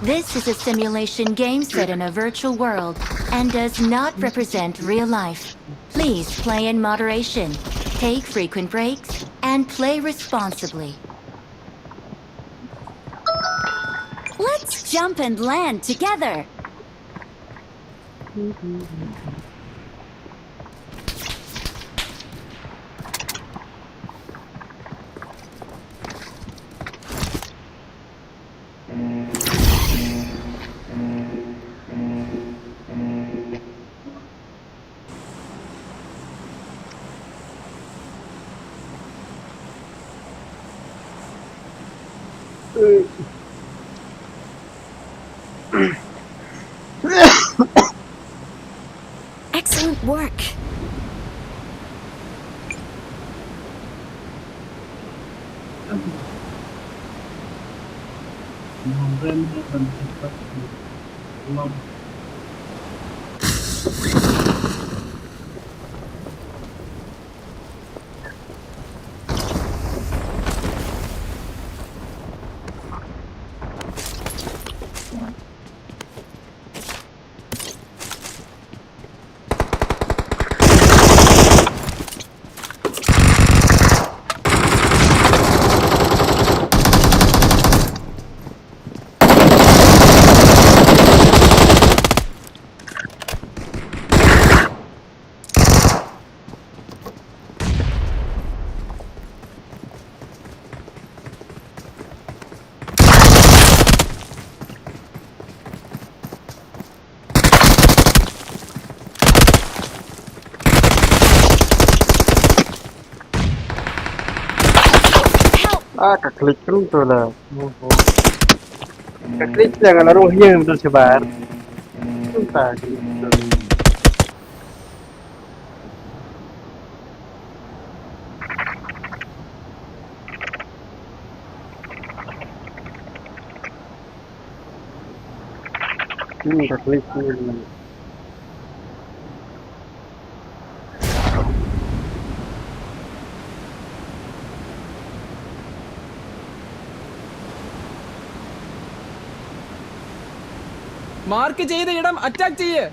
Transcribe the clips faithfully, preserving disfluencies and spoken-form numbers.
This is a simulation game set in a virtual world and does not represent real life. Please play in moderation, take frequent breaks, and play responsibly. Let's jump and land together. Excellent work. Ah, ka klik terus tu lah. Ka klik jangan larung hiang betul sebar. Entah. Hmm, ka klik ni. മാർക്ക് ചെയ്ത ഇടം അറ്റാക്ക് ചെയ്യ്.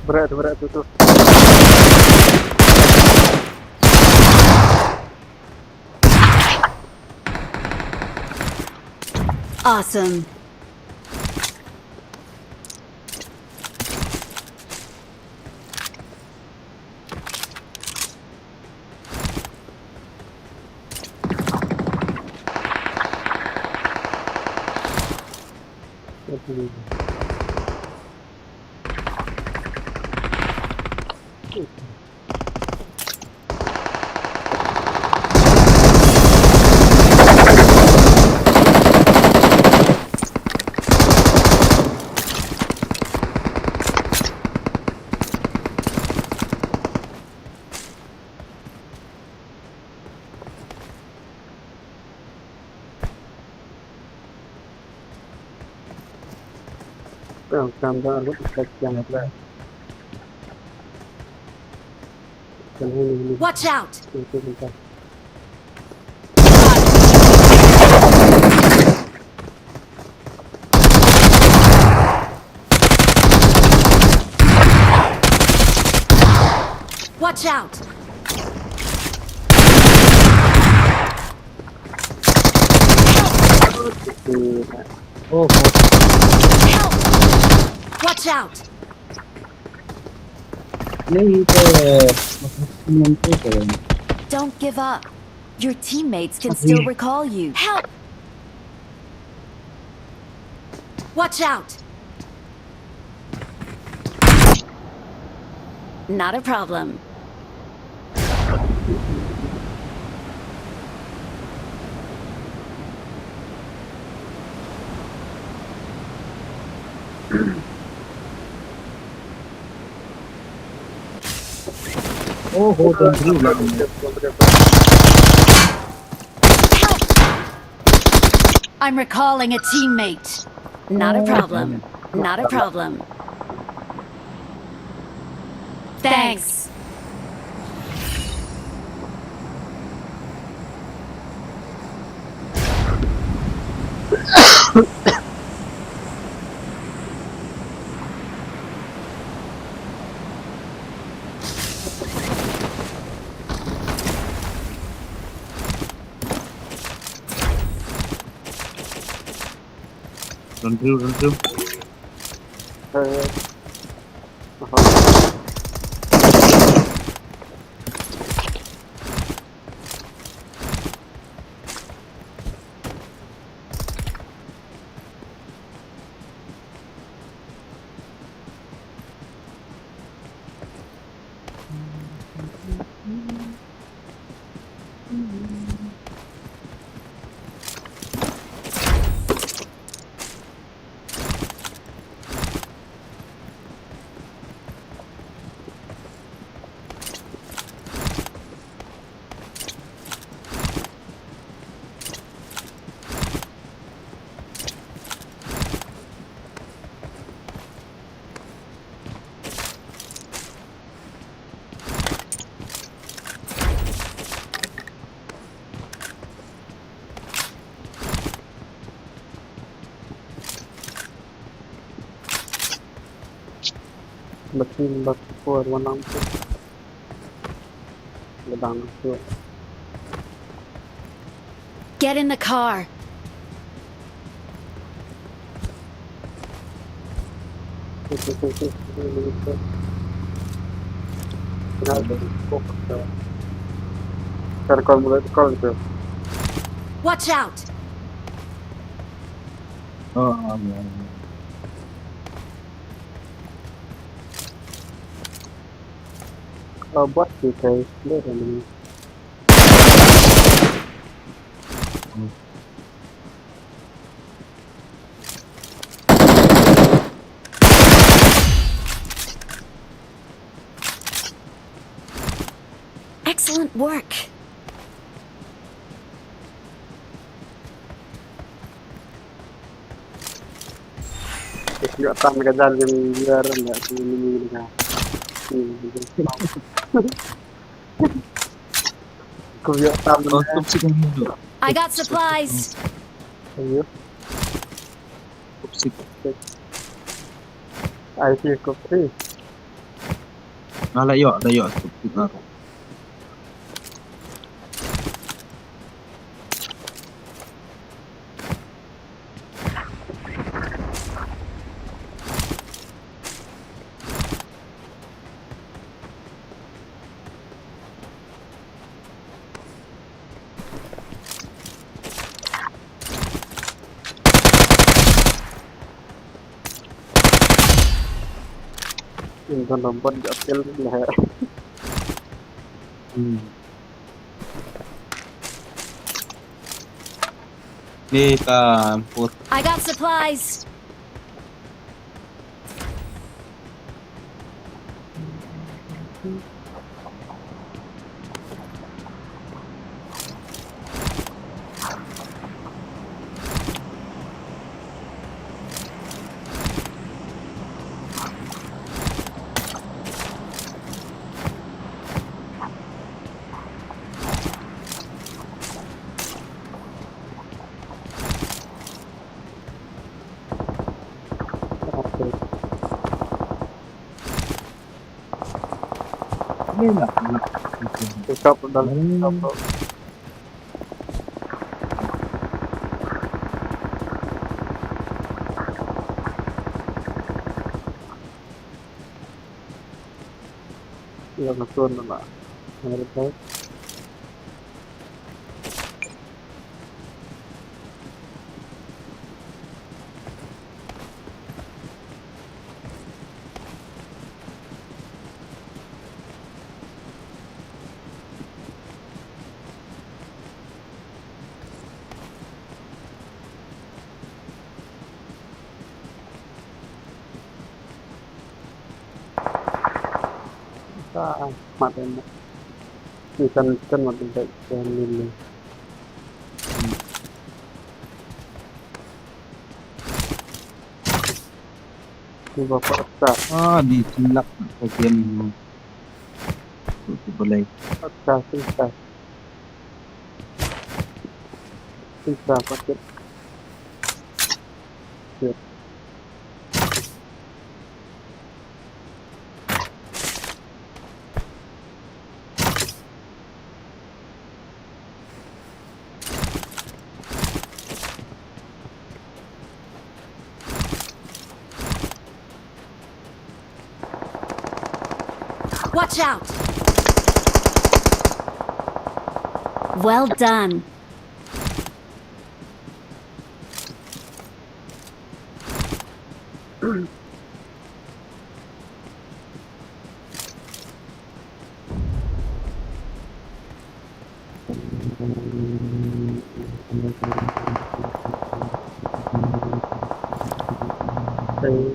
Berat tu, berat tu, tu. Awesome. Watch out! Watch out! Oh, oh. Help! Watch out! Don't give up. Your teammates can still recall you. Help! Watch out! Not a problem. Oh, hold on, hold on. I'm recalling a teammate. Not a problem. Not a problem. Thanks. Run through, run through. Uh, uh-huh. Machine bak por manang tu. Ladang tu. Get in the car. Circle, circle tu. Watch out! Oh, amin. Oh, buat sih, guys. Dia dah ni. Excellent work. Ïoh tam ka jal jong ïar ïa ki ni ni ka. Ku ïoh tam. Oh, na. Kup sik ni tu. I got supplies. Ayo. Kup sik. Ai ti kup ti. Nga la ïoh, la ïoh. Intan lompat di apel ni lah. Hmm. Ni ka amput. I got supplies. Pick up, dal, pick up. Ïa nga tuan na. Sa mat em. Ni kan kan mat em, kan ni ni. Cuba paksa. Ah, di tulak ka game. Tu, tu boleh. Paksa, paksa. Paksa, paksa. Ya. Watch out! Well done.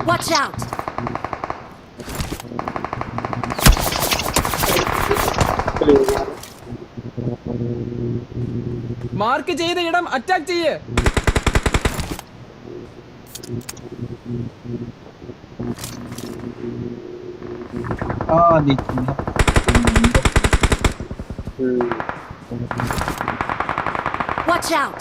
Watch out! Mark ചെയ്ത ഇടം അറ്റാക്ക് ചെയ്യ്. Ah, di sini. Watch out!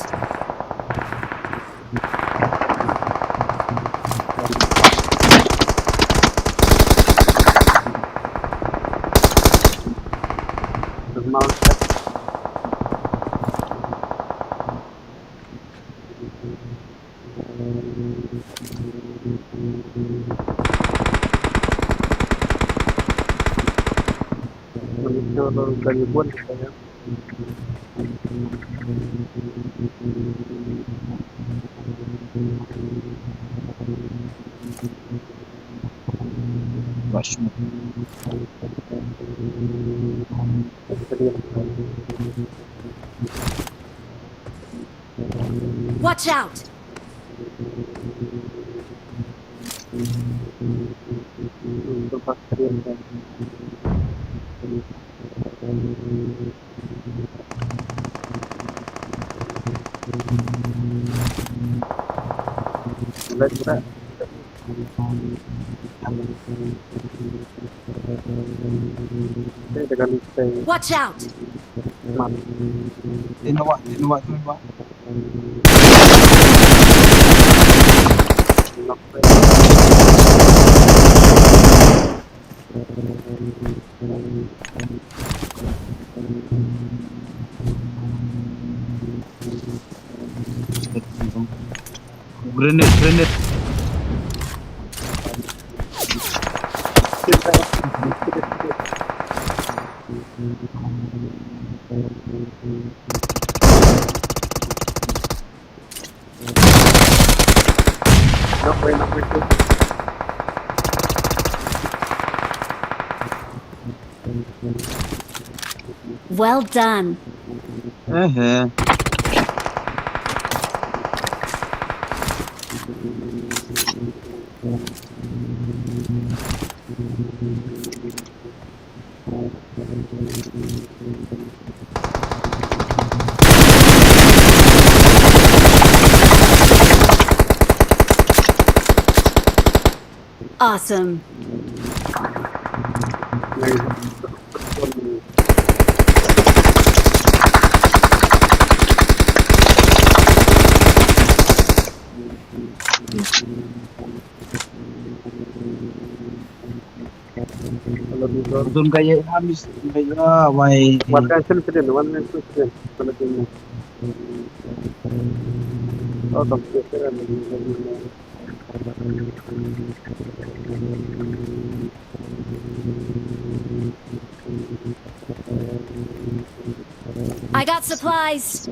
Watch out! Watch out! Tin wah, tin wah, tin wah. Grenade, grenade. Well done. Eh, eh. Awesome. Dun ka ye amis ka ye wai. One nine six seven, one nine six seven. Oh, I got supplies.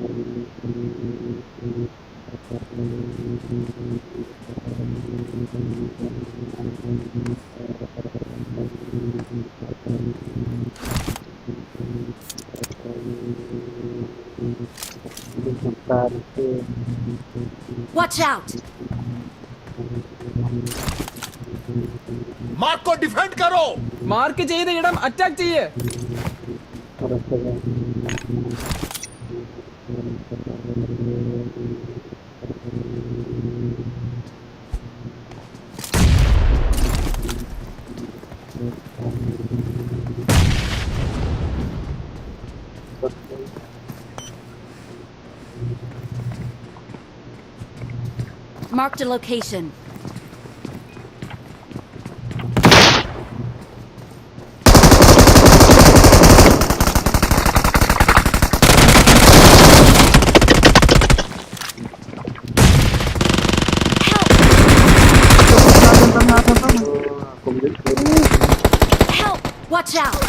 Watch out! मार्क को डिफेंड करो। मार्क ചെയ്ത ഇടം അറ്റാക്ക് ചെയ്യ്. Marked a location. Help! Help! Watch out!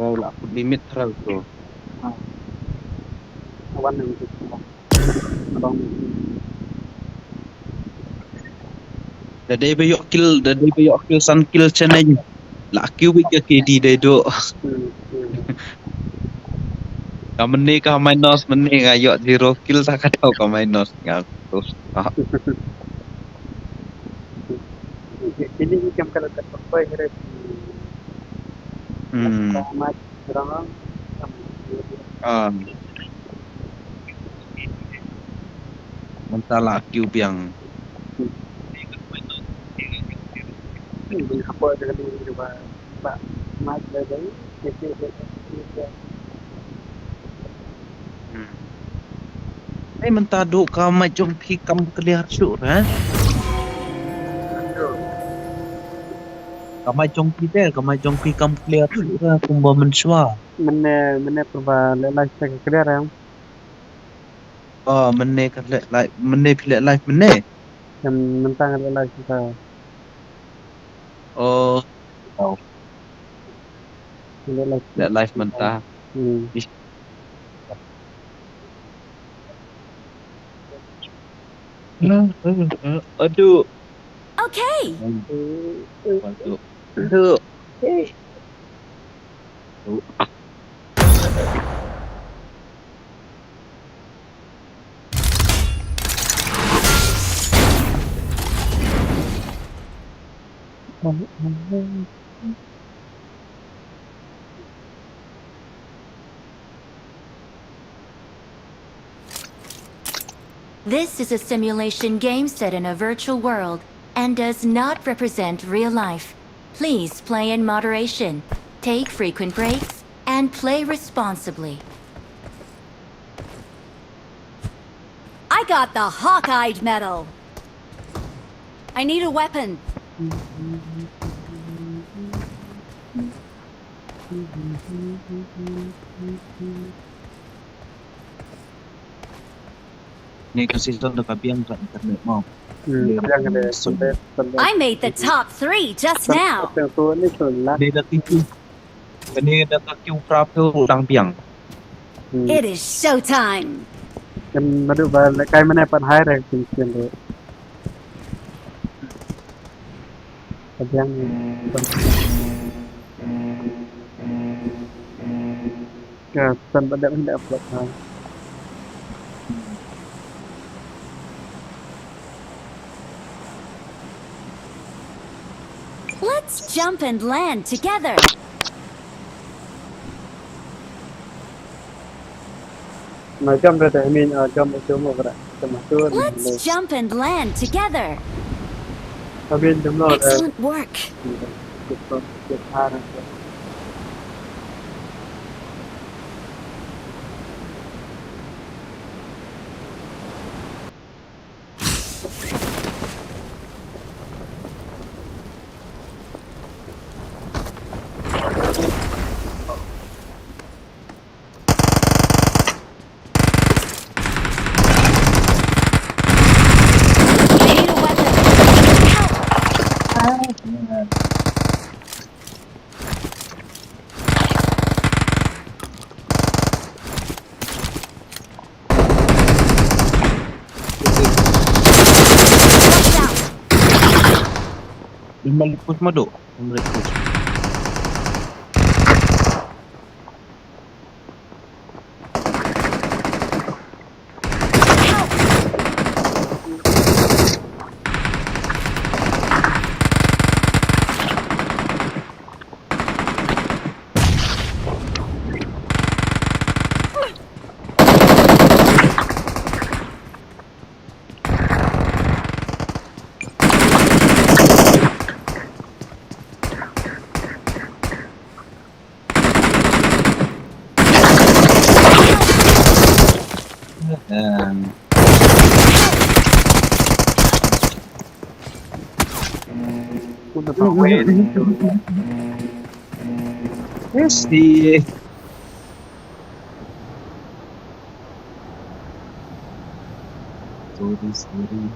Hynriew lah put limit hynriew tu. Da dei ba ïoh kill, da dei ba ïoh kill san kill channel. Lah kill wik ka K D dei do. Ka mynne ka minus, mynne nga ïoh zero kill, sa ka dei ka minus nga. Terus. Ini ni kam kalau kat papai heret. Hmm. Sama orang. Ah. Mynta la kiew biang. Hmm. Ai mynta duh ka mic jong phi kam clear shuh re. Ka mic jong phi te, ka mic jong phi kam clear shuh re kumba mynshuwa. Mynne, mynne pyrba leh live sa ka clear em. Oh, mynne ka leh live, mynne phi leh live mynne. Em, mynta nga leh live mynta. Oh. Wow. Leh live. Leh live mynta. Hmm. Ish. Aduh. Okay. Aduh. Aduh. Okay. This is a simulation game set in a virtual world and does not represent real life. Please play in moderation, take frequent breaks, and play responsibly. I got the Hawk-Eyed medal. I need a weapon. Ni ka season da ka biang ka internet mo. Hmm, ka biang ka internet. I made the top three just now. Ni da ki, ni da ka queue prap tu dang biang. Hmm. It is show time. Kan madu ba kai mana pat hai re kin kin re. Ka biang. Ka san ba dep hin dep upload ha. Let's jump and land together. Na jump re te, I mean, uh, jump itu mo kra. Let's jump and land together. Excellent work. Lima lipus madu. Lima lipus. Yes, the Sorry, sorry.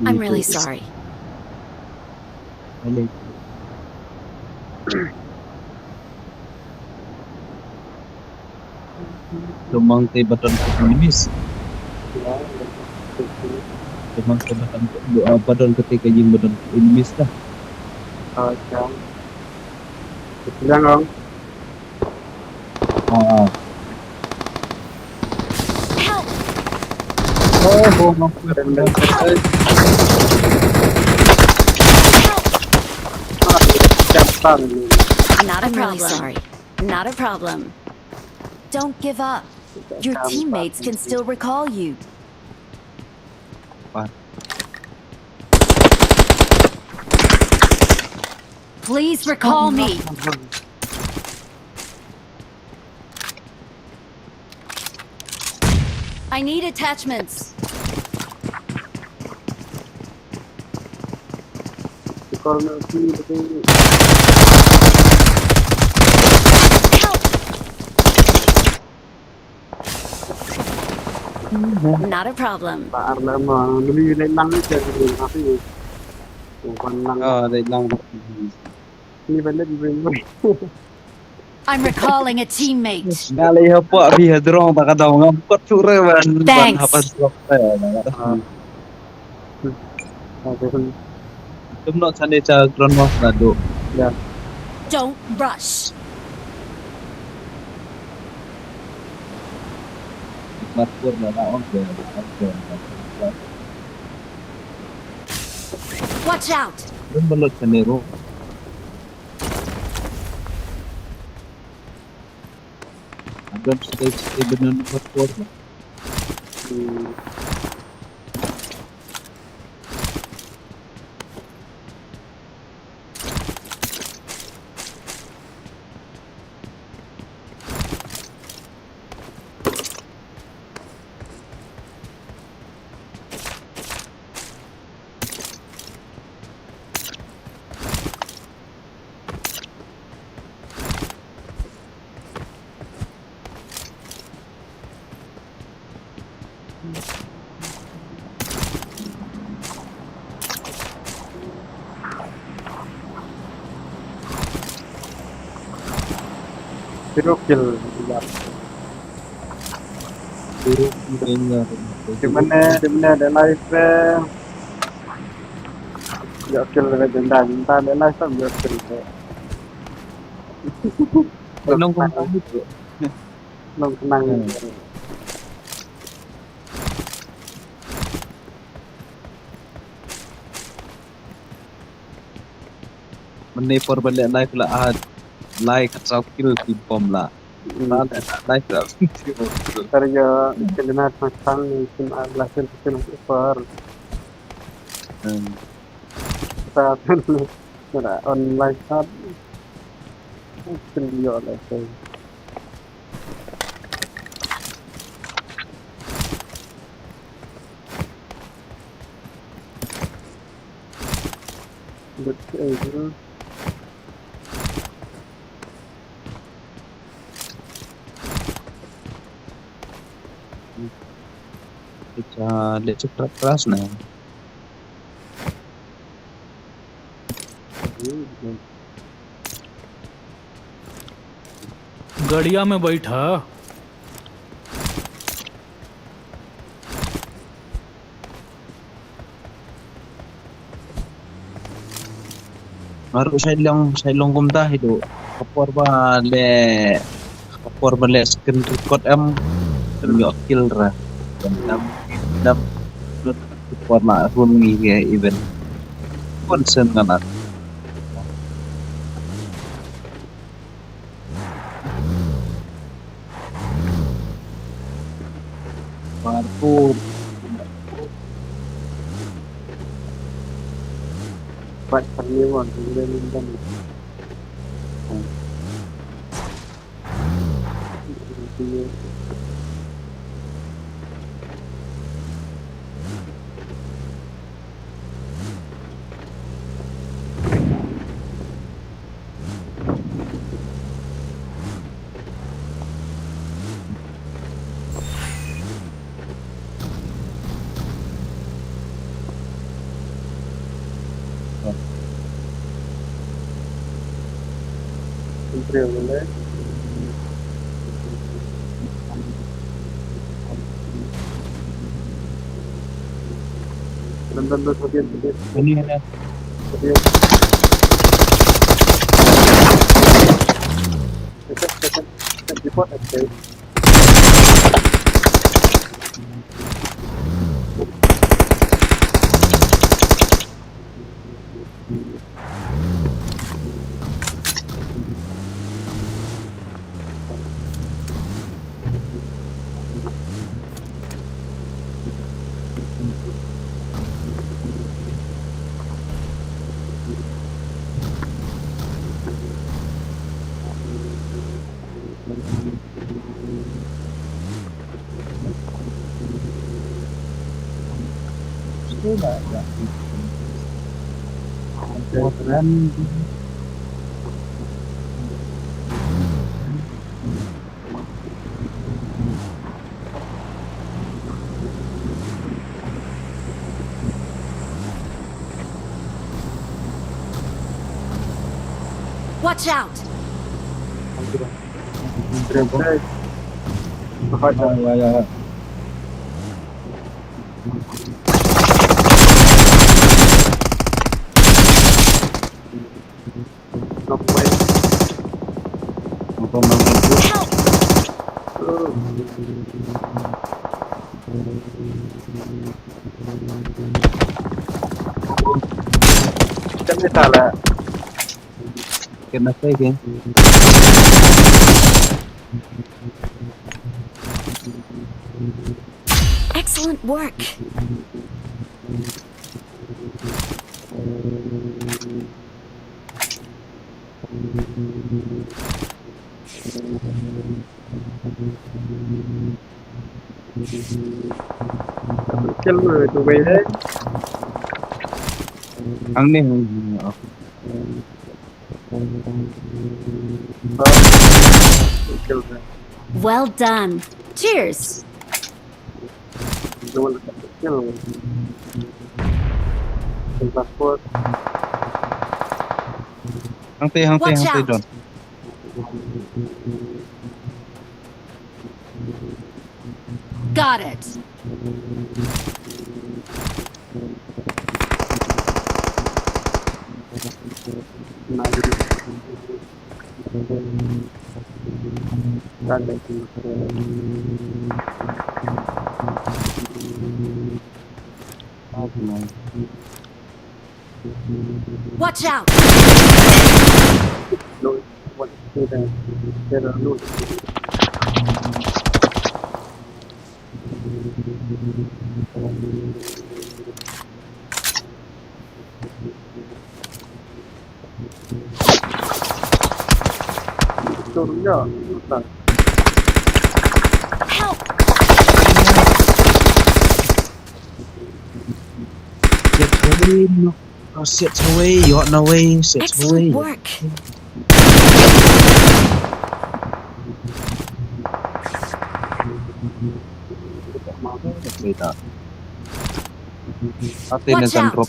I'm really sorry. Tumang te baton ke enemies. Tumang te baton ke, ah, baton ke te ke jing baton ke enemies dah. Ah, jang. Jang, ong. Ah. Help! Oh, oh, oh. Help! Not a problem. I'm really sorry. Not a problem. Don't give up. Your teammates can still recall you. What? Please recall me. I need attachments. Help! Not a problem. Ba ar la ma, nuli le lang ni, cari ni, apa ni? Oh, ban lang. Ah, le lang. Ni balik, balik, balik. I'm recalling a teammate. Nga lei hapoh phi ha jrong ta ka daw ngam kot shuh re ban, ban Thanks. Hapa shuh re ban. Ah. Hmm. Okay, hmm. Tum nok sani cha ground was na do. Yeah. Don't rush. Mat kur na na on ke, on ke. Watch out. Tum balot sani ro. Abram stay, stay benar number four. Hmm. Zero kill. Zero kill. Di mana, di mana ada live, eh? Zero kill, ada denda, denda, ada live, zero kill. Nong kong kong itu. Nong kenang. Hmm. Mane por balik live la, ah, like, saw kill team pom la. Hmm. La, la, like la. Tar ya kalimat masang sim ar la sim sim por. Hmm. Ta na online sat. Sim yo la sim. But, uh, it's, uh, let's try class now. गड़िया में बैठा। Baru shait long, shait long kumta hi do. Ka por ba le, ka por ba le screen record em, em ïoh kill ra. Em, em, em, ka por na run ngi ke event. Kon sen ngan at. Parkour. But for me, one, Watch out! Help! Excellent work. Kill duwai hai. Ang ne, ang ne, oh. Kill hai. Well done. Cheers. Double kill. Kill passport. Hangtei, hangtei, Watch hangtei, out. Don. Got it. Watch out! Help! Get away, no. Oh, sit away, you're on the way, sit away. Excellent work. Watch out.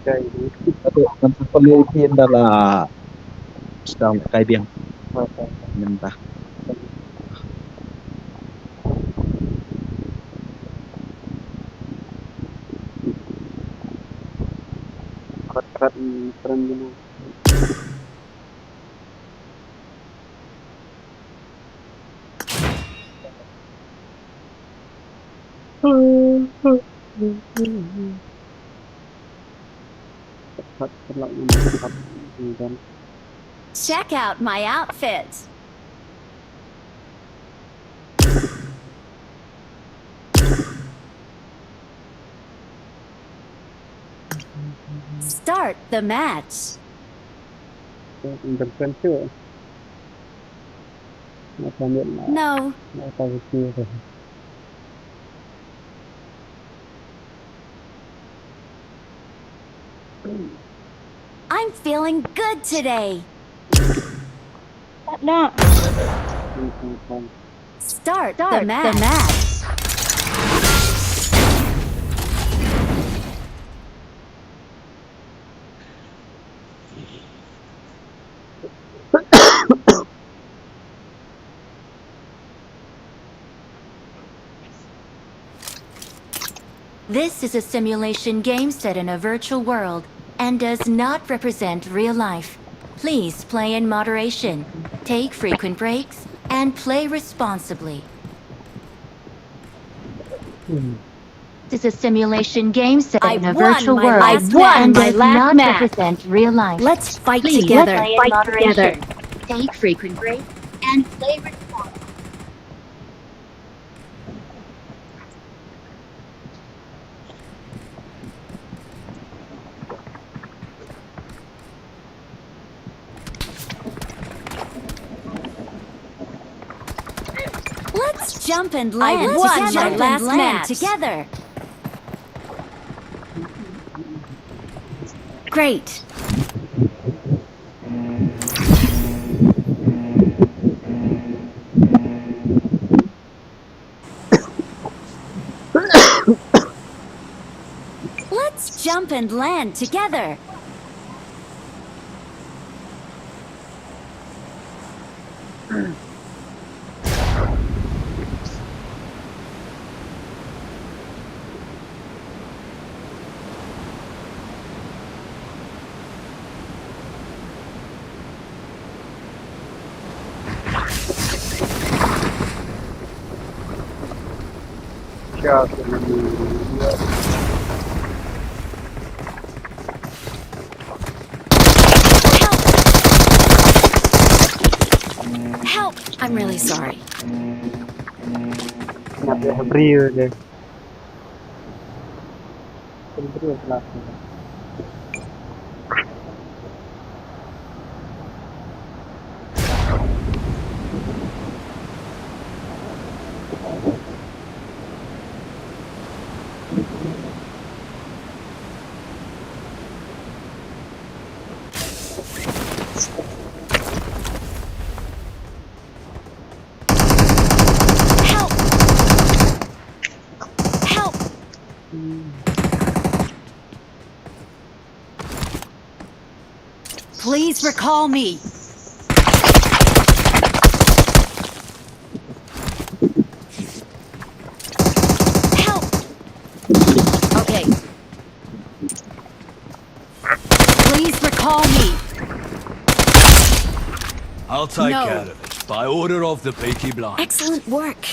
Ka ïa ka tu ngan sa pynlong ïa phi ynda la sdang kai biang. Mynta. Khat khat friend gini. Check out my outfit. Start the match. No. I'm feeling good today. Start the match. This is a simulation game set in a virtual world and does not represent real life. Please play in moderation, take frequent breaks, and play responsibly. This is a simulation game set in a virtual world and does not represent real life. Let's fight together. Play in moderation, take frequent breaks, and play responsibly. Let's jump and land together. Great. Let's jump and land together. Help! I'm really sorry. Help! Help! Please recall me. Help! Okay. Please recall me. I'll take care of it by order of the Peaky Blinders. Excellent work.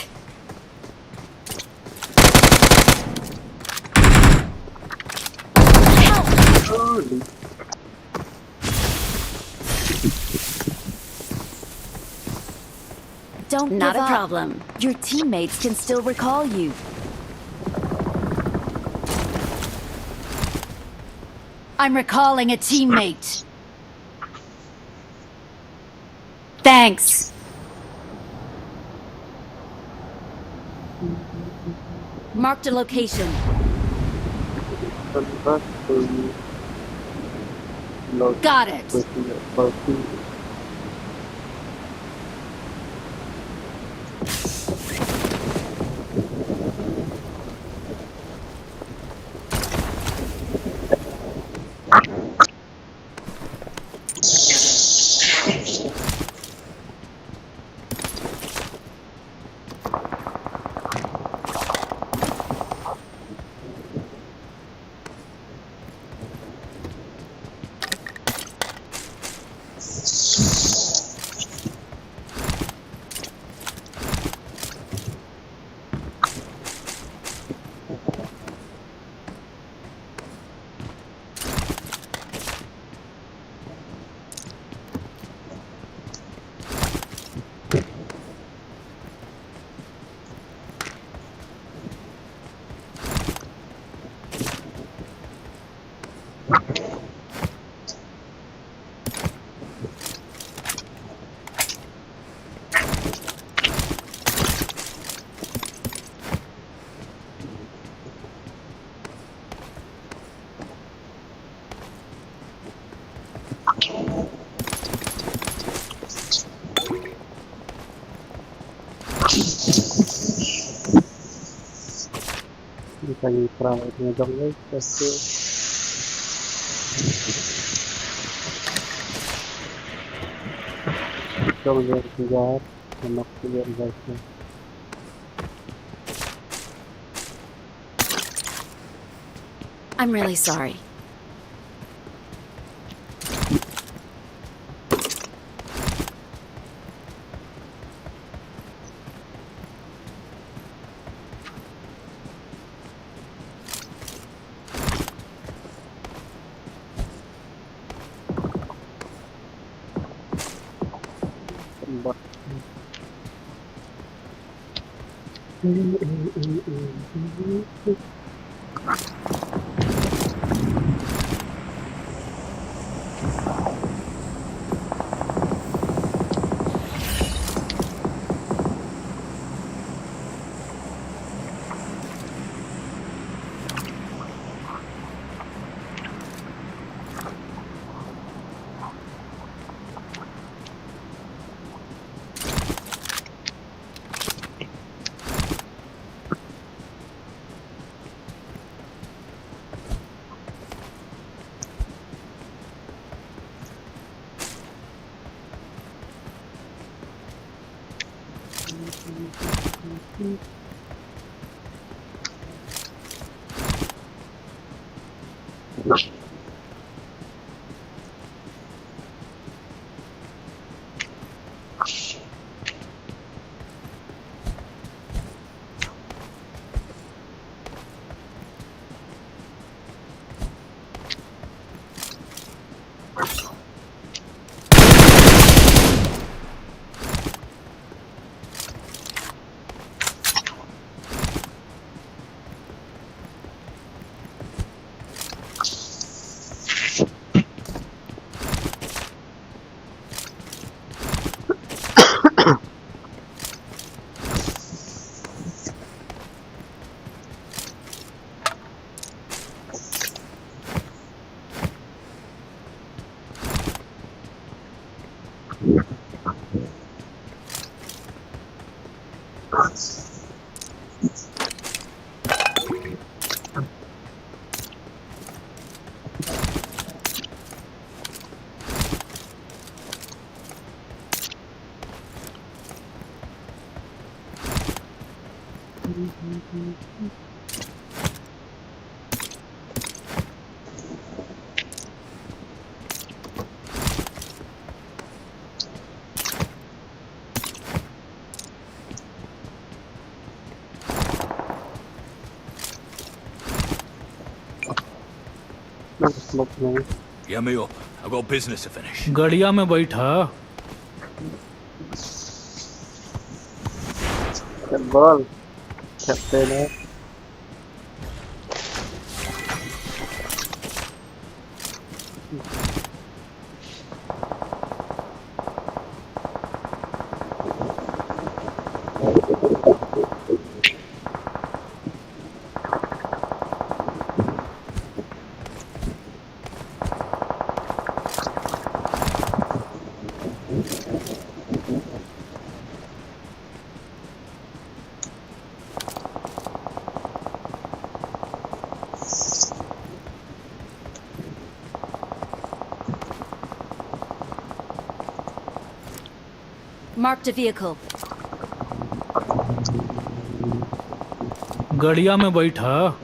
Help! Don't give up. Not a problem. Your teammates can still recall you. I'm recalling a teammate. Thanks. Marked a location. Got it. Kan pra ngi dong ngi kasi. Dong ngi tiga. Anak tiga. I'm really sorry. Smoke नहीं। Get me up. I've got business to finish. गड़िया में बैठा। Ball. Captain है। Marked a vehicle. गड़िया में बैठा।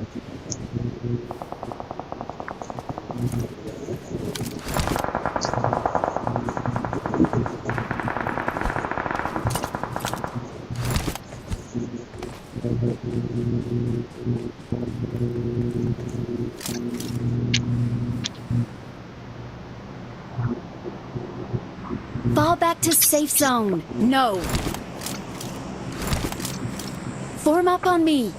Fall back to safe zone. No. Form up on me.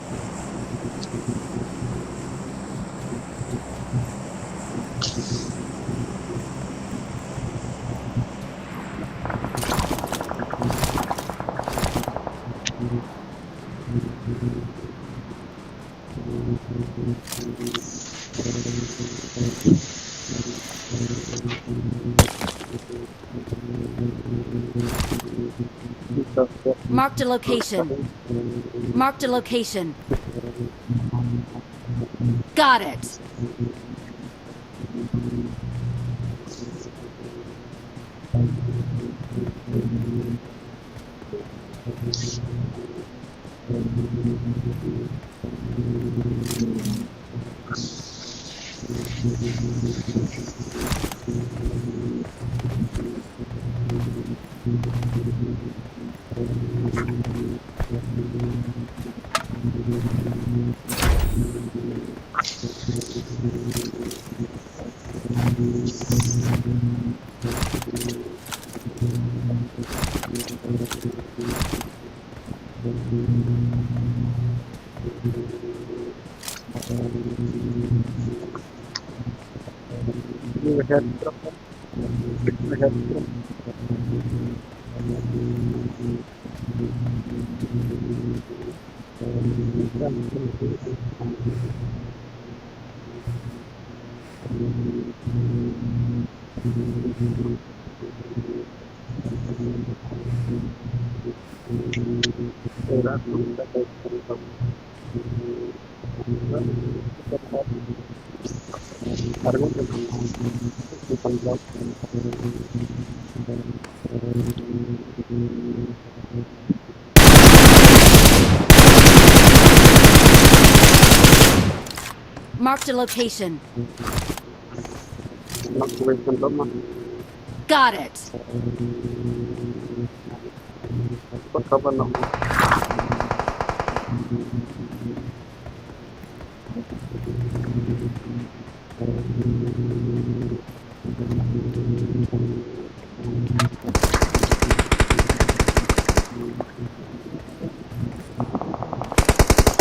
Marked a location. Marked a location. Got it. Marked a location. Got it.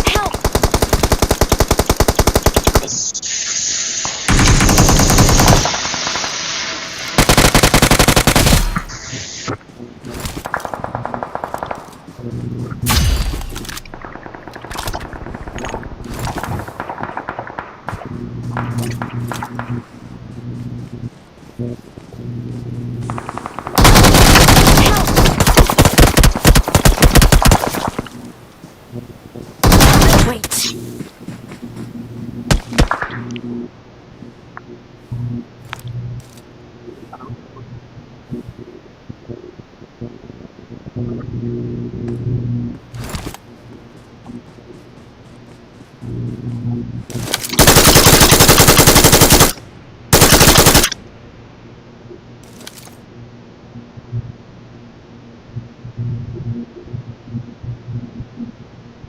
Help! Wait.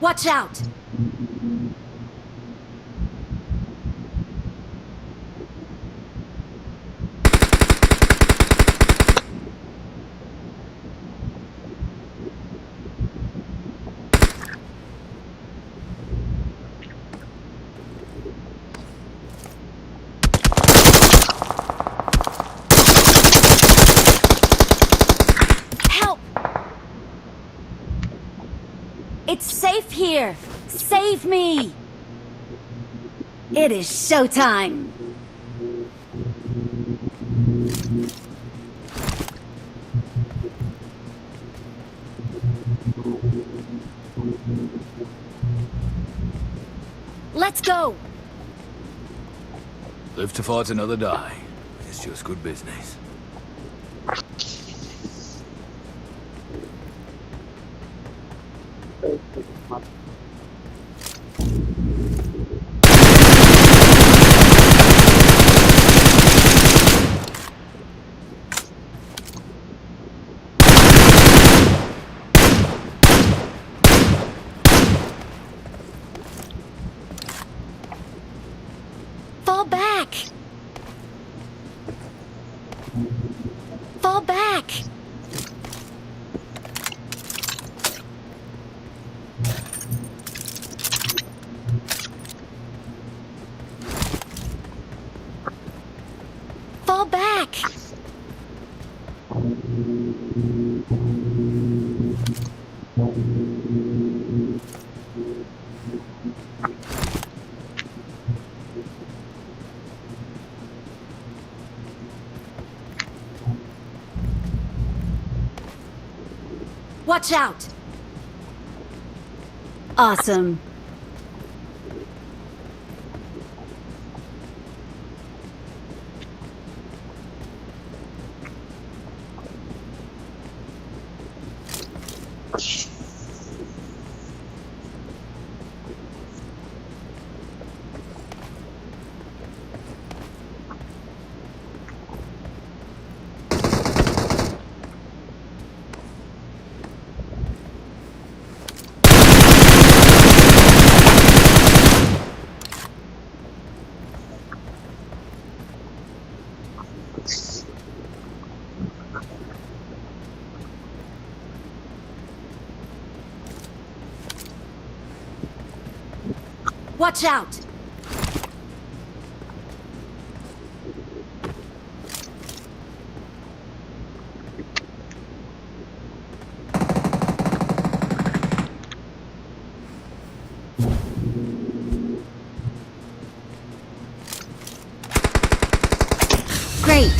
Watch out! Help! It's safe here. Save me. It is showtime. Let's go. Live to fight another day. It's just good business. Fall back! Fall back! Fall back! Watch out! Awesome. Watch out! Great.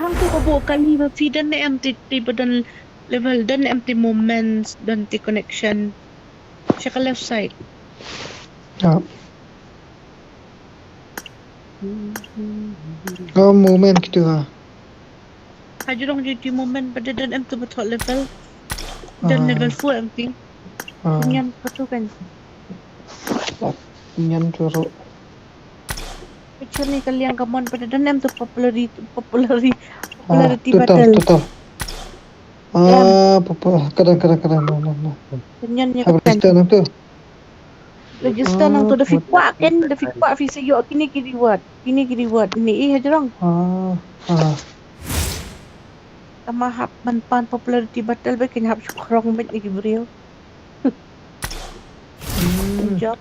Hangtu ka bok kali ba phi don ne em te, te ba don level, don ne em te moments, don te connection. Sha ka left side. Ya. Ka moment kita ha. Hajrong jong te moment ba don em te ba thoh level. Don level four em te. Nyan patu kan. Nyan tu ro. Picture ni kaliang ka mon pada don em tu popularity, popularity, popularity battle. Total, total. Ah, popular. Kadang, kadang, kadang. No, no, no. Nyan ni kan. Register nang tu. Register nang tu da fi kwah kan, da fi kwah fi sa ïoh kini ki reward. Kini ki reward ni eh hajrong. Ah, ah. Tama hap ban pan popularity battle ba kin hap shukrong met ni ki briew. Job.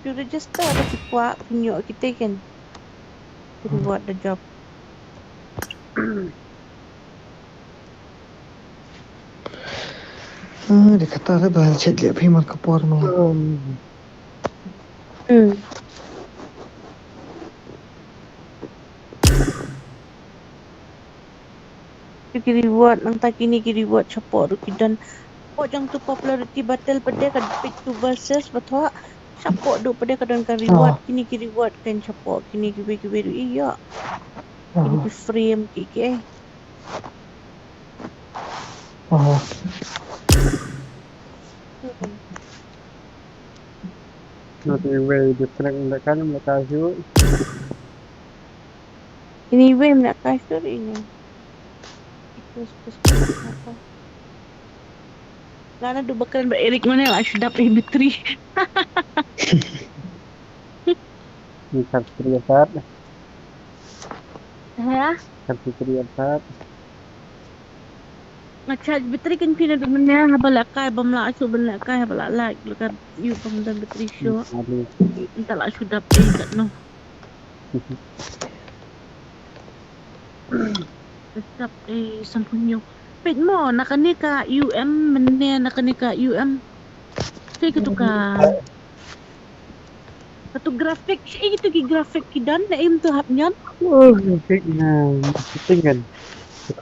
Phi register da phi kwah phin ïoh kita kan. Phin reward da job. Ah, dei kata re ba chet leh phi man ka por mo. Hmm. Ki reward nangta kini ki reward shapoh ruh ki don. Shapoh jong tu popularity battle pat de ka pick two versus ba thoh. Shapoh ruh pat de ka don ka reward, kini ki reward kan shapoh kini kiwei kiwei ruh ïa. Kini ki frame ki ki eh. Not anyway, different in the kind of like I do. Anyway, I'm not quite sure, you know. It was just Lana du ba kren ba Eric mane la shudap eh bitri. Ni kan sri asat. Ha? Kan sri asat. Nga charge battery kan phi naduh mynne, haba lehkai bym lah shuh ban lehkai, haba lah lait lehkai ïoh bym don battery shuh. Nta lah shuh dap ei katno. Dap ei sanphew hynñiew. Peit mo na kane ka U M mynne, na kane ka U M. Peit katu ka Katu graphic, eh, itu ki graphic ki don, na im tu hap ñion. Oh, graphic na setting kan.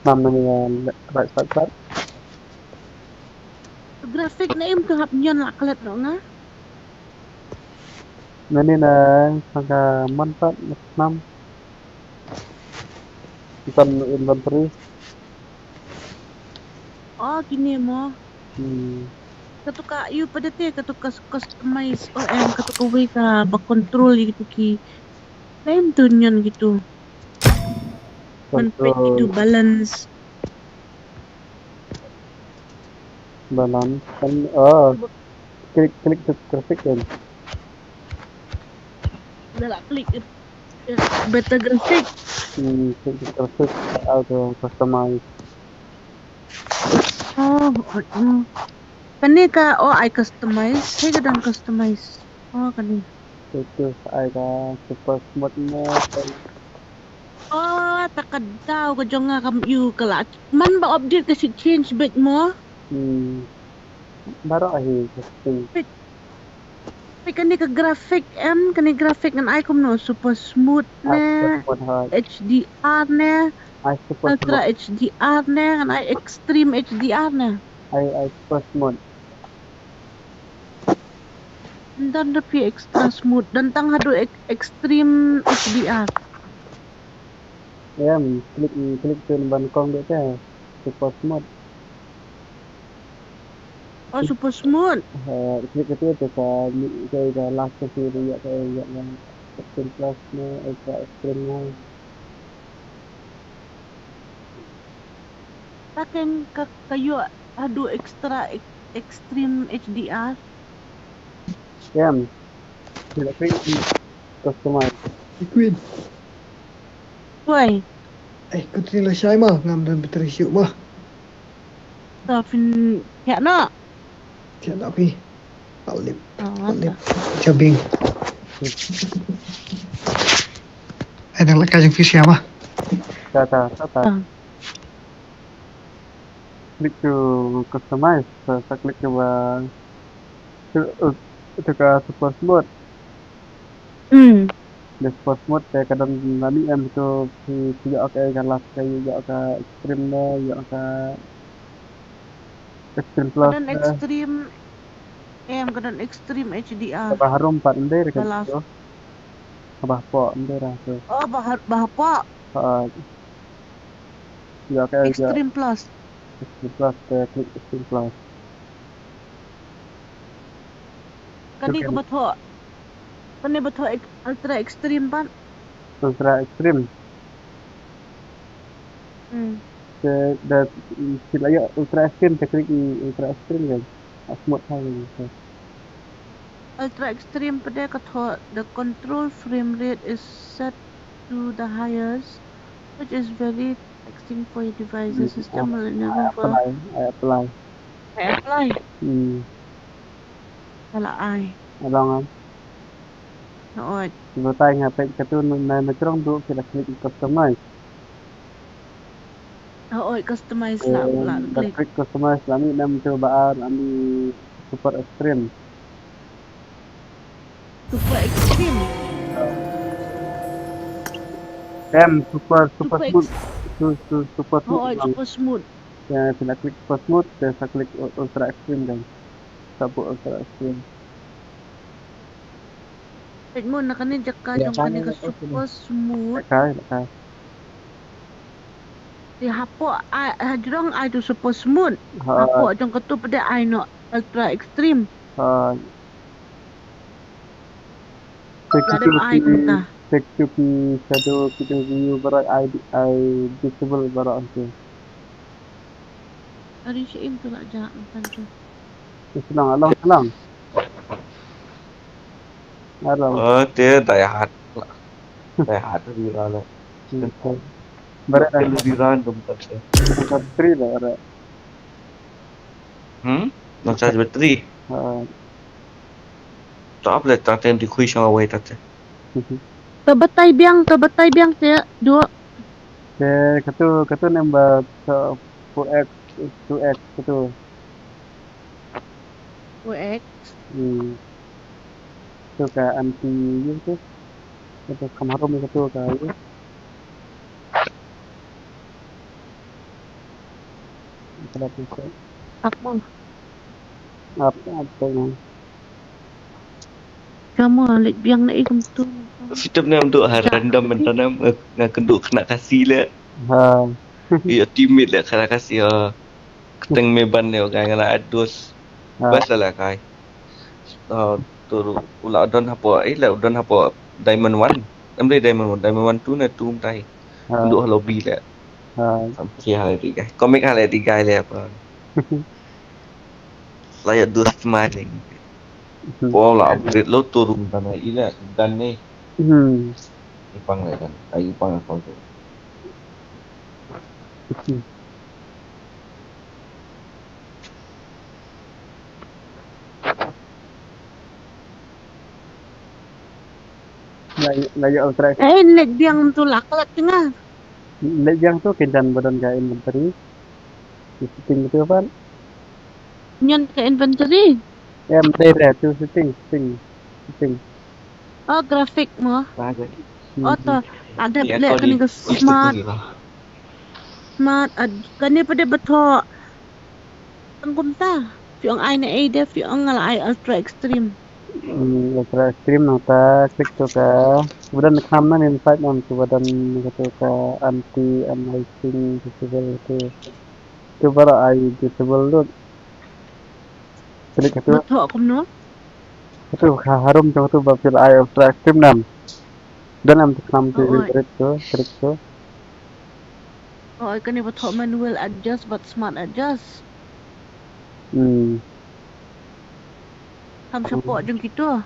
Khnam na right side pat. Tu graphic na im tu hap ñion la klet no nga. Nani na sangka man pat na khnam. Ipan inventory. Oh, kine mo. Hmm. Katu ka ïoh pat te, katu ka customize, oh, em, katu kawei kaba control ïa kitu ki. Lain tu ñion kitu. Man peit kitu balance. Balance kan, oh. Klik, klik tu graphic kan. Dah lah klik. Better graphic. Hmm, klik tu graphic. Auto customize. Oh, oh, oh. Kane ka, oh, ai customize. Hei ka don customize. Oh, kane. Itu ai ka super smooth mo. Oh, ta ka daw ka jong nga kam ïoh ka la. Man ba update ka shi change beit mo. Hmm. Baroh hi ka setting. Peit kane ka graphic em, kane graphic ngan ai kumno, super smooth ne, H D R ne, ultra H D R ne, ngan ai extreme H D R ne. Ai, ai super smooth. Don da phi extra smooth, don tang haduh extreme H D R. Em, klik, klik tu ban kong deh te. Super smooth. Oh, super smooth. Ha, klik tu tu ka, ka, ka last ka tu ya ka, ya ka extreme plus ne, extra extreme ne. Takeng ka, ka ïoh haduh extra ex-, extreme H D R. Em. Sila klik customize. Queen. Woi. Eh, kut ni la shai ma, ngam don battery shuh ma. To phin thiah noh. Thiah noh phi. Palip. Palip. Jabing. Ai dang la ka jong phi shai ma. Ta ta ta ta. Klik tu customize, sa, sa klik tu ba tu, tu ka super smooth. Hmm. Super smooth te ka don lani em tu phi, phi ïoh ka, ka last ka ïoh ka extreme ne, ïoh ka extreme plus. Ka don extreme em, ka don extreme H D R. Ba harum pat ndai re ka tu. Ba hapoh ndai re tu. Oh, ba hapoh. Ha. Ïa ka extreme plus. Extreme plus, te klik extreme plus. Kane ka ba thoh. Kane ba thoh ultra extreme pat. Ultra extreme. Hmm. Te da sila ïa ultra extreme, te klik ultra extreme kan. Smooth kan. Ultra extreme pat ka thoh, the control frame rate is set to the highest, which is very taxing for your device. The system will enable for. I apply. I apply. Hmm. Ka la ai. Abang am. Hooid. Batai nga peit katu na, na jrong tu kita klik customize. Hooid, customize la, la klik. Klik customize la ni nam tu ba ar ami super extreme. Super extreme. Em, super, super smooth. Super smooth. Hooid, super smooth. Ya, kita klik super smooth, kita klik ultra extreme kan. Sa buh ultra extreme. Peit mo na kane jaka jong kane ka super smooth. Lehkai, lehkai. Te hapoh ai, hajrong ai tu super smooth. Hapoh jong katu pat ai noh ultra extreme. Te kitu ki, te kitu ki shadow, kitu ki view baroh ai, ai disable baroh tu. Ari shi im tu la ja kan tu. Shnong, along, along. Along. Oh, te dai hat. Dai hat di ra le. Bare dai hat di ra dum ta. Three la ra. Hmm? Nang charge battery. Ha. To ap le tang ten di khui shong away tate. To batai biang, to batai biang te dua. Te katu katu number to four X, two X katu. Four X. Hmm. Tu ka anti yu tu. Itu kam harum itu tu ka yu. Kalau tu. Apa? Apa apa ni? Kamu alik biang na ikum tu. Situ ni untuk ha random mentanam nga kendu kena kasih le. Ha. Iya timit le kena kasih ha. Keteng meban le kai ngala adus. Bas la la kai. Uh, tu ula don hapo eh la don hapo diamond one. Em dei diamond one, diamond one tu na tu mtai. Ndu lobby le. Sampai hal di gai. Komik hal di gai le apa. Saya dua smiling. Pola upgrade lo turun tanah ila dan ni. Hmm. Ipang le dan. Ai ipang apa tu. Lai lai ultra. Eh, lek biang tu lak lak tengah. Lek biang tu kindan badan ka inventory. Di setting tu apa? Nyan ka inventory. Em dei re tu setting setting setting. Oh, graphic mo. Bagai. Oh to. Ada lek kani ka smart. Smart ad kani pada betok. Tang kumta. Fiong ai na ai def fiong ngala ai ultra extreme. Hmm, ultra extreme nang ta klik tu ka. Badan kham na nin fight nam tu badan tu ka anti anti-aliasing disable tu. Tu bara ai disable lut. Klik tu. Betok kumno? Tu ka harum tu tu ba pil ai ultra extreme nam. Dan am tu kham tu klik tu klik tu. Oh, kani betok manual adjust but smart adjust. Hmm. Ham support jong kito.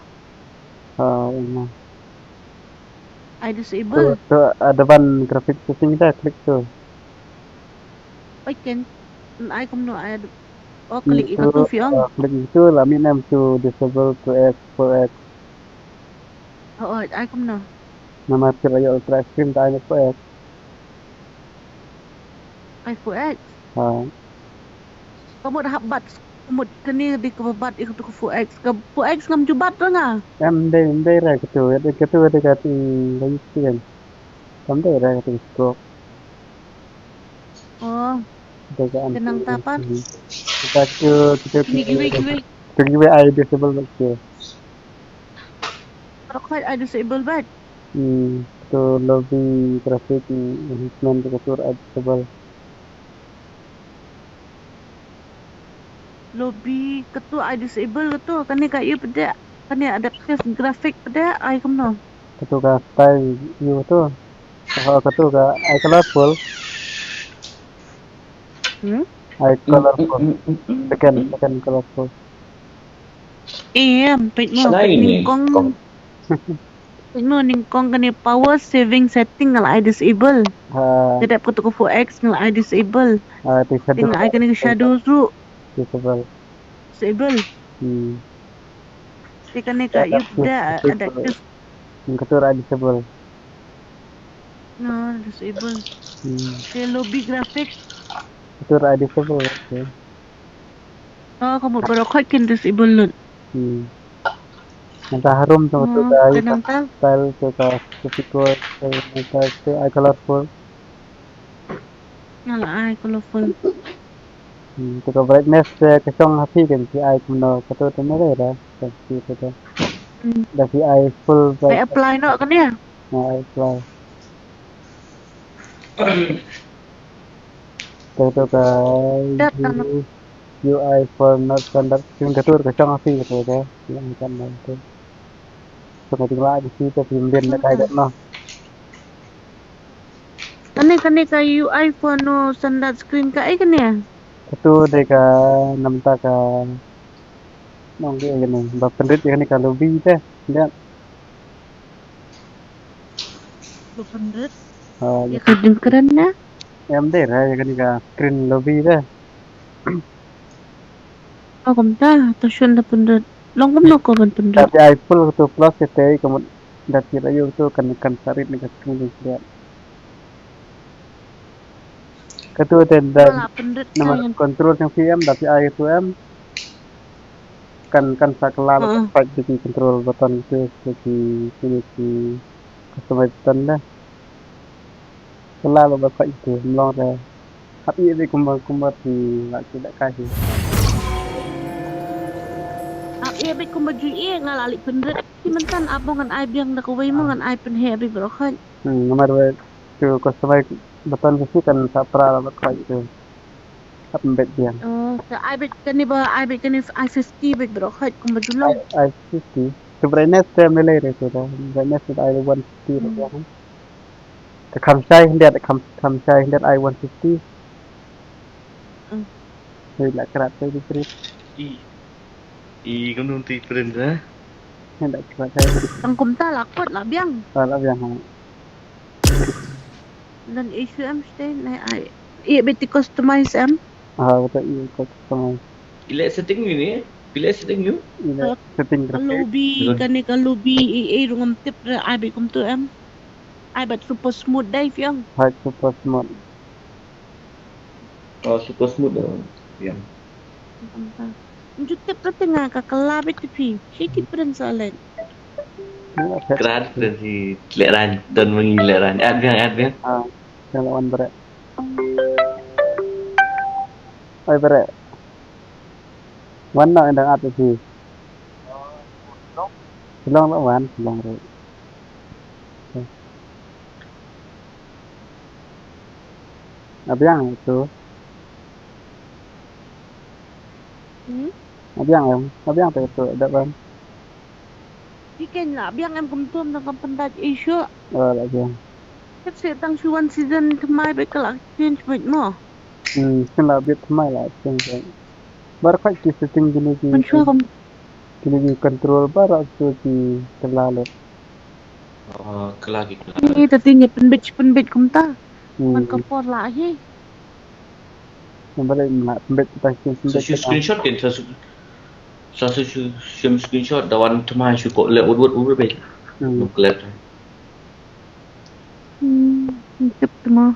Ha, ina. Ai disable. Tu ada ban graphic setting dah klik tu. Oi ken. Ai kumno ai. Oh, klik itu tu fiong. Klik itu lah minem tu disable to X four X. Oh, ai kumno. Nama pil ayo ultra extreme ta ai four X. Ai four X. Ha. Kamu dah bat kamu keni di ke bat itu ke four X ke four X ngam jubat tu nga. Em dei em dei ra ketu, dei ketu dei ka ti lagi sekian. Em dei ra ketu stroke. Oh. Dei ka kenang tapan. Kita tu kita Kiwi kiwi kiwi. Tu kiwi ai disable bak tu. Rokhoi ai disable bak. Hmm, tu lobby graphic enhancement tu ketu ai disable. Lobby ketu ai disable ketu kani ka yu pede kani adaptive graphic pede ai kumno. Ketu ka style yu tu. Ketu ka ai colorful. Hmm? Ai colorful. Second, second colorful. Em, peit mo, peit nyngkong. Peit mo nyngkong kane power saving setting nga la ai disable. Ha. Te dep katu ka four X nga la ai disable. Ha, te shadow. Te nga ai kane ka shadow ruh. Disable. Disable. Hmm. Te kane ka yu da adaptive. Katu ra disable. No, disable. Hmm. Te lobby graphic. Katu ra disable. Okay. Oh, ka mut baroh khoit kin disable lut. Hmm. Nangta harum tu tu ka Nangta style tu ka typical style nangta tu ai colorful. Nga la ai colorful. Hmm, tu ka brightness te ka shong ha phi kan phi ai kumno katu tu ma dei ra kan phi tu tu. Hmm. Da phi ai full Ai bright. Apply noh kane. Na ai apply. Tu tu ka Dep tang. U- UI for not standard screen katu ka shong ha phi katu tu. Yang kan tu. Tu ka tingla di phi tu phi mlien na kai kat noh. Kane kane ka U I for no standard screen ka ai kane. Katu dei ka namta ka nong dei kane ba pynrit ïa kane ka lobby te. Dei. Ba pynrit. Ah, Ïa ka jingkren na. Em dei ra ïa kane ka screen lobby te. Kumta, to shun da pynrit. Long kumno ko ban pynrit. Tapi ai full tu plus te te kamu dati la yu tu kan kan sarit ni ka screen ni siat. Katu te da. Wala pynrit. Nama kan control yang P M tapi ai tu em. Kan kan sa kelal. Heeh. Fight di control button tu di di customize button dah. Kylla lo ba khot itu mlong re. Hap ïeh beit kumba kumba phi la ki da kai hi. Hap ïeh beit kumba ju ïeh nga la leit pynrit. Ki mynta ap mo ngan ai biang da kawei mo ngan ai pynheh beit baroh khot. Hmm, namar ba tu customize button ka shi kan sa pra la ba khot itu. Hap beit biang. Oh, sa ai beit kane ba ai beit kane ai fifty beit baroh khot kumba ju long. Ai fifty. Tu brightness te me lei re tu da. Brightness te ai one fifty re. Hmm. Ka kham shai hyndet, kham, kham shai hyndet ai one fifty. Hmm. Hei la krat te di prit. I. I kam nung ti prit ha. Hei la krat te. Tang kumta la kot la biang. Ah, la biang ha. Dan issue em stay ne ai. I beti customize em. Ah, beti i customize. Ile setting ni ni. Ile setting ni. Ile setting graphic. Ka lobby kane ka lobby i i rungam tip re ai beti kumtu em. Ai beti super smooth dai fiang. Hai super smooth. Oh, super smooth dah. Yang. Ju tip ka tengah ka kala beti pi. Shi ki pren sa lek. Krat pren si leran don mengi leran. At biang, at biang. Ah, yang lawan bret. Oi bret. Wan no endang at si. Long lo wan, long re. Abiang tu. Hmm? Abiang em, abiang tu tu ada bang. Ikan lah abiang em kumtum tang kam pendat isu. Oh, lah abiang. Kat se tang si one season thymmai beit ka la change beit mo. Hmm, kan la beit thymmai la change beit. Bar khot ki setting kine ki. Kine ki control bar tu ki kylla lut. Oh, kylla ki kylla. Ni ta tin ïa pynbeit pynbeit kumta. Hmm. Man ka por la hi. Namar la pynbeit ta ki pynbeit. Sa shu screenshot kin sa shu sa shu shu screenshot da wan thymmai shu ko le wut wut wut beit. Hmm. Nuk le. Hmm, tip thymmai.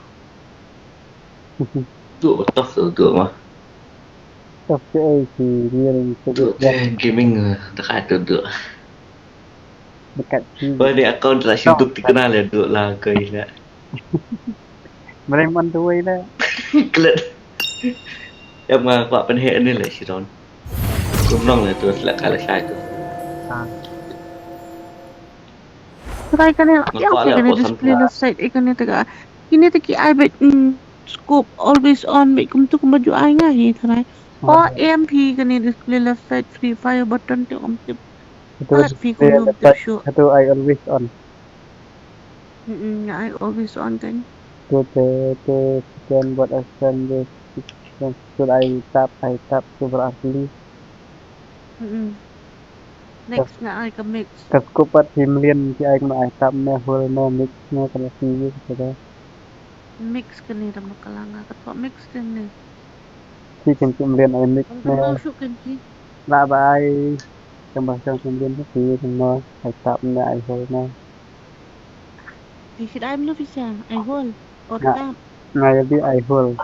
Tu, tough tu, tu mah. Tough ke ai si real tu. Tu ke gaming, eh, dekat tu, tu. Dekat si. Wah, ni account lah si tu dikenal ya, tu lah kau ila. Mereng man tu ila. Klet. Yang mah kuat pen hack ni lah si Ron. Kumnong lah tu selak kalah syai tu. Ah. Try kane la biang kane display left side eh kane tega. Kine tegi ai beit scope always on beit kumtu kumba ju ai nga hi try. Oh M P kane display left side free fire button te om tip. Itu display left side itu ai always on. Hmm, nga ai always on kan. Tu te te scan buat scan de scan tu ai tap ai tap tu berarti. Hmm. Next nga ai ka mix. Ka scope pat hi mlien ki ai kena ai tap ne hol ne mix ne kena sini gitu dah. Mix kene ram ka langa ka thok mix kene. Ki kan ki mlien ai mix ne. Kan shu kan ki. La ba ai kan ba kan ki mlien ki kena ai tap ne ai hol ne. Di sit ai menu visa ai hol. Or tap. Nga ya di ai hol.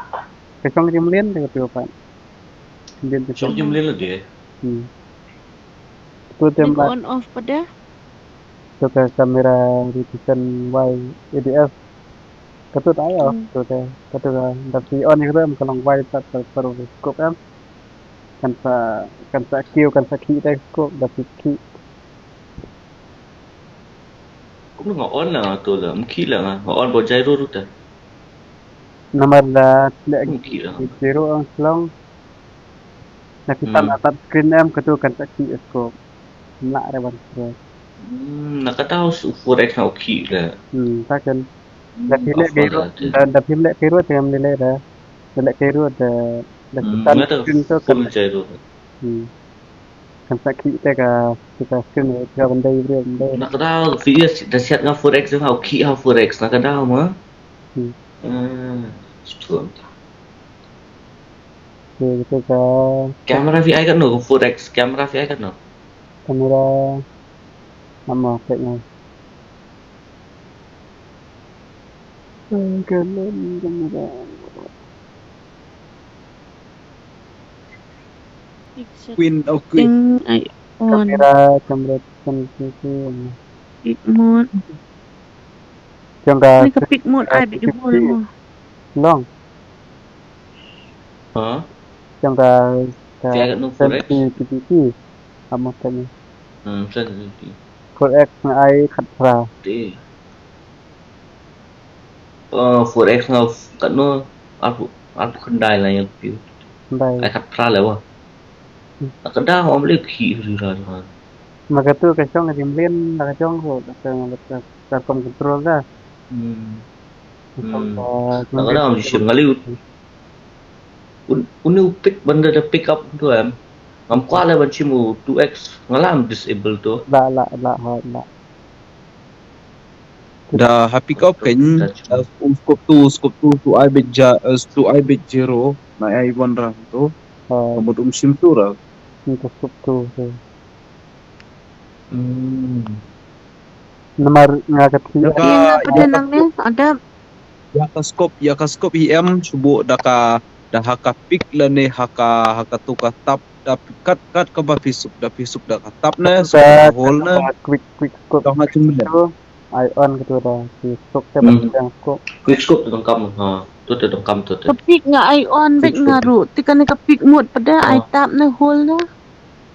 Ka chong ki mlien de ka tu pat. Din tu. Chong ki mlien la de. Hmm. Tu tem ba on off pada. Tu ka camera rotation wide A D S. Ka tu ta ai off tu te. Ka tu ka da si on ka tu em ka long wide ta ta per scope em. Kan sa kan sa kiew kan sa ki ta scope da si ki. Kum nga on la tu la mki la nga on bo gyro ruta. Namar da le mki la gyro ang slong. Na ki pan atat screen em katu kan tak ki scope. Mla re ban scope. Hmm, na kata us four X na uki la. Hmm, taken. Da phi le gyro da da phi le gyro te em le da. Da le gyro da da ki pan screen tu kan gyro. Hmm. Kan sa ki te ka te ka screen te ka ban dei bri ban dei. Na ka dau fi da siat nga four X ha ki ha four X na ka dau ma. Hmm. Eh, stuam ta. Kita ka Camera V I kan no, four X camera V I kan no. Kamera. Nama pek ngai. Kamera. Queen, oh, Queen. Ting ai on. Kamera, kamera, kamera. Big mode. Jong ka Ni ka pick mode ai bit hol mo. Long. Ha? Jong ka ka Kaya kat nung four X? Sensitivity. Apa tadi? Hmm, sensitivity. Four X na ai khat phra. Ti. Oh, four X na kat nung arphew arphew khyndai la ïa phi. Khyndai. Ai khat phra la wa. Hmm. Ka da hom le khi ri ra ra. Ma ka tu ka shong ka jingmlien, ka shong ko ka ka ka kom control da. Hmm. Ka kom Hmm. ka Ka ka da hom shim ngali ut. Un uni u pick banda da pick up tu em. Ngam kwah le ban shim u two X ngalam disable tu. La la la ha la. Da ha pick up kan, uh, um scope tu, scope tu, tu ai bit ja, uh, tu ai bit zero, na ai wan rang tu. Ha. Kamut um shim tu ra. Ni ka scope tu. Hmm. Namar nga ka thi. Ïa ka, ïa ka, pada nang ne, ada. Ïa ka scope, ïa ka scope hi em, subuh da ka, da ha ka pick lane ha ka, ha ka tu ka tap, da kat, kat kaba phi suk, da phi suk da ka tap ne, suk da ka hole ne. Quick, quick scope. Tang ha chung ne. Tu, ai on ka tu da, phi suk te ban scope. Quick scope tu tang kam, ha. Tu tu tang kam tu tu. Ka pick nga ai on bit nga ruh, ti kane ka pick mode pada ai tap ne hole ne.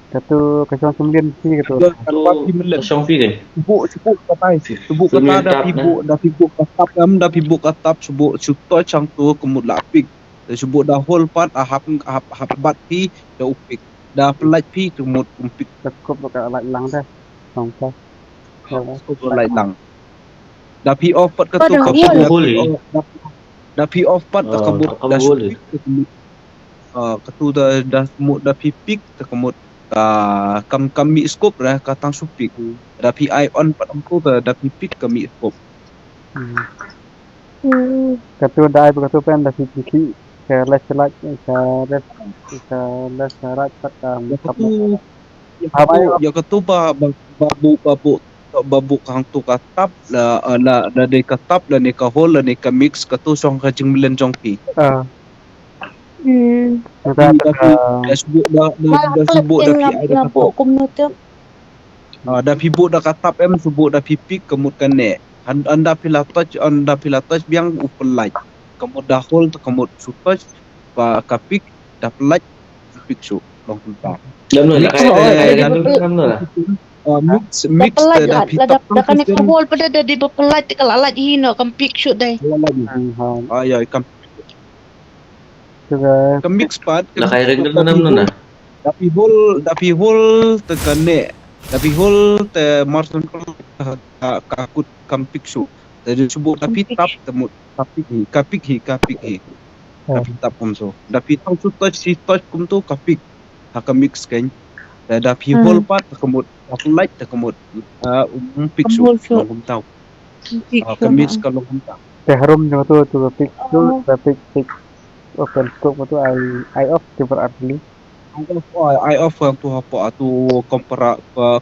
Katu ka shong sumlin phi katu. Katu ka shong phi kan. Subuh subuh katai. Subuh kata da phi buh da phi buh ka tap em da phi buh ka tap subuh sutoh chang tu ka mut la pick. Da subuh da hole pat a hap hap hap bat phi da u pick. Da pynlait phi ka mut um pick. Ka scope ka lait lang da. Shong ka. Scope lait lang. Da phi off pat katu ka hole. Da phi off pat ka mut da shu pick ka mut. Ah, katu da da mut da phi pick ta ka mut ka kam kam mih scope ra ka tang shu pick. Da phi ai on pat katu da da phi pick ka mih scope. Hmm. Katu da ai katu pen da phi pick ka left right ka left ka left right pat ka. Ïa katu ba ba ba bu ba bu ba bu ka hangtu ka tap la la da dei ka tap la ne ka hole la ne ka mix katu shong ka jingmlien jong phi. Ah. Hmm. Kata da phi da subuh da da subuh da phi ai da ka tap. Kumno tu? Ah, da phi buh da ka tap em subuh da phi pick ka mut kane. An an da phi la touch an da phi la touch biang u pynlait. Ka mut da hole ta ka mut shu touch ba ka pick da pynlait pick shu long kumta. Dam no la. Mix mix da phi tap da kane ka hole pada da dei ba pynlait ka la lait hi no kam pick shu dei. Ah ya kam. Ka mix pat la kai ring da nam na. Da phi hole da phi hole ta kane da phi hole ta marson ka ka kut kam pick shu. Da subuh da phi tap ta mut ka pick hi ka pick hi ka pick hi. Da phi tap kumtu da phi tang shu touch shu touch kumtu ka pick. Ha ka mix kan da da phi hole pat ta ka mut da pynlait ta ka mut um pick shu. Kumtu ka mix ka long kumtu. Te harum jong tu tu ka pick tu ka pick pick. Open scope tu ai ai off temporarily. Ai off ai off tu hapoh tu kamera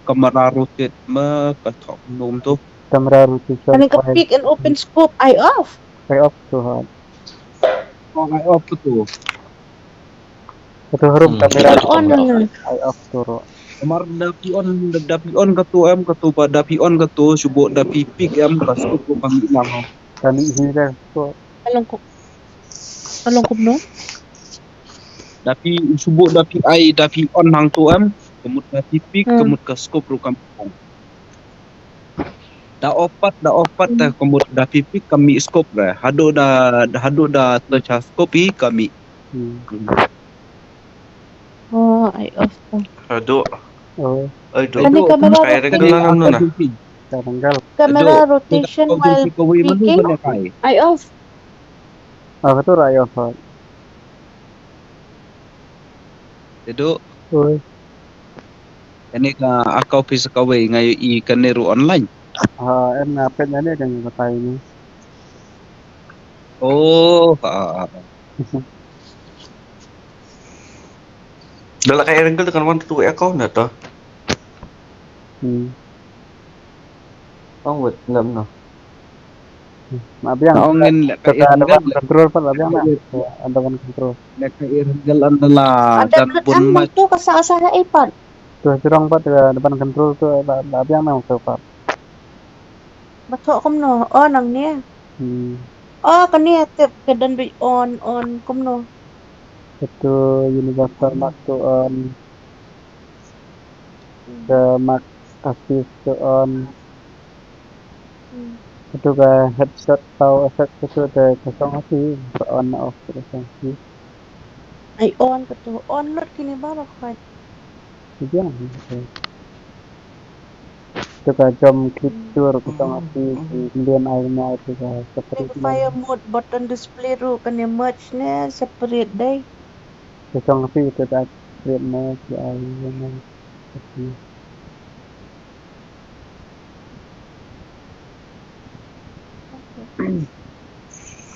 kamera rotate ma ka thok nom tu. Kamera rotation. Ani ka pick and open scope ai off. Ai off tu ha. Ai off tu. Katu harum kamera on. Ai off tu ro. Kamar da phi on da phi on katu em katu ba da phi on katu subuh da phi pick em ka scope ka mih lang. Ka mih hi da ko. Along ko. Along kumno? Da phi subuh da phi ai da phi on hangtu em. Ka mut da phi pick ka mut ka scope ruh kam. Da off pat da off pat ta ka mut da phi pick ka mih scope re. Haduh da haduh da touch ha scope hi ka mih. Oh, ai off. Haduh. Oh. Ai do. Ani kamera rotation. Kamera rotation while picking. Ai off. Ah, katu ai off. Tedu. Oi. Kane ka account pisa kawei nga ïohi kane ruh online. Ha, em nga peit ïa ne ka batai ni. Oh, ha. Da la ka Erangel te kan wan tu account na to. Hmm. Ong wet lem no. Ma biang. Ong ngin la ka Erangel ban control pat la biang na. Anda ban control. La ka Erangel anda la. Ada jan belut bun am ma tu ka sa sa ha iPad. Tu jrong pat la ban control tu la biang na tu pat. Ba thoh kumno? Oh, nangne. Hmm. Oh, kane tip ka don beit on, on kumno? Itu universal mark to on. Hmm. Ka mark assist to on. Hmm. Itu ka headshot tau effect itu te kosong api, ka on off kosong api. Ai on ka tu, on lut kini baru ka. Iya. Te ka jump capture ka song api ki Indian Army te ka separate. Fire mode button display ruh kane merge ne separate dei. Ka song api te ka separate ne ki ai ne.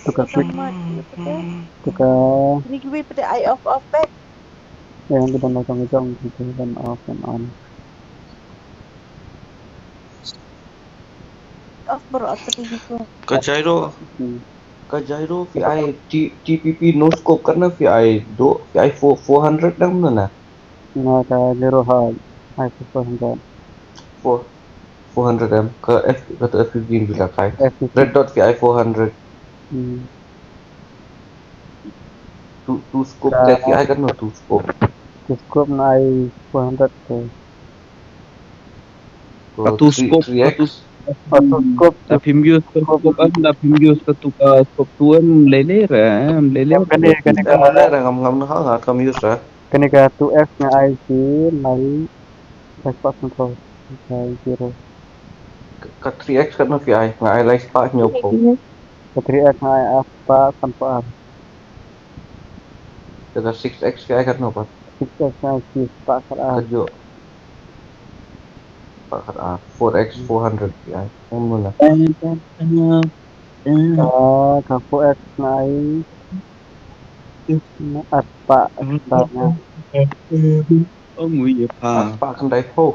Te ka switch. Te ka. Ni kiwi pete ai off off back. Yang kita nang jong kita dan off and on. Off bro, apa tu gitu? Ka gyro. Hmm. Ka gyro phi ai T- TPP no scope kan na phi ai do phi ai four four hundred dang na na. Na ka gyro ha ai four hundred. Four four hundred M ka F ka tu F P V bila kai. F P V. Red dot phi ai four hundred. Hmm. Tu tu scope te phi ai kan no tu scope. Tu scope na ai four hundred te. Ka tu scope, ka tu scope. Da phim use ka scope em, da phim use ka tu ka scope tu em lele re, em lele. Kane kane ka lele re ngam ngam na ha ngam use re. Kane ka two X nga ai ki lai lai spah san phew. Ka zero. Ka three X kan no phi ai nga ai lai spah hynñiew phew. Ka three X nga ai ar spah san phew ar. Ka six X phi ai kan no pat. Six X nga ai ki spah khat ar. Ka jo. Spah khat ar. Four X four hundred phi ai. Ong mula. Ka ka four X nga ai. Ar spah ar spah nga. Ong wi ya pa. Ar spah khyndai phew.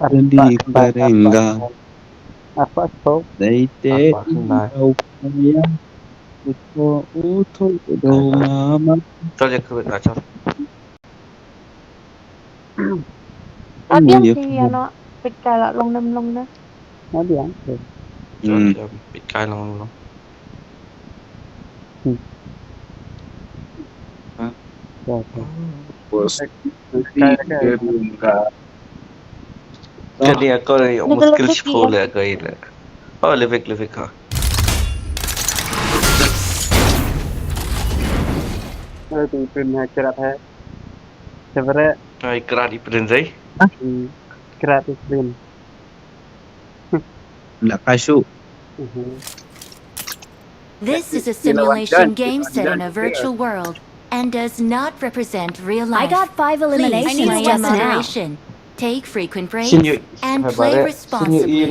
Ar spah khyndai ar spah. Ar spah phew. Dei te. Ar spah khyndai. Utho utho do mama. Chal ya kru na chal. Abiang ti ya no pit kai la long nem long na. Abiang. Hmm. Pit kai long long. Hmm. Ha? Ya, ya. Bos. Kai kai. Ka dia ko ni muskil shkol ya ko ile. Oh, levik levik ha. Aduh, pin hai kerat hai. Sebenarnya. Ai krat i prince ai. Krat i prince. La kasu. This is a simulation game set in a virtual world and does not represent real life. I got five eliminations just now. Take frequent breaks and play responsibly.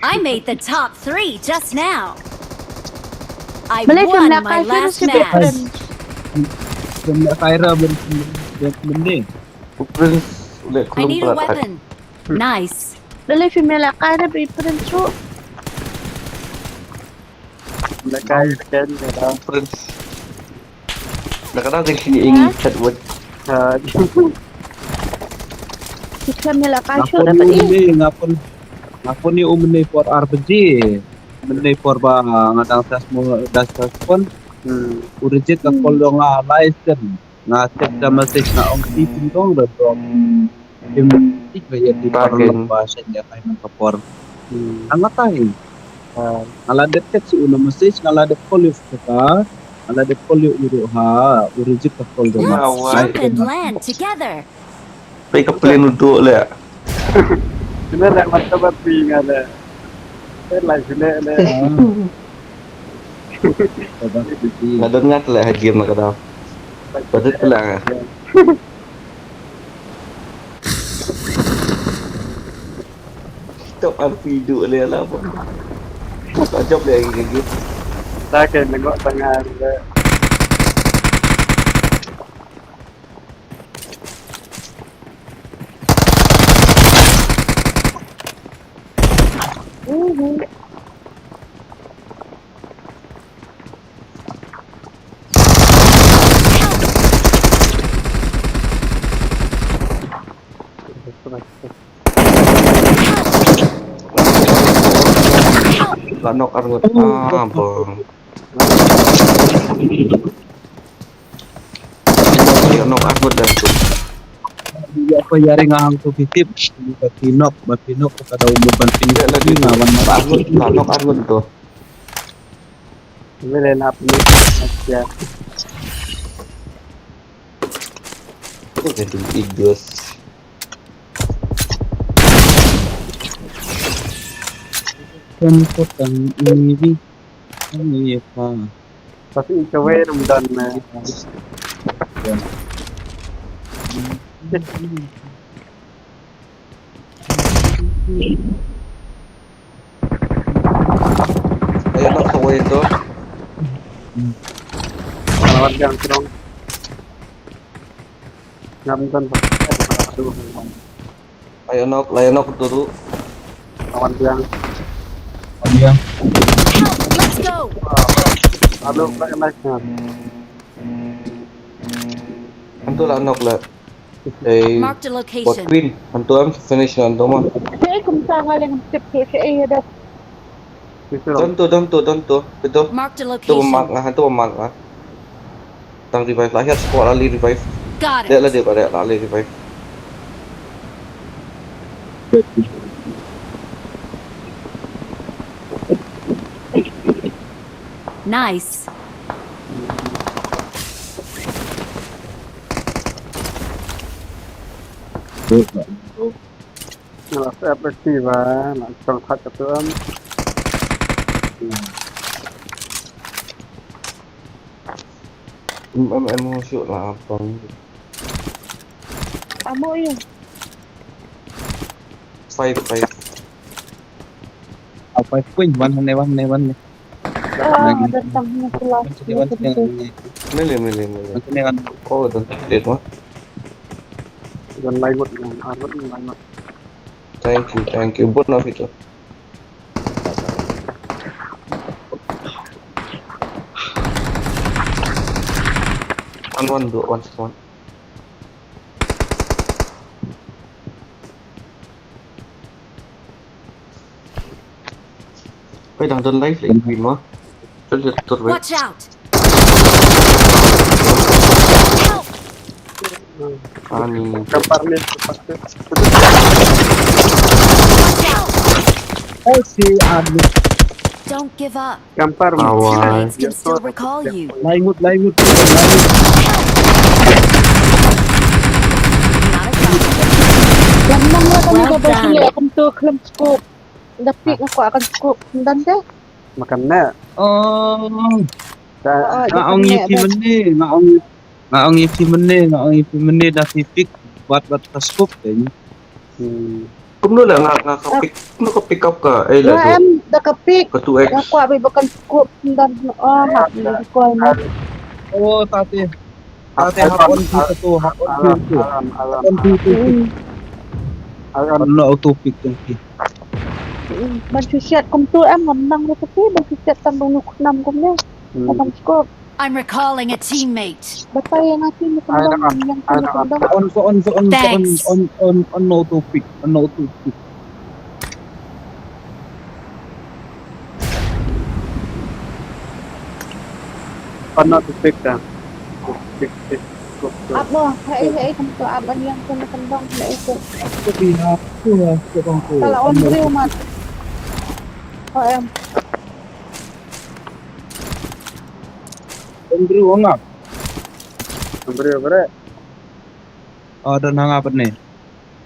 I made the top three just now. I won my last match. Prince u leh khlum. I need a weapon. Nice. Lele female akai da bi Prince ruh. Lele kai da ken da Prince. Da ka dang sini ing chat wet. Ha. Kita mela kai shu dapat ing. Ngapun ngapun ni um ni por R P G. Mene por ba nga dang tas mo das tas pon. Urijit ka kol dong nga live kan. Nga check da message nga ong ti pun dong da dong. Tim tik ba ya ti por lok ba shen ya kai nang ka por. Ang nga tai. Nga la dep check si uno message nga la dep call yu ka. Nga la dep call yu uru ha. Urijit ka kol dong nga. Jump and land together. Pei ka plane u duh leh. Sila leh mata bati nga leh. Pei lai sila leh. Nga don nga leh ha game na ka dau. Badet leh nga. Top R P duh leh lah. Ka jop leh lagi ka game. Ta ke nengok tengah leh. La nok arngut. Ah, bang. La nok arngut dah tu. Ya, apa ya ring ang tu fifty. Ba pinok, ba pinok ka dau ban pin. Ya, lagi tu. Nga wan ba arngut, la nok arngut tu. Boleh nak ni. Ya. Itu jadi idiot. Kan potang ini. Ini apa? Tapi ikawe rum dan, eh. Ayo, knock sa uwei to. Lawan biang strong. Ngam don ba. Ayo, knock, ayo, knock dulu. Lawan biang. Lawan biang. Help! Let's go! Aduh, kena nice. Hantu la knock la. Ei, Marked a location. Bot Queen. Hantu am finish na hantu ma. Sha ei kumta nga leng tip tu sha ei ïa da. Don tu, don tu, don tu. Betul. Marked a location. Tu ba mark nga, hantu ba mark nga. Tang revive la, hiat squad la li revive. Got it. Dek la dek ba dek la li revive. Nice. Nga la sep active ba, nga chong khat ka tu am. Em em em shu la pang. Amo ïa. Five, five. Ah, five point. One ne, one ne, one ne. Ah, datang na kelas. One ne, one ne. Mele, mele, mele. One ne, one. Oh, datang. One lai ngut, one lai ngut. Thank you, thank you. Bot na fito. One, one, do, one, one. Oi, dang don live lagi, Bimo. Tur, tur, tur, wei. Watch out! Help! Ani. Kampar ni, kampar ni. Watch out! Oh, si Ani. Don't give up. Kampar. Awai. Teammates can still recall you. Lai ngut, lai ngut, lai ngut. Well done. Kum tu khlem scope. Da pick nga kwah kan scope. Ndan te. Makan ne. Oh. Nga ong ïa phi mynne, nga ong, nga ong ïa phi mynne, nga ong ïa phi mynne da phi pick. Wat, wat ka scope te. Hmm. Kumno la nga, nga ka pick, kumno ka pick up ka, eh, la em da ka pick. Ka two X. Nga kwah ba kan scope ndan, oh, hap ni ko na. Oh, tate. Tate hap on tu tu, hap on tu tu. Alarm, alarm, hap on tu tu. Alarm. No auto pick tu. Ban shishat kum tu em ngam nang tu tu, ban shishat tam ban nuk nam kum ni. Hmm. Ban scope. I'm recalling a teammate. Batai yang aku ni kembang, yang aku ni kembang. On, on, on, on, on, on, on, on, no topic, on, no topic. On, no topic dah. Topic, topic, topic. Up mo, hai, hai, kamu tu up, yang aku ni kembang, hai, itu. Aku di aku lah, aku bang tu. Kalau on real mat. Oh, em. Andrew, ong nga. Andrew, bre. Oh, don hanga pat ne.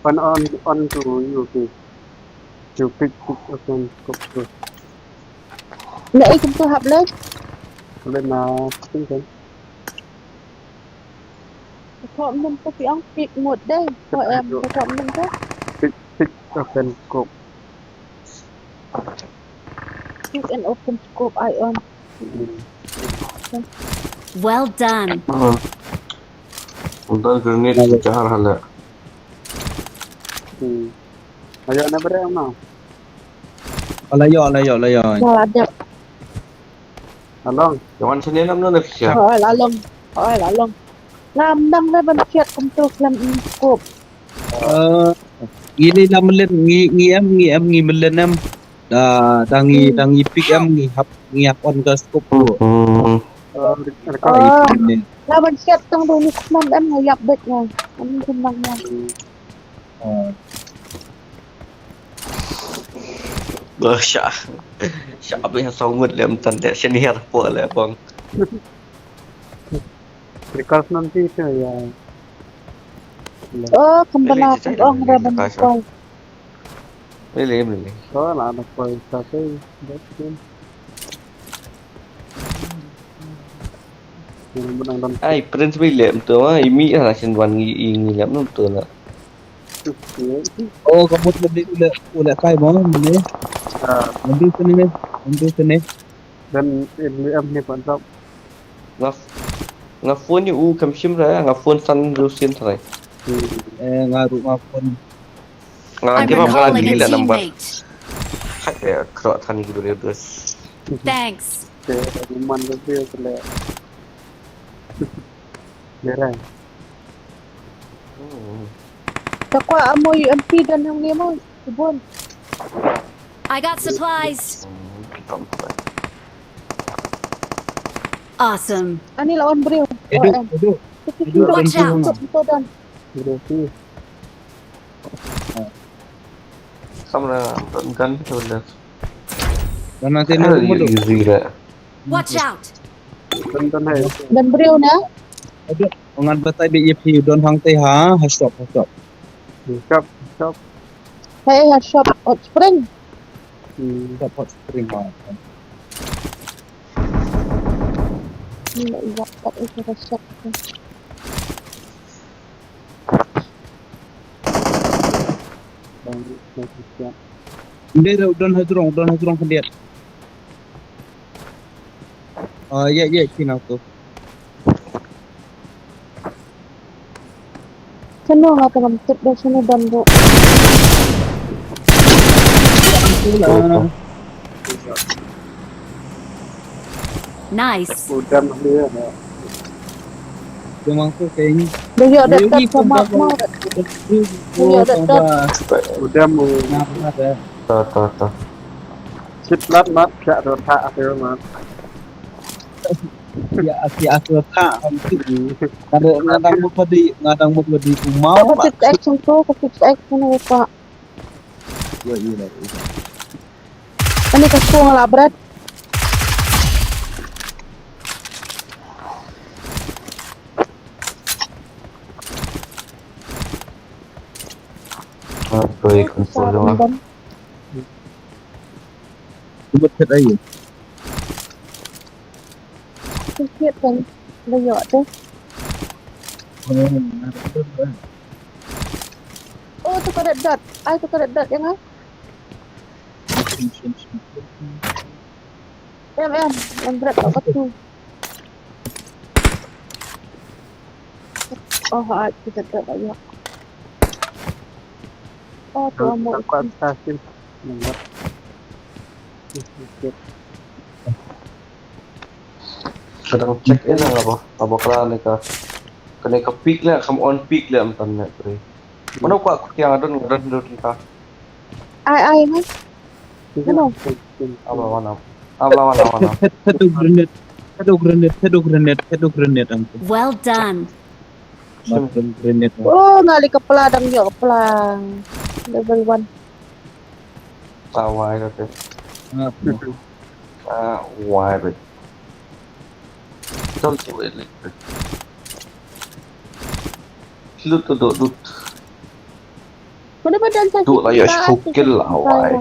Pan on, on tu, you, okay. You pick, pick, okay, pick, pick. Na, eh, kum tu hap le. Boleh na, pick kan. Ko mem ko pi ong pick mut dei. Ko em, ko mem ko. Pick, pick, okay, scope. Pick and open scope, I on. Well done. Hmm. Undan grenade jahar hala. Hmm. Ayo na bre ma. Ala yo, ala yo, ala yo. Nga la dep. Along. Yawan sini nam no nafsia. Oi, la long. Oi, la long. Ngam dang le ban siat kumtu khlem im scope. Eh, ngi ni la melen ngi ngi em ngi em ngi melen em. Da da ngi da ngi pick em ngi hap ngi hap on ka scope tu. Record. Ni. La ban siat tang do ni kumam em nga yap bet nga. Em kumam nga. Eh, Ba sha. Sha ba yang song ngut lem tan de senior po le bong. Record nanti tu ya. Oh, kembali aku. Oh, udah bentuk. Really, really. Oh, lah ada koi satu. Betul. Yang menang dan Ai Prince William tu ah imi lah sin wan ngi ngi lem tu lah. Oh, kamu tadi udah udah kai mau ni. Ah, Nanti sini ni. Nanti sini. dan M W M ni pantau. Nga nga phone ni u kam shim ra nga phone san lu sin trai. Eh, nga ruh nga phone. Nga I'm kira nga recalling di a la number. Teammate. Khat ya kro than ni gibri dus. Thanks. Ke man lebih kele. Merah. Hmm. Takwa amo U M P dan yang lima. Kebun. I got supplies. Hmm, tampak. Awesome. Ani lawan briew. Edu, edu. Kita Watch out. Kita dan. Udah sih. Kamera gun tu dah. Dan nanti Ada ni easy dah. Watch out. Dan dan hai. Dan briew na. Aduh, ngan batai bi ip hi don hang te ha, ha shop, ha shop. Shop, shop. Hey, ha shop Hot Spring. Hmm. Shop Hot Spring ha. Ni nak buat kat itu ha shop. Bang, bang, siap. Ndai dah don hajrong, don hajrong khyndiat. Ah, ya ya kina tu. Kena ngapa ngam tip dah sini dan bu. Itulah. Nice. Udah mah dia. Dia mangsa kayaknya. Dia ya dah Dia tak ikut sama dah mau. Dia Dia dah tambah. Udah mau. Nah, benar dah. Tuh tuh tuh. Sip lat mat, siap dah tak ada mat. Ya, aki aku tak. Kada ngadang mut padi, ngadang mut padi kumau. Kau tip action tu, kau tip action apa? Ya, iya lah. Ini kasih lah berat. Apa ikut follow ah. Cuma chat aja. Sikit kan. Layok tu. Oh, nah, betul lah. Oh, tu kada dot. Ai tu kada dot yang ah. Sim, sim, sim. Em em, em berat kat batu. Oh, ha, kita tak payah. Oh, tu amuk. Kuat tasin. Nampak. Sikit. Kadang check in lah apa? Apa kala ni ka? Kena ka pick lah, come on pick lah, entan nak beri. Mana kuat aku tiang adun adun dun ta. Ai ai mah. Hello. Apa mana? Apa mana mana? Head to grenade. Head to grenade. Head to grenade. Head to grenade. Ampun. Well done. Makan grenade. Oh, ngali kepala dang yo kepala. Level one. Tawai kata. Ah, Ah, why but. Don't do it like that. Lut tu duk lut. Mana badan saya? Duk lah ya shukil lah why.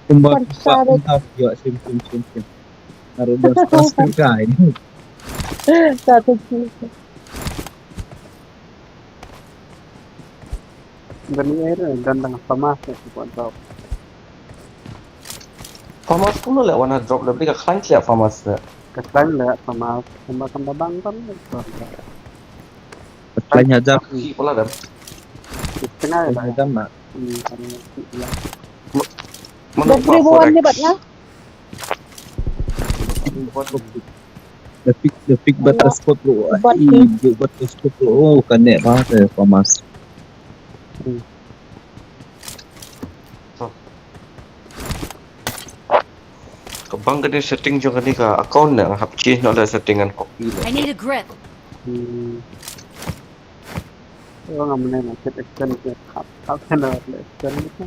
Kumba kumba kumba. Yo, sim sim sim sim. Harus dah stres kan. Satu kilo. Gani air dan dengan pamas ya support drop. Pamas pun lah wana drop lebih ke klan siap pamas le. Kesan le pamas kembar kembar bang kan. Lain aja. Ki pula dah. Tengah lah. Dam lah. Hmm, tengah lah. Mana Dah seribu wan ni bat lah. Dah pick, dah pick bat spot tu. Bat ni. Bat spot tu. Oh, kan nek bah, eh, Thomas. Hmm. Ka bang kane setting jong kane ka account ne nga hap change noh la setting ngan copy la. I need a grip. Hmm. Oh, nga mane nga set extend ke hap hap kena extend ke.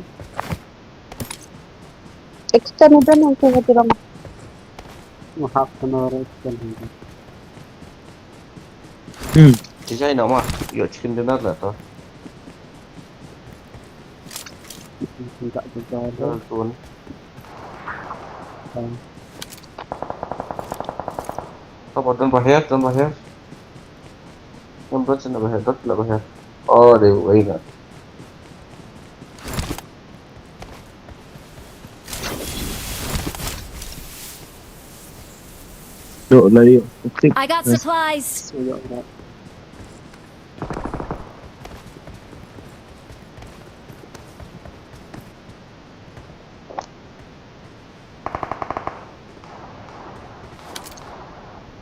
Extend udah nang ku hati ram. Nga hap kena extend. Hmm. Ti jai nama, yo chicken dinner la to. Minta juga ada. Tuan. Apa tuan bahaya, tuan bahaya? Tuan bahaya, tuan bahaya. Oh, dia wait lah. Duk lari. I got supplies.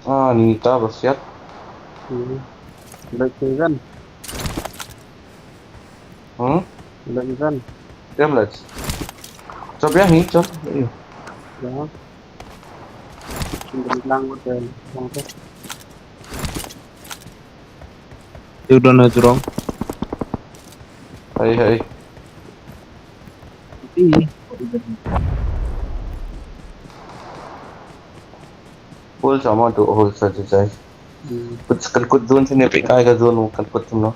Ah, ni ta bersiap. Hmm. Baik kan. Hmm? Udah ni kan? Dia belas. Coba ya ni, coba. Iya. Ya. Tinggal hilang udah. Yang tu. Dia udah na jurong. Hai, hai. Ih. Full sama tu, full saja saya. Hmm. Kut, kan kut zone sini, pik kai ka zone, kan kut semua.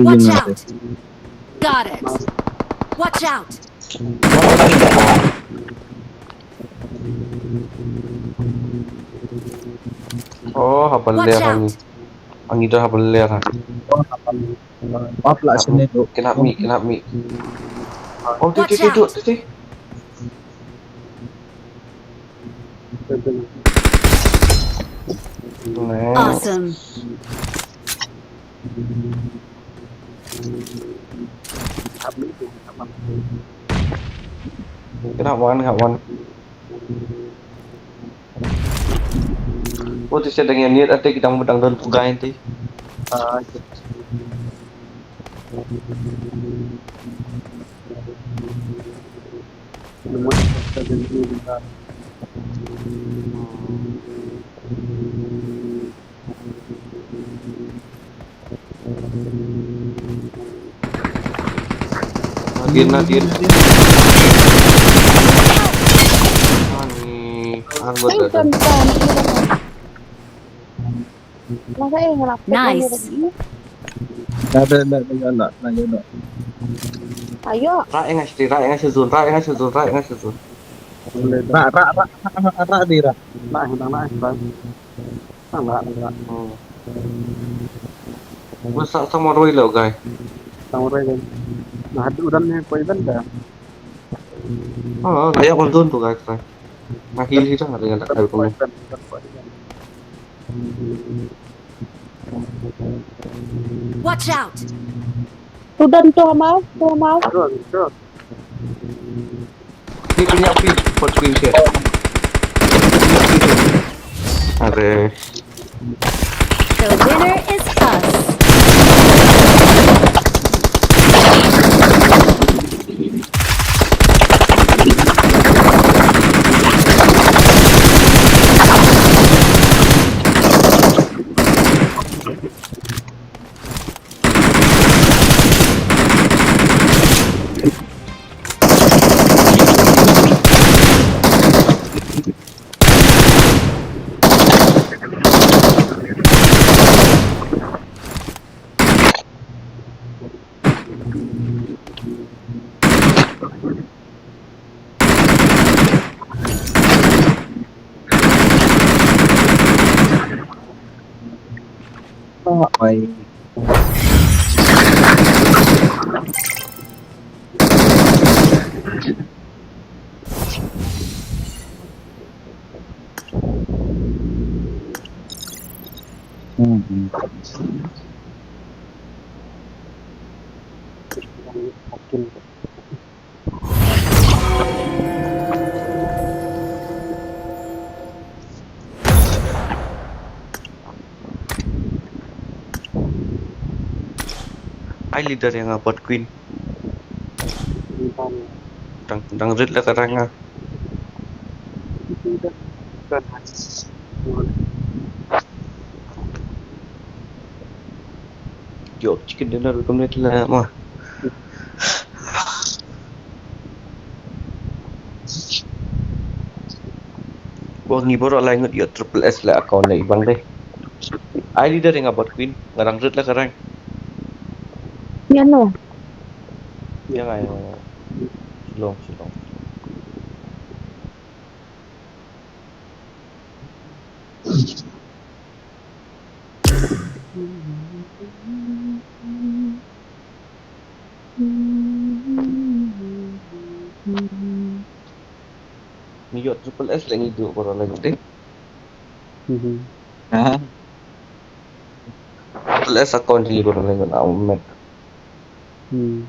Watch out! Got it! Watch out! Oh, haba ler hangi. Hangi dah haba ler ha. Off lah sini tu. Kena mi, kena mi. Oh, tu, tu, tu, tu, tu. Nice. Awesome. Kena one, kena one. Oh, tu saya dengan niat ada kita mau dang don pugai nanti. Ah, Nadin, Nadin. Ani, ang betul. Nice. Dah, dah, dah, dah, dah, dah, dah. Ayo. Rak yang ngasih, rak yang ngasih zone, rak yang ngasih zone, rak yang ngasih zone. Rak, rak, rak, rak, rak, rak, di rak. Rak, rak, rak, rak. Rak, rak, rak. Oh. Gua sa-, sama Roy lo, guys. Sama Roy lo. Nah, hadu udah nih, koi benda. Ah, kayak kon zone tu, guys, guys. Nah, heal sih dah, ada yang tak ada komen. Watch out! Tudan tu, Amal, tu, Amal. Ni punya api, pot kuing siap. Ada. The winner is us. Ai leader ïa nga bot queen. Dang, dang rit la ka rank nga. Ïoh chicken dinner kumne la ma. Ko ngi baroh lai ngut ïoh triple S la account la ibang dei. Ai leader ïa nga bot queen, nga dang rit la ka rank. Ïa no? Ïa nga, ïa nga. Shillong, Shillong. Ngi ïoh triple S leh ngi duh baroh leh ngut dei. Mhm. Aha. Triple S account hi baroh leh ngut, ah, met. Hmm.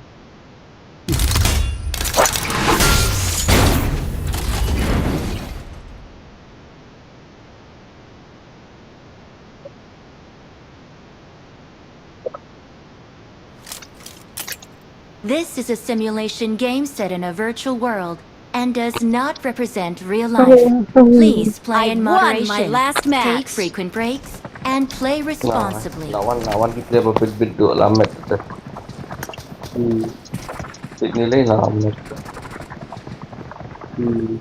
This is a simulation game set in a virtual world and does not represent real life. Please play in moderation. Take frequent breaks and play responsibly. Lawan, lawan ki play ba bit bit duh la met te. Hmm. Sik ni lei la met. Hmm.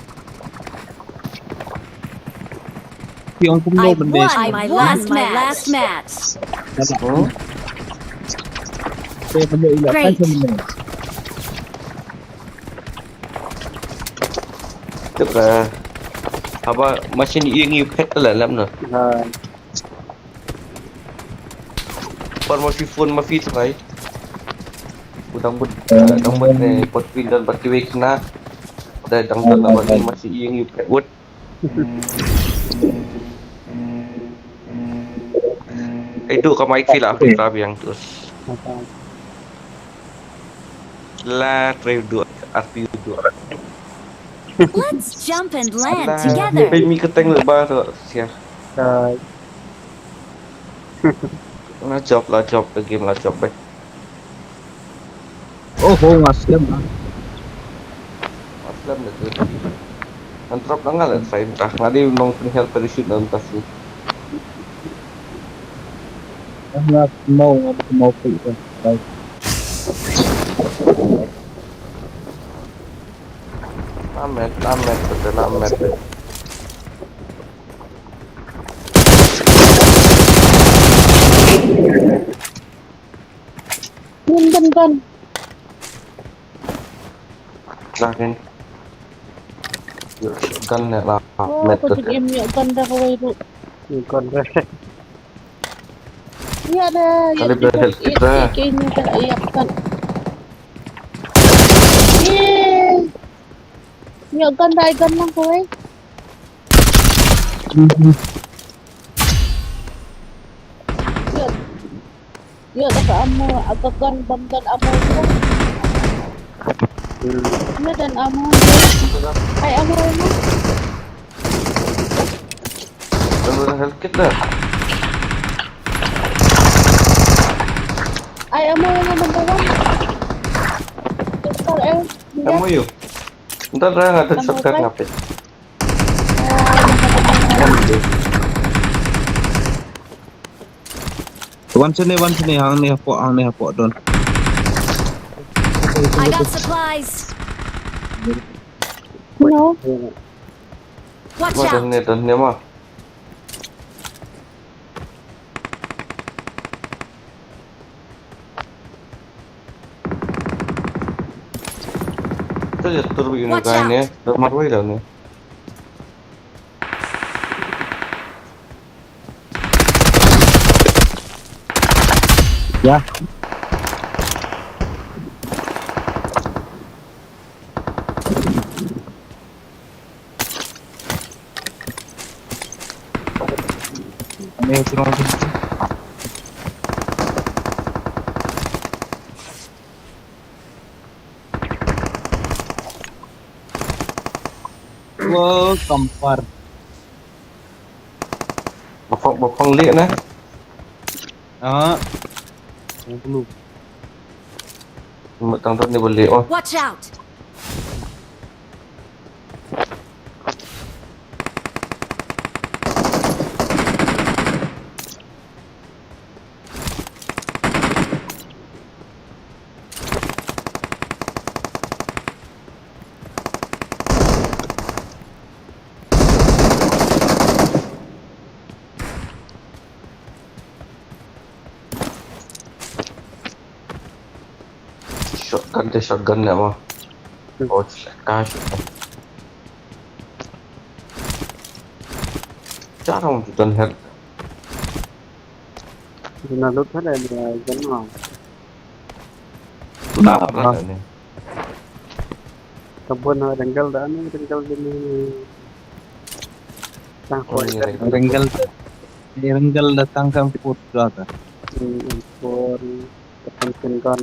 Ki ong kumno ban dei. I won my last match. Great. Tip ra. Haba machine ïing ïu phet la lam na. Ha. Par ma phi phone ma phi try. U dang bud, eh, dang bud ne pot pin don bad kiwei khynnah. Da dang don la bad ni machine ïing ïu phet wut. Ai duh ka mic phi la phi la biang tu. La trei duh, arti duh. Let's jump and land together. Pei mi keteng le ba tu sia. Hai. La jop, la jop, the game la jop, eh. Oh, oh, nga slem ah. Nga slem da tu. Ngan drop na nga la try mynta. Nga dei nong pynhiar parachute na mynta sini. Nga mau, nga mau phi tu. Bye. Lamet, lamet, betul lamet. Gun, gun, gun. Lakin. Gun ne la. Oh, met ko tu. Dik em ïa gun da kawei tu. Gun da. Ïa da, ïa da, ïa da, ïa da, ïa da. Ïa gun da, ïa gun lang kawei. Ïa, ïa da ka ammo, ka gun bam don ammo. Ïa don ammo. Ai ammo, ammo. Ano na health kit na? Ai ammo, ammo number one. Pistol, eh. Ammo ïa. Ntar dah ada shotgun ngapain? Wan sini, wan sini, hangne hapoh, hangne hapoh don. I got supplies. No. Watch out. Don ne, don ne ma. Watch out. Watch out. Ïa. Ani, turun, turun. Wow, kampar. Ba phong, ba phong lieh na. Ah. Yang perlu. Tang tu ni boleh. Oh. Watch out! Shotgun te shotgun ne mo. Hmm. Oh, shotgun, shotgun. Cara mo tu don head. Ina lut hada ni jan mo. Tu na apa ni? Kabun ha renggal da ni, renggal da ni. Tang khoi. Renggal da. Renggal da tang kan put da. Hmm, put. Kan kan kan.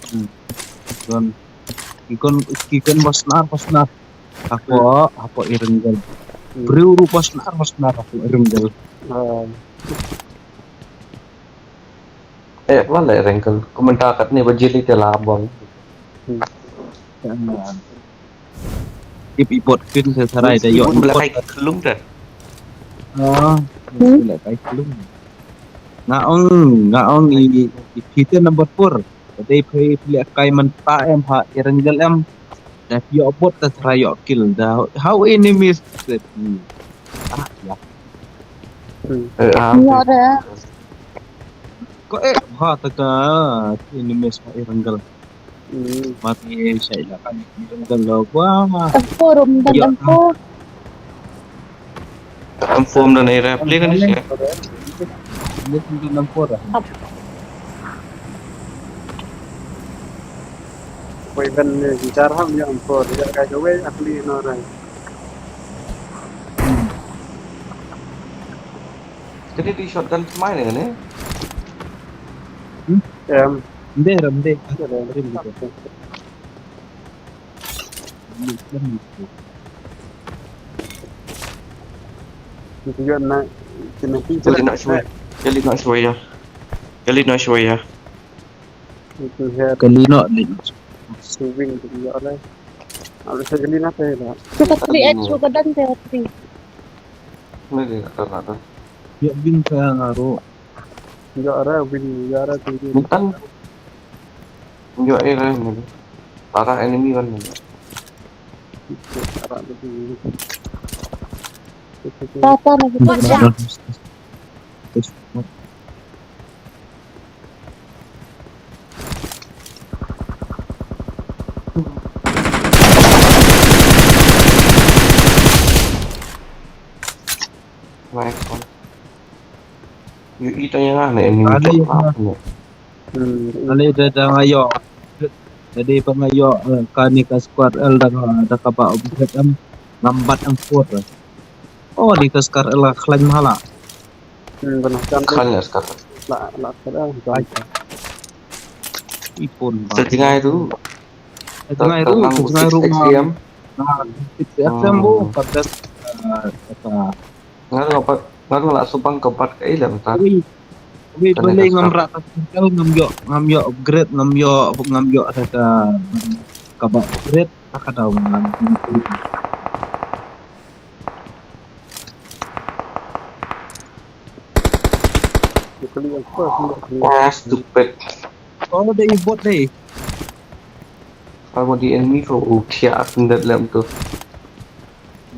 Hmm. Kon, ki kon, ki kon bos nar, bos nar. Hapoh, hapoh i renggal. Hmm. Briew ruh bos nar, bos nar hapoh i renggal. Ah. Eh, apa lah renggal? Komentar kat ni bajili te labang. Hmm. Ip ipot pin se sarai da yo ipot. Bela kai klung da. Ah, bela kai klung. Nga ong, nga ong i, i Peter number four. Dei phi phi leh kai man ta em ha i renggal em. Da phi ïoh bot ta try ïoh kill da. How enemies that you. Ah, ya. Hmm. Eh, ah, ïoh da. Ko eh ha ta ka enemies ha i renggal. Hmm. Mati sa ila kai i renggal lo. Wah. Tempo rum dan tempo. Am form da nei rap le kan sia. Ni kum tu nam por. Koi ban ni jar ham ya am por ya kai kawei akli no rai. Kini di shotgun smai ni kan eh? Hmm? Em. Nde ram nde. Nde ram nde. Jali noh shwei. Jali noh shwei ya. Jali noh shwei ya. Kali noh ni. Swing tu ya lah. Ada saya jali nak saya dah. Cuba three X, cuba dan saya three. Ni dia nak nak dah. Ya bin saya ngaruh. Ïoh ra win, ïoh ra win. Mynta. Ïoh eh ra win. Para enemy wan. Para lagi. Papa lagi. Watch out. Nice one. Yu i tang ïa nga ne, ni. Ale da da nga ïoh. Jadi pa nga ïoh, eh, kane ka squad L da ka, da kaba upgrade em, nambat em four. Oh, di ka squad L khlaiñ ma la. Hmm, benar. Khlaiñ la squad. La, la squad L. Ipon ba. Sa jingai tu. Sa jingai tu, sa jingai tu. Nah, six X M bu, patas, eh, kata. Nga ruh nga pat, nga ruh nga la subang ka bat ka ilem ta. Ui. Ui, balei ngam rah ka circle, ngam ïoh, ngam ïoh upgrade, ngam ïoh, ngam ïoh ka, ka, kaba upgrade, ka ka daw ngam. Ah, stupid. Oh, dei bot dei. Ai mo di enemy ko u khia ak ndet lem tu.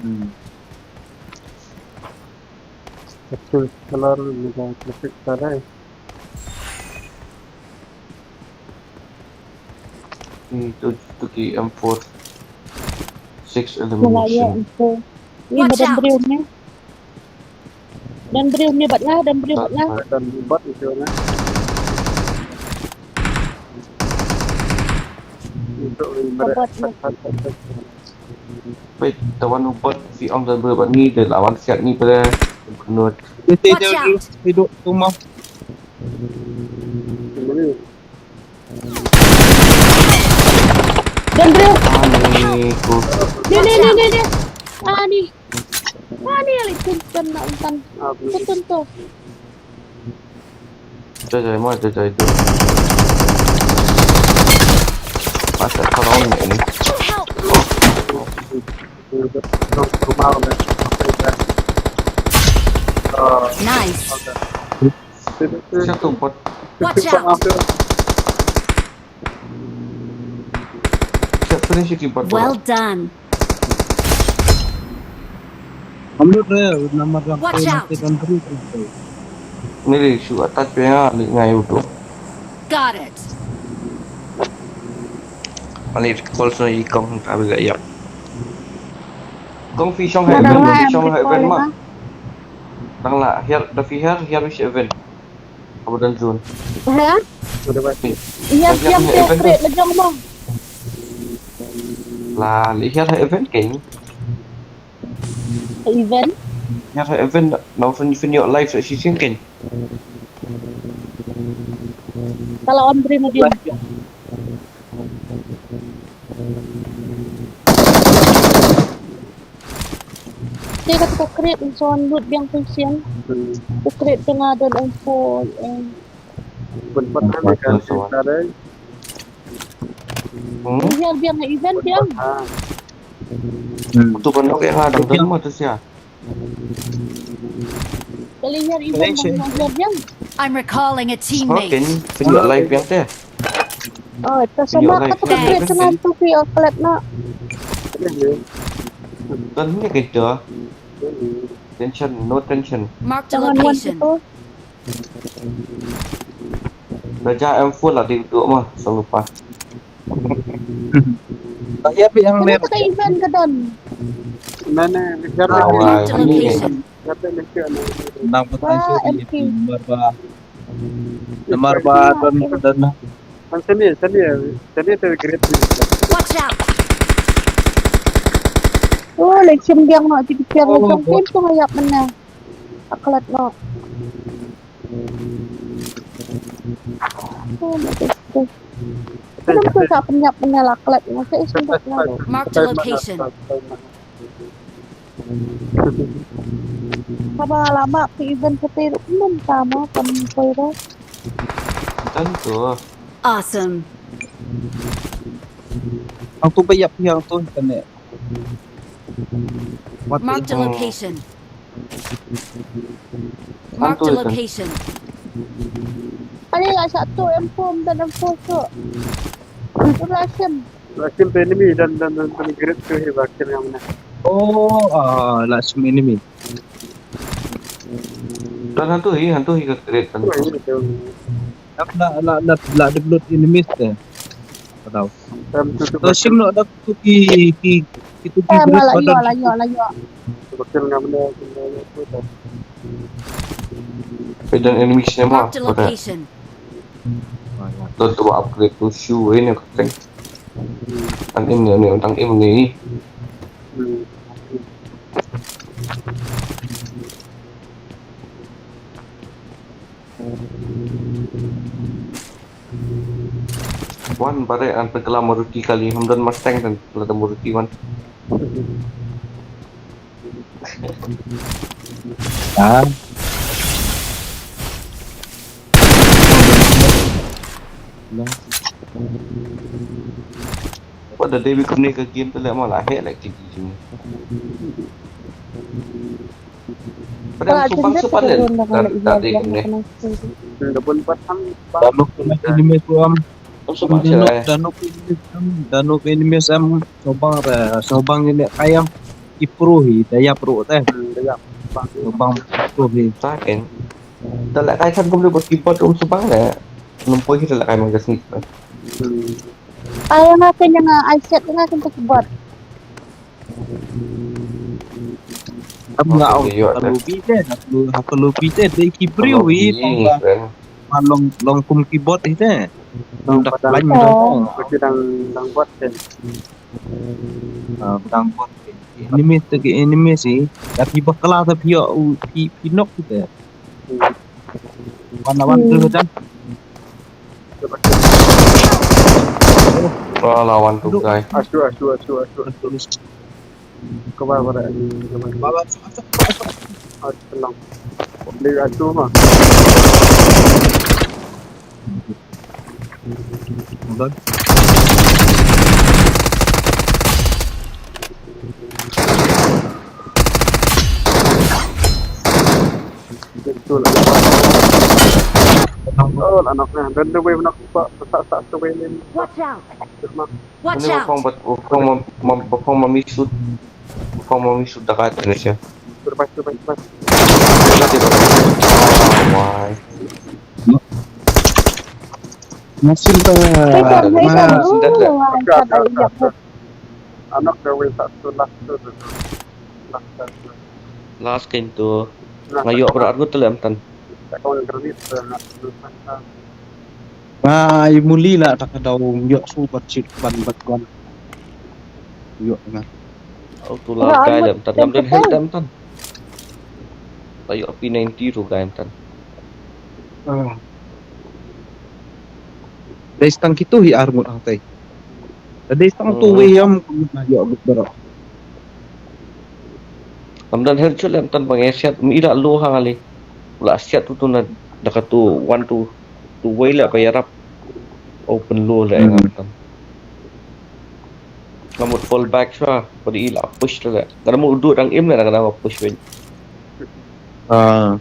Hmm. Betul, color ni dah traffic tadi. Ni tu, tu ki M four. Six elimination. Watch out. Ni badan briew ni. Dan briew ni bat lah, dan briew bat lah. Dan bat itu na. Bat lah. Wait, the one who bought the on the briew bat ni, the lawan siat ni pada. Kunut. Watch out. Hidup tu mah. Dan briew. Ani ku. Ni Ni, ni, ni, ni. Ah, ni. Ah, ni, ali tun kan na untan. Tun, tun, tun. Jai, jai, ma, jai, jai, jai. Masa kau ni. Nice. Siapa tu bot? Watch out. Siapa ni si bot? Well done. Amlut re, nama rak. Watch out. Ni li shu atat pe nga li ngai utu. Got it. Mali call so i kong ka bi ga yap. Kong fi shong hai ben, fi shong hai ben ma. Dang la hiar, da fi hiar, hiar fi event. Abadan zone. Ha? Iya, iya, iya, kre la jong mo. La li hiar event keng. Event? Hiar event na fin fin yo live sa shising keng. Kalau on beri mo dia. Te kata ka kret un son lut biang tu sian. Ka kret tengah don info. Bun pat kan kan sare. Hmm? Biang biang event biang. Tu kan oke ha dang dang ma tu sia. Kali hiar event bang hiar biang. I'm recalling a teammate. Oke ni video live biang te. Oh, itu sama kata kret tengah tu pi oklet na. Dan ni kita. Tension, no tension. Mark the location. Dah ja M four lah di duduk mah, selalu pas. Tak ya pi yang mer. Kata event ke don. Mana ni? Mark the location. Nang petai suri. Nomor ba. Nomor ba don don. Ang sini, sini, sini tu great. Watch out. Oh, le chim biang no ti pikier le jong kin tu ngayap mana. Aklat no. Oh, my God. Kenapa tak penyap mana lah aklat no? Saya sudah kenal. Mark the location. Haba lama ke event putih tu belum sama kan koi dah. Tentu. Awesome. Ang tu bayap yang tu internet. Mark the location. Mark the location. Ani lah satu M four dan M four tu. Itu lah sim. Lah sim enemy dan dan dan dan great tu he bakir yang mana. Oh, ah, lah sim enemy. Dan hantu hi, hantu hi ka create kan. Ap la la la la deploy enemies te. Padau. Tam tu tu. To sim no da tu ki ki ki tu ki. Eh, group la yo, la yo, la yo. Bakal ngam ne. Pedan enemies ne ma. Mark the location. Don tu upgrade tu shoe ini kan. Tang im ni, ni tang im ni. Wan bare an pegla Maruti kali, hum don Mustang dan lada Maruti wan. Ah. What the day we connect a game to let my like like. Pada subang sepanen dari dari ini. Double patang. Danu kena ini mesum. Danu danu kena mesum. Danu kena mesum. Sobang sobang ini kayang. Ipruhi daya pro teh. Daya pro. Sobang ipruhi. Saken. Dah lah kai kan kumle buat keyboard um subang le. Numpui kita lah kai mangga sneak. Ai nga kena nga ai set nga kena keyboard. Am nga au. Kalau bi te, kalau kalau bi te dei ki briew i. Ma long long kum keyboard i te. Long dak lain dong. Dang dang bot te. Ah, dang bot. Enemies te ki enemies i. Tapi bakla tapi yo pi pi nok kita. Mana wan tu dah. Wah, lawan tu guys. Asu asu asu asu. Cover, cover. Baba, baba, baba. Oh, tenang. Dia kat tu mah. Hold on. Betul lah. Oh, anak ni. Dan dia boleh nak buka, tak, tak, tu boleh ni. Watch out! Watch out! Ba phong, ba phong, ba phong ma mih shoot. Ba phong ma mih shoot da ka te ne sia. Terlepas, terlepas, terlepas. Wai. Masih dah. Hei, kau, hei, kau. Anak dah wei satu, last tu. Last satu. Last game tu. Nga ïoh bra argut te lem tan. Nga i muli la ta ka daw ïoh su bat chit ban bat wan. Ïoh nga. Auto la gai lem tan, ngam don health lem tan. Ta ïoh P ninety tu gai lem tan. Ah. Dei stang kitu hi arngut hangtai. Dei stang tu wei ïam kum na ïoh gut bro. Ngam don health chut lem tan ba ngi siat mi ila lu ha ngali. Ula siat tu tu na da ka tu one tu tu wei la ba ïarap. Open low la ngam tan. Nga mut fall back shuwa, padi ila push tu la. Nga mut dang im la nga push wei. Ah.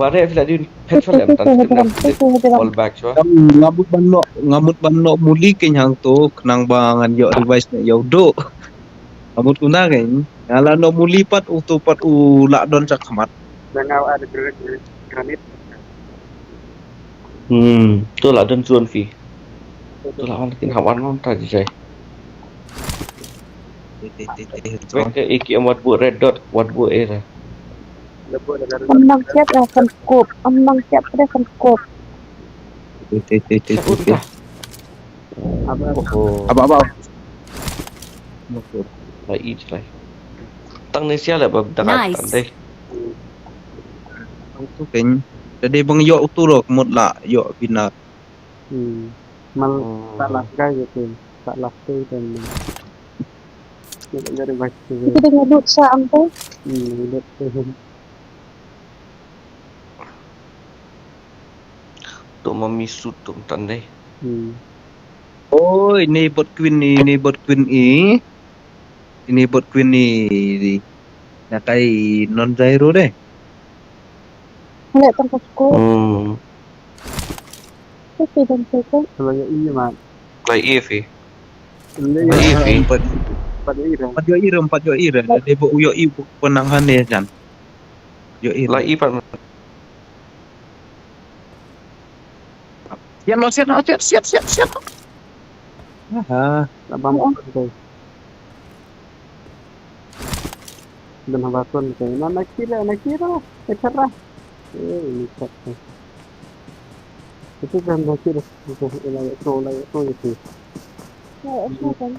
Bare phi la dei phet phet lem tan skip lem fall back shuwa. Nga mut ban noh, nga mut ban noh muli kein hangto khnang ba ngan ïoh revise ne ïoh duh. Nga mut kumta kein. Nga la noh muli pat uto pat u la don sha khmat. Dang nga ada granit. Hmm, tu la don zone phi. Tu la wan kin ha wan wan ta jai. Wek ke iki am wat bu red dot, wat bu era. Am nang siap lah kan kop. Am nang siap lah kan kop. Apa, apa? Apa, apa? Lai i trai. Tang ne sia la ba da ka. Nice. Tang dei. Tang tu kein. Jadi bang ïoh utu ro kemut la ïoh bina. Hmm. Mal tak lah kai je tu. Tak lah tu dan. Nak jadi baik tu. Kita dengan duk sa am tu. Hmm, duk tu. Tu mami sut tu tan dei. Hmm. Oi, ni bot queen ni, ni bot queen i. Ini bot queen ni. Na kai non jairo dei. Lek tang ko. Hmm. Tapi dan tu. Kalau ya iya mat. Lai i phi. Lai i phi. Pat, pat yo i ram, pat yo i ram. Dei bo yo i penang han ne jan. Yo i. Lai i pat. Siat noh, siat noh, siat, siat, siat, siat. Aha. Nak bam tu. Dan haba tu tu. Na na kira, na kira. Kira. Eh, ini kat. Itu kan dah kira. Itu lah itu, lah itu itu. Ya, itu kan.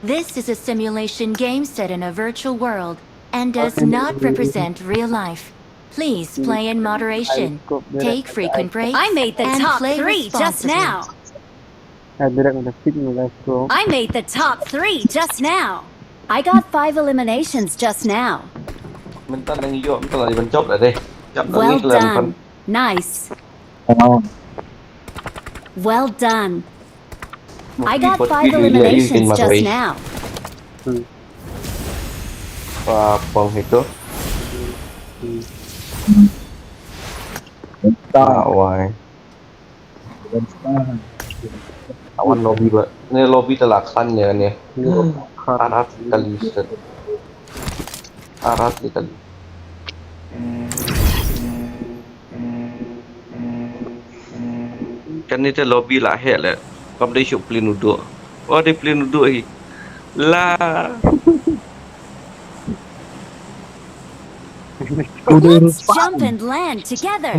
This is a simulation game set in a virtual world and does not represent real life. Please play in moderation. Take frequent breaks. I made the top three just now. I made the top three just now. I got five eliminations just now. Mynta nang ïoh mynta la ban jop la deh. Jop la. Well done. Nice. Well done. I got five eliminations just now. Hmm. Apa itu? Hmm. Tak, wai. Awan lobby ba. Ni lobby te la khan ya ni. Khan. Ar ar kali set. Ar ar kali. Kane te lobby la heh le. Kam dei shuh plane u duh. Oh, dei plane u duh hi. La. Let's jump and land together.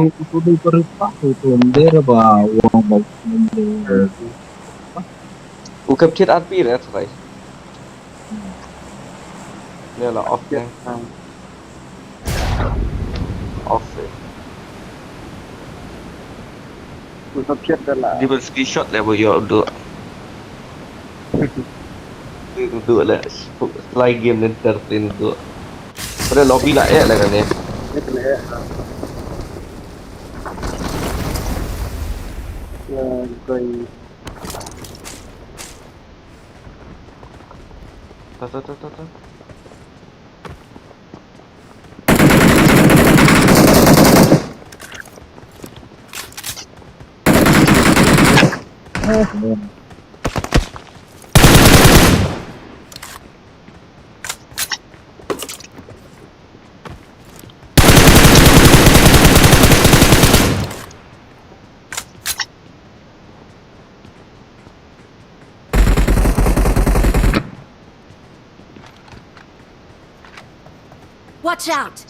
U kep thied ar pi re trai. Ni la off ne. Off. Di ban screenshot le ba ïoh duh. Duh le. Lai game enter plane duh. Pada lobby la eh la kane. Ta ta ta ta ta. Watch out!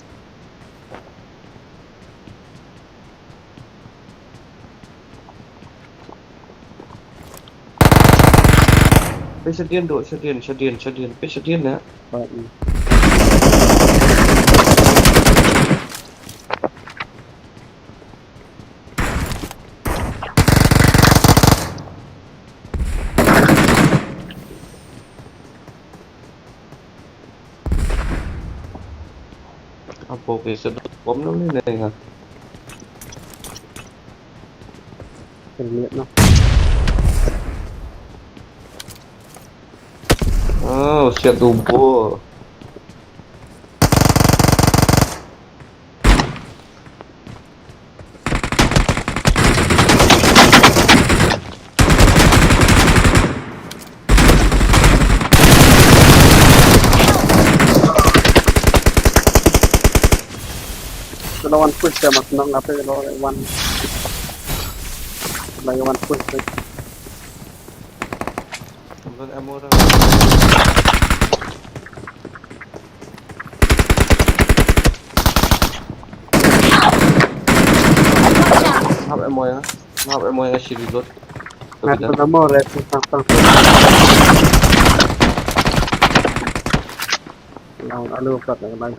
Peit shadien doh, shadien, shadien, shadien. Peit shadien na. Apo ke sedot bom nang ni nai ha. Kena lihat noh. Oh, siap tumpul. Lawan push dia mas nang apa lawan. Lawan push. Ambil ammo dah. Hap ammo ya. Hap ammo ya, shi reload. Ngat ammo re, tang tang. Lang alu kat lang lang.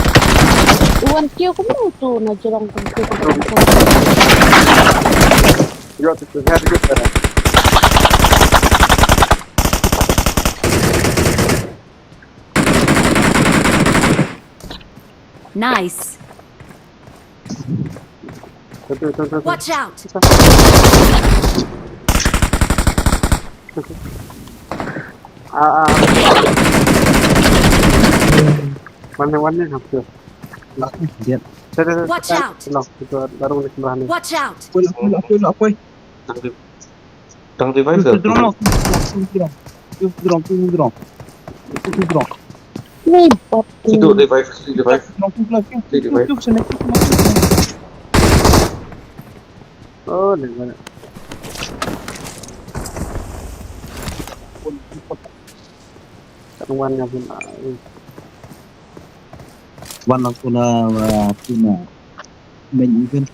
Wan kiew kumno tu na jrong kumtu. Yo tu tu hap gitu. Nice. Watch out. Ah, ah. Mana, mana hampir. Dia. Watch out. Watch out. Tang revive dah. Ni bot. Situ revive, situ revive. Situ revive. Oh, ni mana? Kat wan nga pun. Wan aku na, aku na. Main event.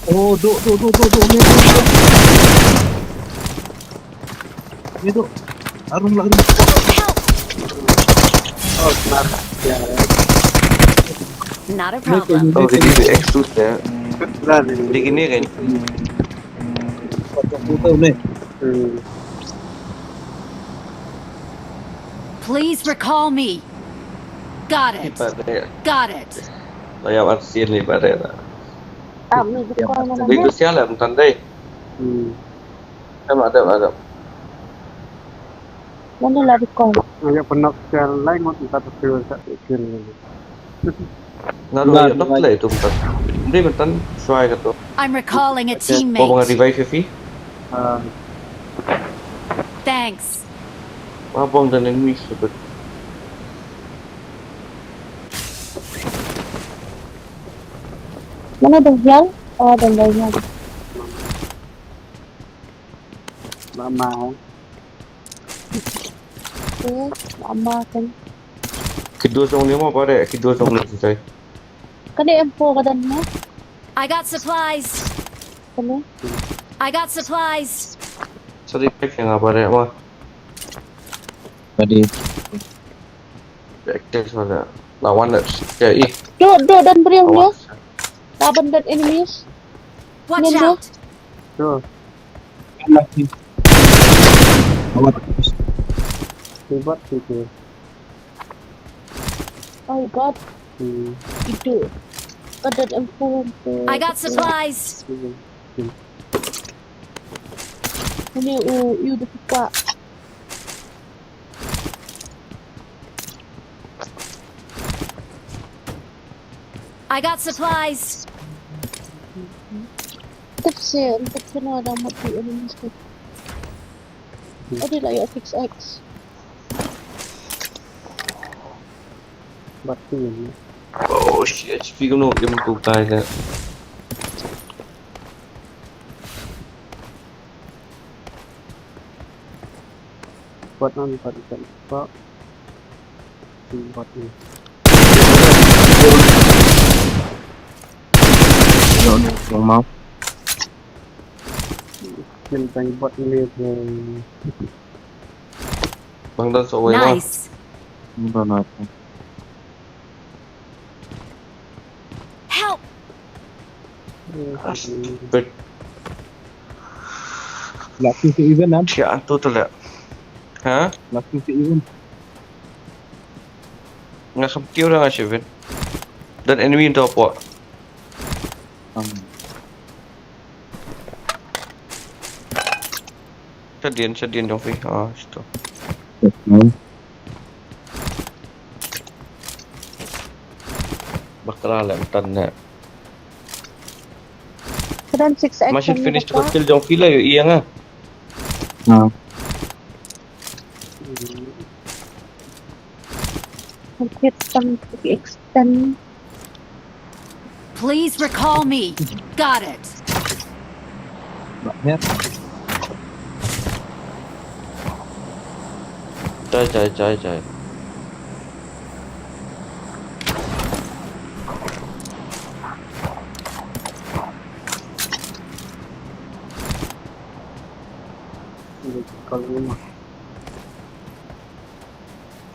Oh, duk, duk, duk, duk, duk, ni, ni, ni. Ni, duk. Arung lah, arung. Oh, smart. Yeah. Not a problem. Oh, they give you extra there. Lah, ni. They give me again. Patah putar ni. Hmm. Please recall me. Got it. Lipat deh. Got it. Lah ya, arsian lipat deh. Ah, mi recall mana Dia ni? tu sial lah, bukan deh. Hmm. Ada, ada, ada. Mana lah recall? Agak penat sekali lain mot minta terus tak kira. Naru ya, nak play tu bukan. Dia bukan suai kata. I'm recalling a Kau bang teammate. Revive Fifi. Ah, Thanks. Abang dan enemies tu. Mana dah sial? Oh, dah dah sial. Mama. Tu, lama kan. Kedua zong ni mau apa deh? Kedua zong ni selesai. Kan dia M four ka dan ni. I got supplies. Kan ni. I got supplies. Sorry, pack yang apa deh? Mah. Tadi. Active mana? Lawan nak sekali. Duk, duk dan beriang dia. Awas. Laban dan enemies. Watch Nendo. Out. Tu, Lagi. Awat. hebat tu. Oh God. Hmm. Itu. Ka dan M four tu. I got supplies. Ini u, you dah buka. I got supplies. Tip sih, untuk kena ada mati enemies tu. Ada lah ya six X. Batu ni. Oh shit, H P kau nak game tu kai dah. Buat on, buat, buat, buat. Buat ni. No, no, no, mau. Yang tang buat ni tu. Bang dan so wei mah. Nice. Bukan apa. Help. Bet Laki ke event am? Sia tu tu lah. Ha? Laki ke event. Nga kham kiew dah nga shift in. Dan enemy into apa? Am. Shadien, shadien jong phi. Ah, situ. Hmm. Bakra lah tan na. Ka dan six X. Masih finish tu kill jong phi lah, ïohi nga. Ah. Hampir tang extend. Please recall me. Got it. Banyak. Jai, jai, jai, jai. Kalau rumah.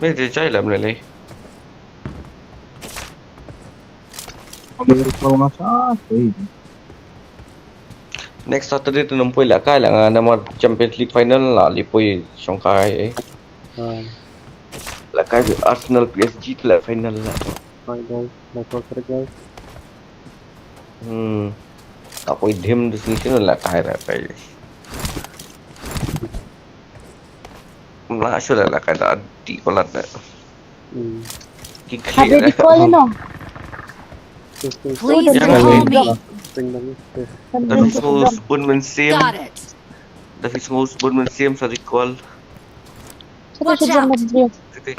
Ni dia jai lah, boleh. Kalau kalau nggak salah, eh. Next Saturday tu nampu lah kai lah nga namar Champions League final lah lipui shongkai eh. Ah, Lah kai Arsenal P S G tu lah final lah. bye guys. Bye for today, guys. Hmm. Tak poi dim tu sini sini lah kai lah kai. Lah sure lah kai dah di kolat dah. Hmm. Kik Ada di call no. Terus, terus. Please Jangan recall lupa. Me. Sing lagi. Terus. Dah fi sngewsih bun mynsiem. Got it. Dah fi sngewsih bun mynsiem sa recall. Sudah Watch sudah out. Dia. Gitu.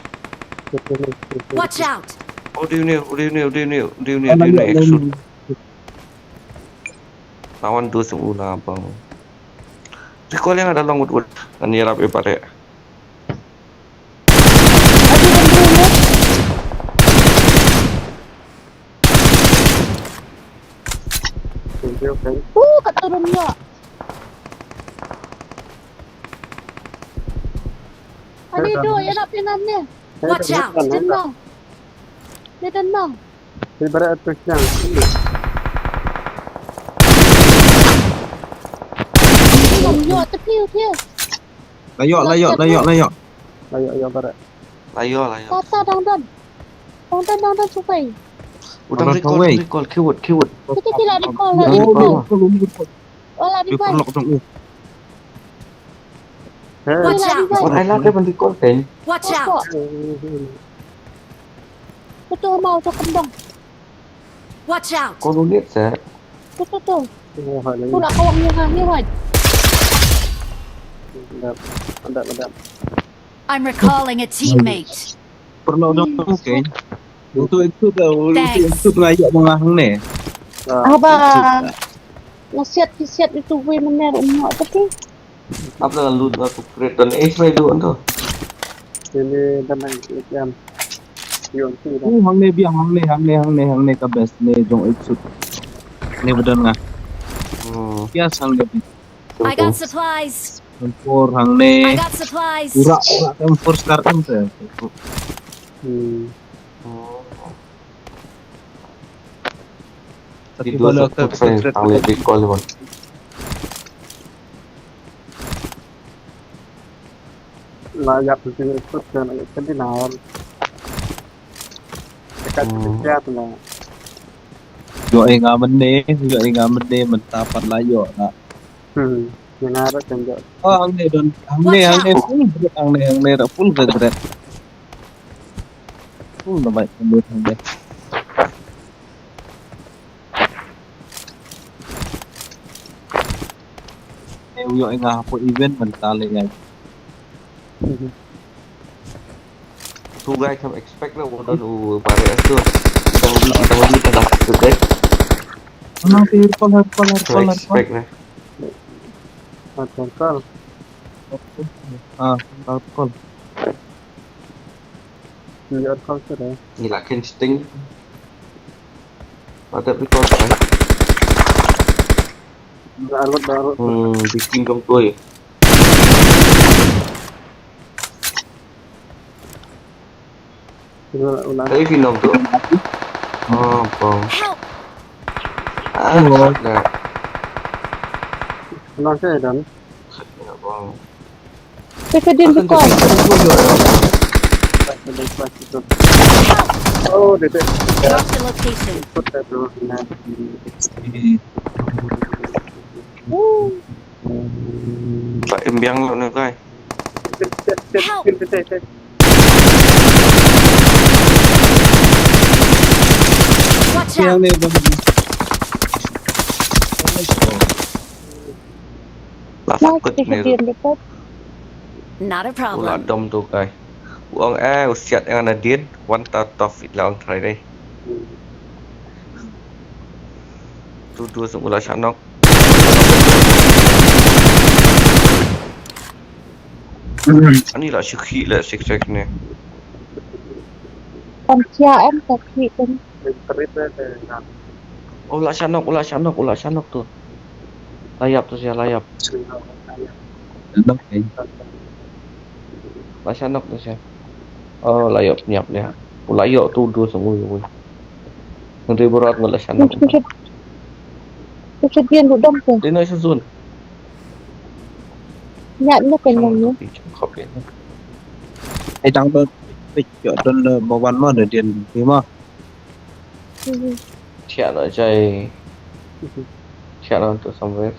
Terus, terus, terus. Watch out. Oh, dia ni, oh, dia ni, oh, dia ni, oh, dia ni, dia ni, extra. Lawan tu semua lah, bang. Recall yang ada long wood wood. Ngan ïarap ïa pare. Aduh, aduh, aduh. Yo, okay. Uh, kat turun ïa. Ani tu, ïa nak pinam ni. Watch out. Didn't know. Didn't know. Ni barat tu siang. Pinam ïa, tepi ïa. Layo, layo, layo, layo. Layo, layo barat. Layo, layo. Tata dang don. Dang don, dang don sukai. Udang recall, recall, keyword, keyword. Kita tidak recall, tidak recall. Wala di bai. Perlok dong u. Watch out. Orang lain dia benda recall kan. Watch out. Betul mau tu kendong. Watch out. Kau rulit sah. Tu tu tu. Pula kau ni ha ni wai. Ada ada. I'm recalling a teammate. Perlu dong tu kan. Untuk itu dah, untuk itu dah ayat mengang ni. Aba. Nasihat kisiat itu gue mener umur tapi. Apa dah lut aku create dan eh saya dulu tu. Ini dan yang yang yang tu. Oh, hangne biang, hangne, hangne, hangne, hangne ka best ne jong itu. Ni bedan nga. Oh. Bias hangne. I got supplies. Tempur hangne. I got supplies. Urak, urak tempur sekarang tu. Hmm. Tapi kalau ke tang lebih kol pun. Lah ya penting ikut kan, kan di nawar. Dekat kerja tu lah. Yo inga mene, yo inga mene mentah pat layo nak. Hmm. Yang arah kan jauh. Oh, hangne don, hangne, hangne full, hangne, hangne full, full. Full na bai hangne. Eh, uyo inga hapo event mentah le ya. Tu guy kam expect na wadan u bare astu. Kita hulu, kita hulu, kita hulu. Mana tu hirpal, hirpal, hirpal, hirpal. Expect na. Macam kal. Ah, kal kal. Ni kal kal tu dah. Ni lah kan sting. Ada record kan? Darut, darut. Hmm, bikin kong koi. Tadi pinong tu. Oh, bang. Help! Ah, dah. Kenapa saya dan? Ya, bang. Saya sedih tu kau. Oh, dia tak. Mark the location. Pak imbiang lo ni kai. Help! Watch out! Lah sakut ni. Not a problem. Ula dom tu kai. Uang eh usiat yang nadin. Wan ta tof it lawan try deh. Tu dua sung ula shanok. Ani lah syukhi lah sik sik ni. Tam sia em tapi kan. Oh, ula shanok, ula shanok, ula shanok tu. Layap tu sia, layap. Ula shanok tu sia. Oh, layap nyap dia. Ula yok tu dua sung ui ui. Nanti berat ngul ula shanok. Sedih lu dom tu. Dia nak susun. Nya lu kenyang ni. Kopi. Eh, dang don. Pik yok don le bawan ma de dien pi ma. Thiah na jai. Thiah na tu somewhere.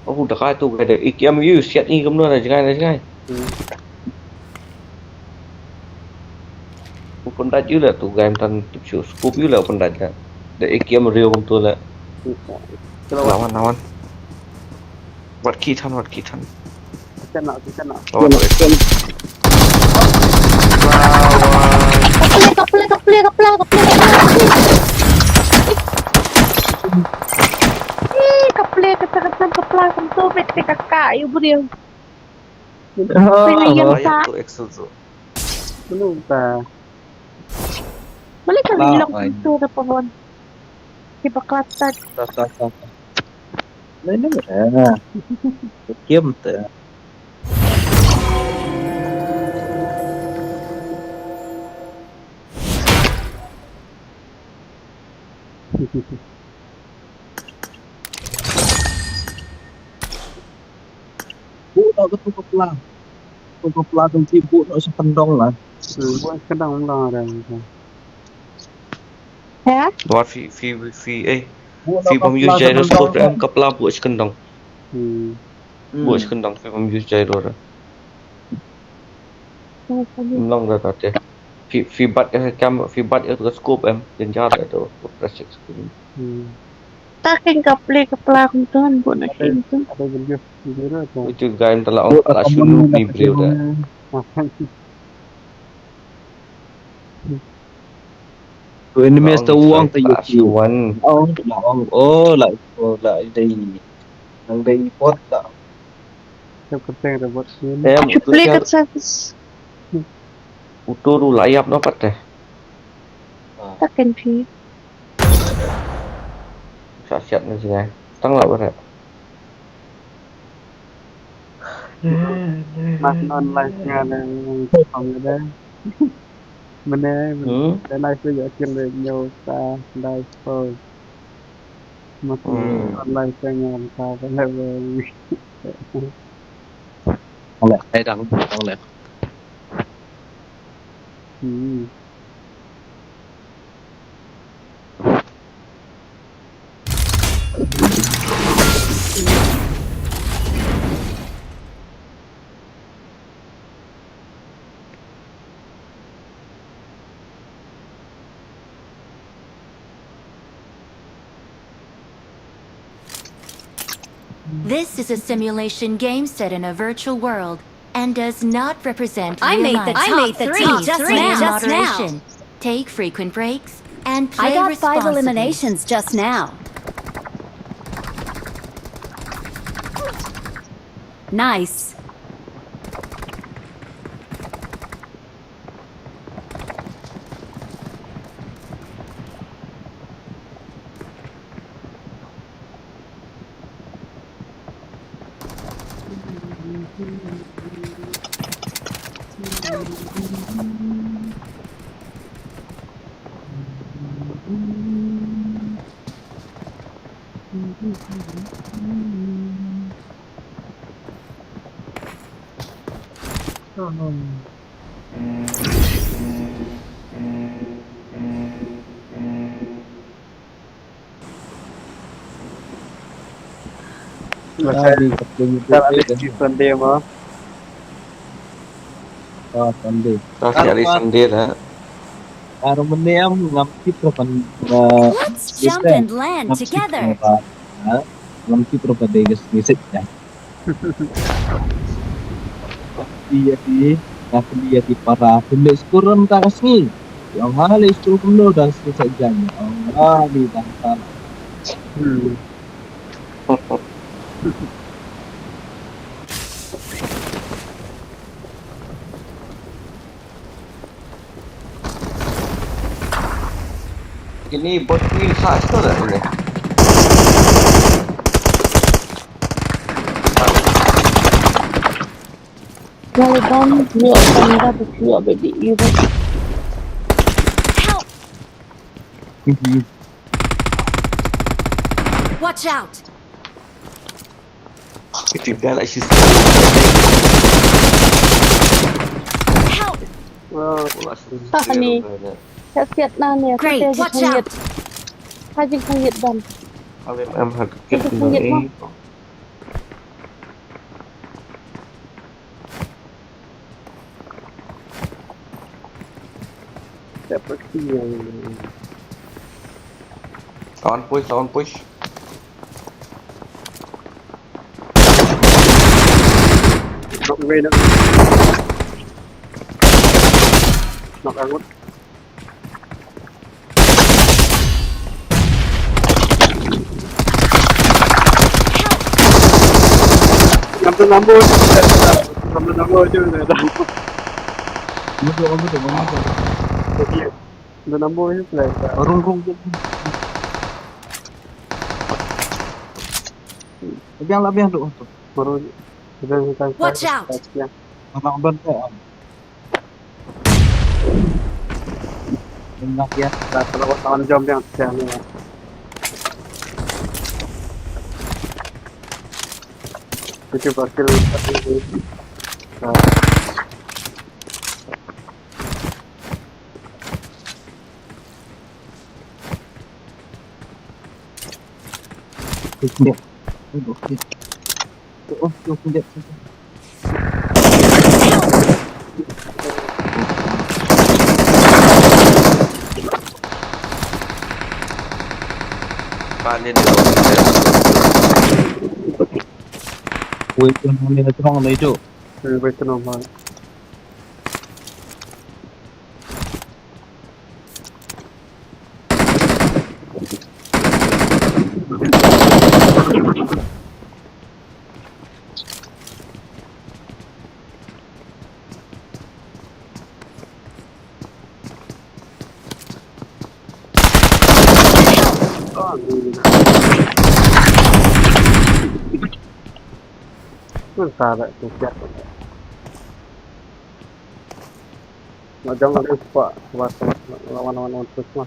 Oh, da kai tu kai de. Ik yam yu siat i kumno na jngai na jngai. U pyndat yu la tu kai mtan tip shu scoop yu la u pyndat la. Da ik yam riu kumtu la. Lawan lawan. Wat ki than, wat ki than. Kita nak, kita nak. Oh, kaple, kaple, kaple, kaple, kaple. Eh, kaple, kata, kata, kaple, kata, bet, kata, kaka, you bring. Oh, yang tak. Belum tak. Boleh kali long pintu depan. Ki bakla tat. Ta, ta, ta, ta. Nai, nai, eh. Kiam te. Buh noh ka tu ka pla. Tu ka pla tu ki buh noh sa kendong lah. Hmm, buh sa kendong lah dah. Hah? Wa fi, fi, fi, eh. Buh noh fi ka bom pla use sa kendong. Gyroscope em ka pla buh sa kendong. Hmm. Buh sa kendong fi bom use gyro dah. Long da ta te. Fi, fi bat ka kam, fi bat ka scope em, jan ja da to, plastic screen. Hmm. Ta ken ka play ka pla kum tu, buh na ken tu. Ada video, video tu. Itu game telah ong, la shu ni briew da. Tu enemies ta uang ta yuki. Ong, la ong, oh, la, oh, la dei. Nang dei pot la. Em, uto ka service. Uto ruh la ïap noh pat te. Ta ken phi. Sa siat na jingai. Tang la barat. Mas non live nga na ong da. Mene, mene live ya kin le nyo ta live po. Mati online sa ngam sa ka level. Ang lek, ay, dang, ang lek. Hmm. This is a simulation game set in a virtual world and does not represent real life. I made the top three just now. Take frequent breaks and play responsibly. I got five eliminations just now. Nice. Sunday mo. Ah, Sunday. Ta siari Sunday la. Ar mene am ngam tip ra pan, eh, Let's jump and land together. Ngam tip ra pan dei gas message ya. Iya di, aku dia di para pemilik skor ram ta ka sngi. Yang hal itu kumno dan selesai jam. Yang hal di bangsa. Hmm. Ini bot wheel khas tu dah ini. Help! Watch out! Help! Wow. Great, watch out! Someone push, someone push. Knock away, knock. Knock out. Nambah, nambah je. Nambah, nambah je. Rung, rung, rung. Biang lah, biang tu. Baru kita kita Watch out! Abang abang tu. Biang lah, biang. Dah terlalu tahun jam yang siang ni. Itu bakil. Wait, wait, wait, wait, wait, wait. Nang sa da tu siap. Nak jam nak spot. Lawan lawan lawan terus mah.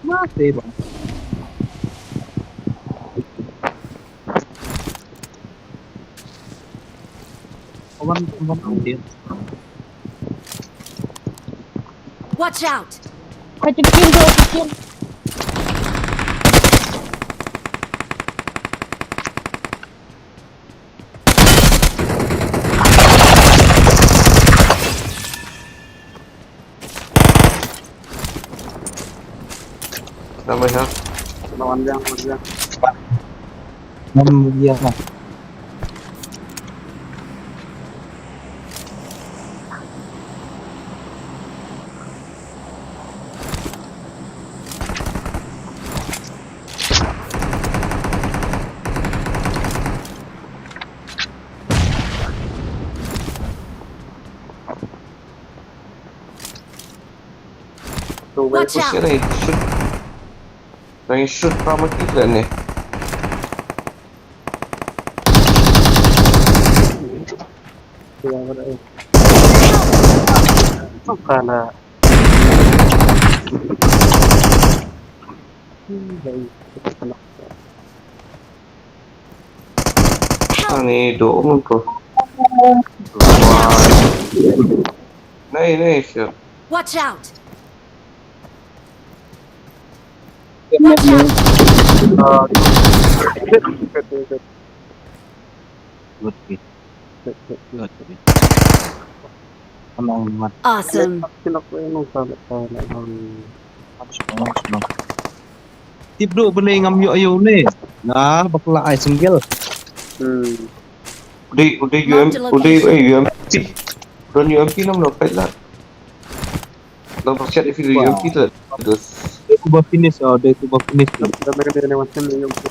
Mati, bang. Kawan, kawan, dia. Watch out! Kecil, kecil. Nama ya? Lawan dia, lawan dia. Lawan dia lah. Watch out! Shoot. Shoot from a kill ni. Bukan lah. Ani do mun ko. Nai nai sir. Watch out! Watch out! Good hit. Good hit. Awesome. Tip duk beli ngam yuk ayu ni. Nah, bakla ai single. Hmm. Udah udah U M P, udah eh U M P. Don U M P nam lo pet lah. Lo persiap di U M P tu. Terus. Dia ku ba finish, oh, dia ku ba finish tu. Dah mereka dia macam ni U M P.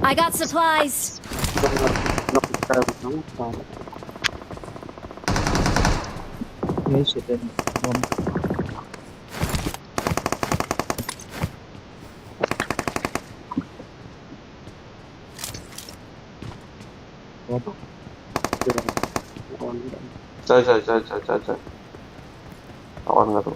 I got supplies. Chai, chai, chai, chai, chai, chai. Awan nga tu.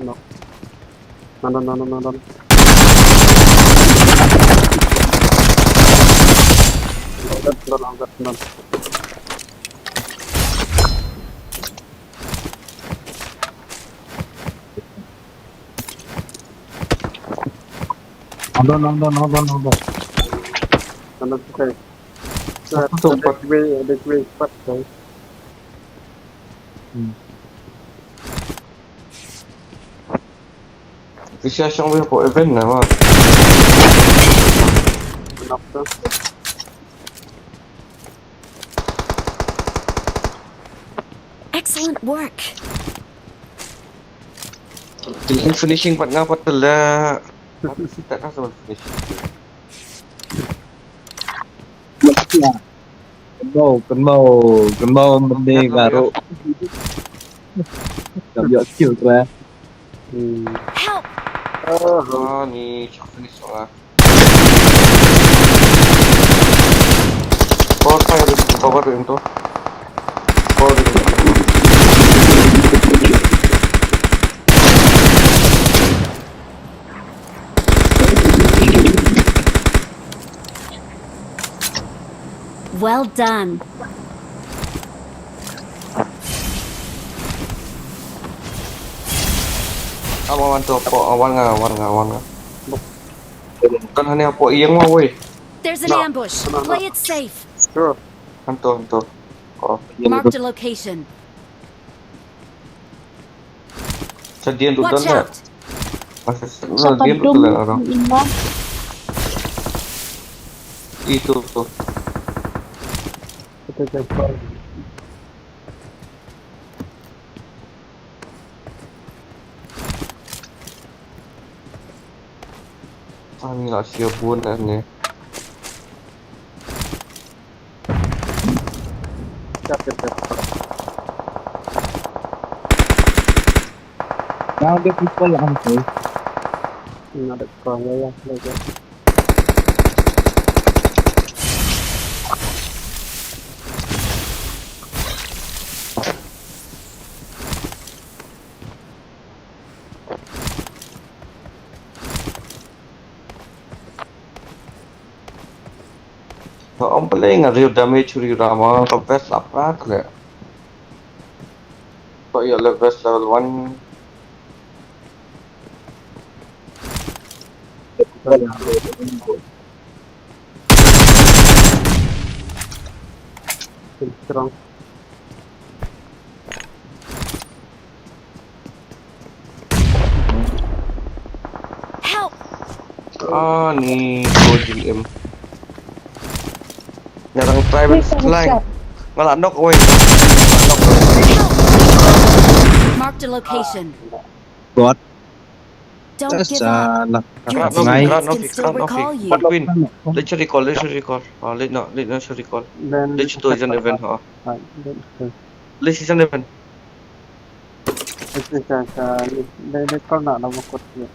No. No, no, no, no, no, no. Angkat, angkat, angkat. Hold on, hold on, hold on, hold on. Ano, okay. Sa, sa, sa, the way, the way, but, uh, Phi shah shong bha hapoh event na ma. Excellent work. Finishing pat nga pat la. Tak ka sama finish. Kynmaw, kynmaw, kynmaw mynne nga ruh. Ngam ïoh kill re. Hmm. Help! Ah, ni chak finish lah. Kor fire, kor fire tu. Kor. Well done. Aba wan to hapoh, wan nga, wan nga, wan nga. Kan hane hapoh ïing ma wei. There's an ambush. Play it safe. Sure. Hanto, hanto. Oh. Marked a location. Sa dien tu. Watch out. Sa dien tu lah orang. Itu tu. Kita jumpa. Ani lah siap pun ni. Siap, siap, siap. Now the people are safe. Not a problem, yeah, yeah, yeah. Ba ong pele nga riu damage ri rama ka best aprat le. Ba ïa le best level one. Strong. Help! Ah, ni ko jing em. Nyarang try ban slide. Nga la knock away. Marked a location. God. Don't give up. Your teammates can still recall you. But win. Let's recall, let's recall. Ah, let no, let no recall. Let's do an event, ha. Let's do an event. Ito, ito, ito. Dai, dai, call na, na, makot, ya.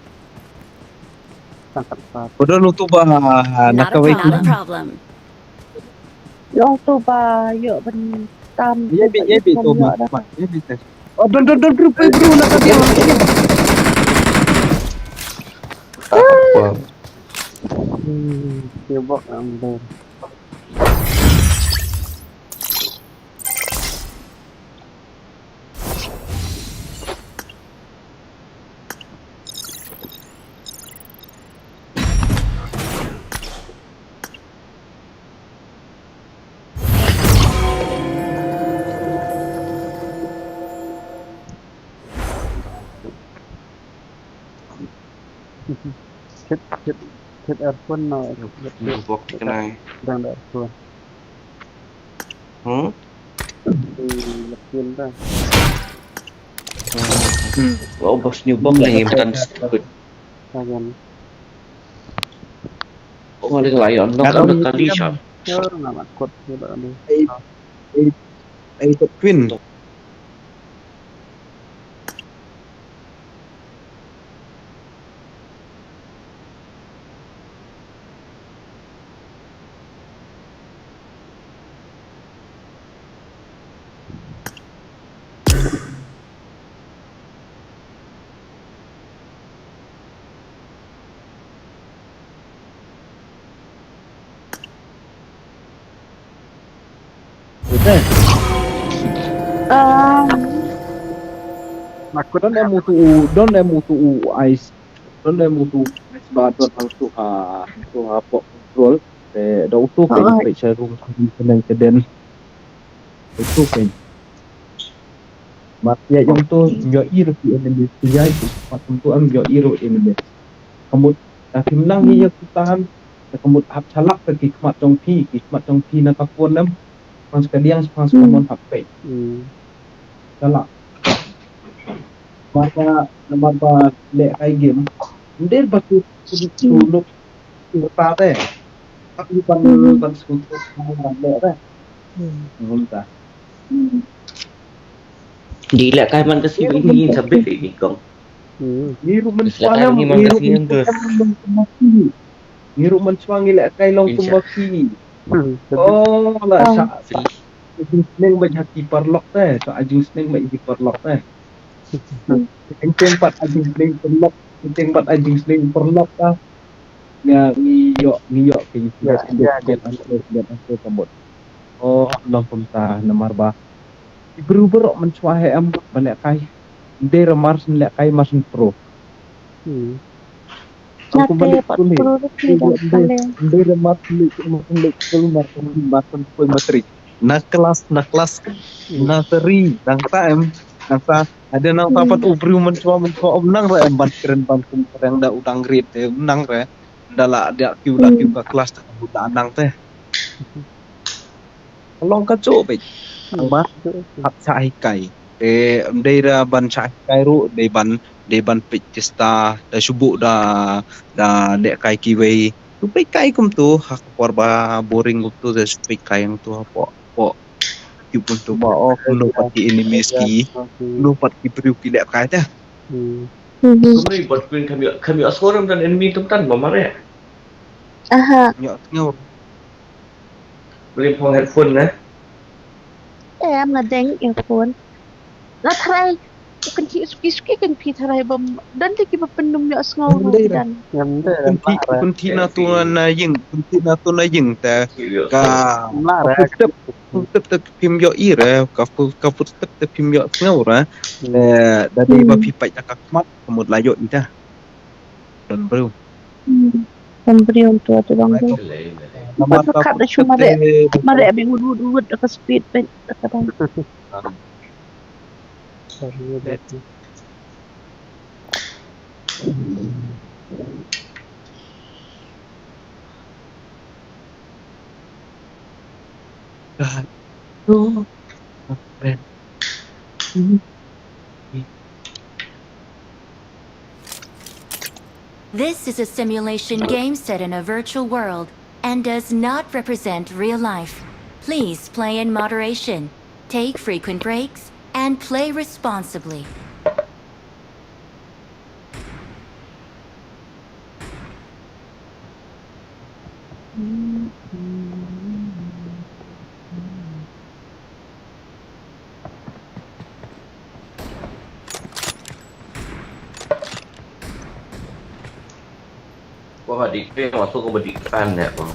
Tangkap, pa. Udah lu tu ba, nak kawai. Not a problem. Yung tu ba, yuk, ben, tam, ya, bi, ya, bi, tu, ma, ma, ya, bi, tu. Oh, don, don, don, bro, bro, bro, nak kawai. Apa? Hmm, sibuk, ambil. Kit, kit, kit earphone no. New box kena. Dang da earphone. Hmm? Di lekin dah. Hmm. Oh, box new box lagi bukan stupid. Ayan. Oh, ada layon. Nak kali shot. Ya, nak kot juga ni. Ai, ai, ai, Queen. Ute. Ah. Aku don em utu u, don em utu u ice. Don em utu u ice. Ba don hangtu ha, hangtu ha pok control. Te da utu peng, peng sha room, peng sha den. Utu peng. Mat ïa jong tu, ïohi ruh ki enemy. Ïa ki mat jong tu, em ïohi ruh enemy. Ka mut, da phim nang ïa ki tahan. Da ka mut hap shalak ka ki khmat jong phi, ki khmat jong phi na ka phone em. Pang ka diang, pang ka mon hap pek. Shalak. Namar ba, namar ba leh kai game. Ym dei ba tu, tu, tu, nuk, tu, ta te. Tapi ban, ban sku, tu, ban leh te. Ngum ta. Di leh kai man ka sngi ni sabit ni kong. Ngi ruh mynshuwa ngi ruh mynshuwa ngi leh kai long kumba phi. Oh, la sa. Jingsneng bad ha ki paralok te, sa jingsneng bad ki paralok te. Teng teng pat jingsneng paralok, teng teng pat jingsneng paralok te. Nga ngi ïoh, ngi ïoh ki ïa ïa ïa ïa ïa ïa ïa ïa. Oh, long kumta namar ba ki briew baroh mynshuwa hi em ba leh kai. Ym dei ra mar syn leh kai mar syn pro. Aku balik skul ni. Ym dei ra mar syn leh kai mar syn leh skul mar syn mar syn poi matrik. Na klas, na klas nursery nangta em, nangta ada nangta pat u briew mynshuwa mynshuwa ym nang ra em ban kren ban kum kren da u dang rit te ym nang ra. Da la da kiew la kiew ka klas te ka mut la nang te. Ka long ka jong beit. Tang ba hap shah hikai. Te ym dei ra ban shah hikai ruh dei ban, dei ban peit ki star da shu buh da, da leh kai kiwei. Shu peit kai kumtu ha ka por ba boring kumtu da shu peit kai kumtu hapoh, hapoh. Ki kumtu ba oh kumno pat ki enemies ki, kumno pat ki briew ki leh kai te. Kumno pat kwin kam ïoh, kam ïoh sngewrem dan enemy tam tan ba mar eh. Aha. Ïoh sngew. Beli phong headphone ne. Eh, am nga deng earphone. Nga tharai u kynthih suki suki kynthih tharai bym don te kiba pynlum ïoh sngew ruh ki dan. Kynthih, kynthih na tu na ïing, kynthih na tu na ïing te ka footstep, footstep te phim ïohi re, ka foot, ka footstep te phim ïoh sngew re. Eh, da dei ba phi peit da ka khmat ka mut la ïohi te. Don briew. Hmm. Don briew tu tu dong tu. Namar ka khat da shu mareh, mareh bing wut wut wut da ka speed bad da ka dang. This is a simulation game set in a virtual world and does not represent real life. Please play in moderation, take frequent breaks, and play responsibly. Ko ka dik pe ma to ko ba dik kan ne ko.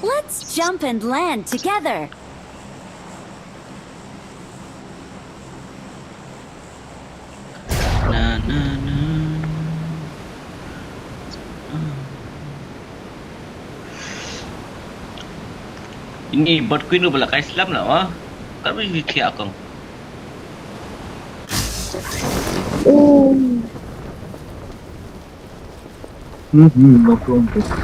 Let's jump and land together. Na, na, na. Ini bot ku ini bala kai selam lah, wah. Kan boleh ditiak kong. Hmm, hmm, betul, betul.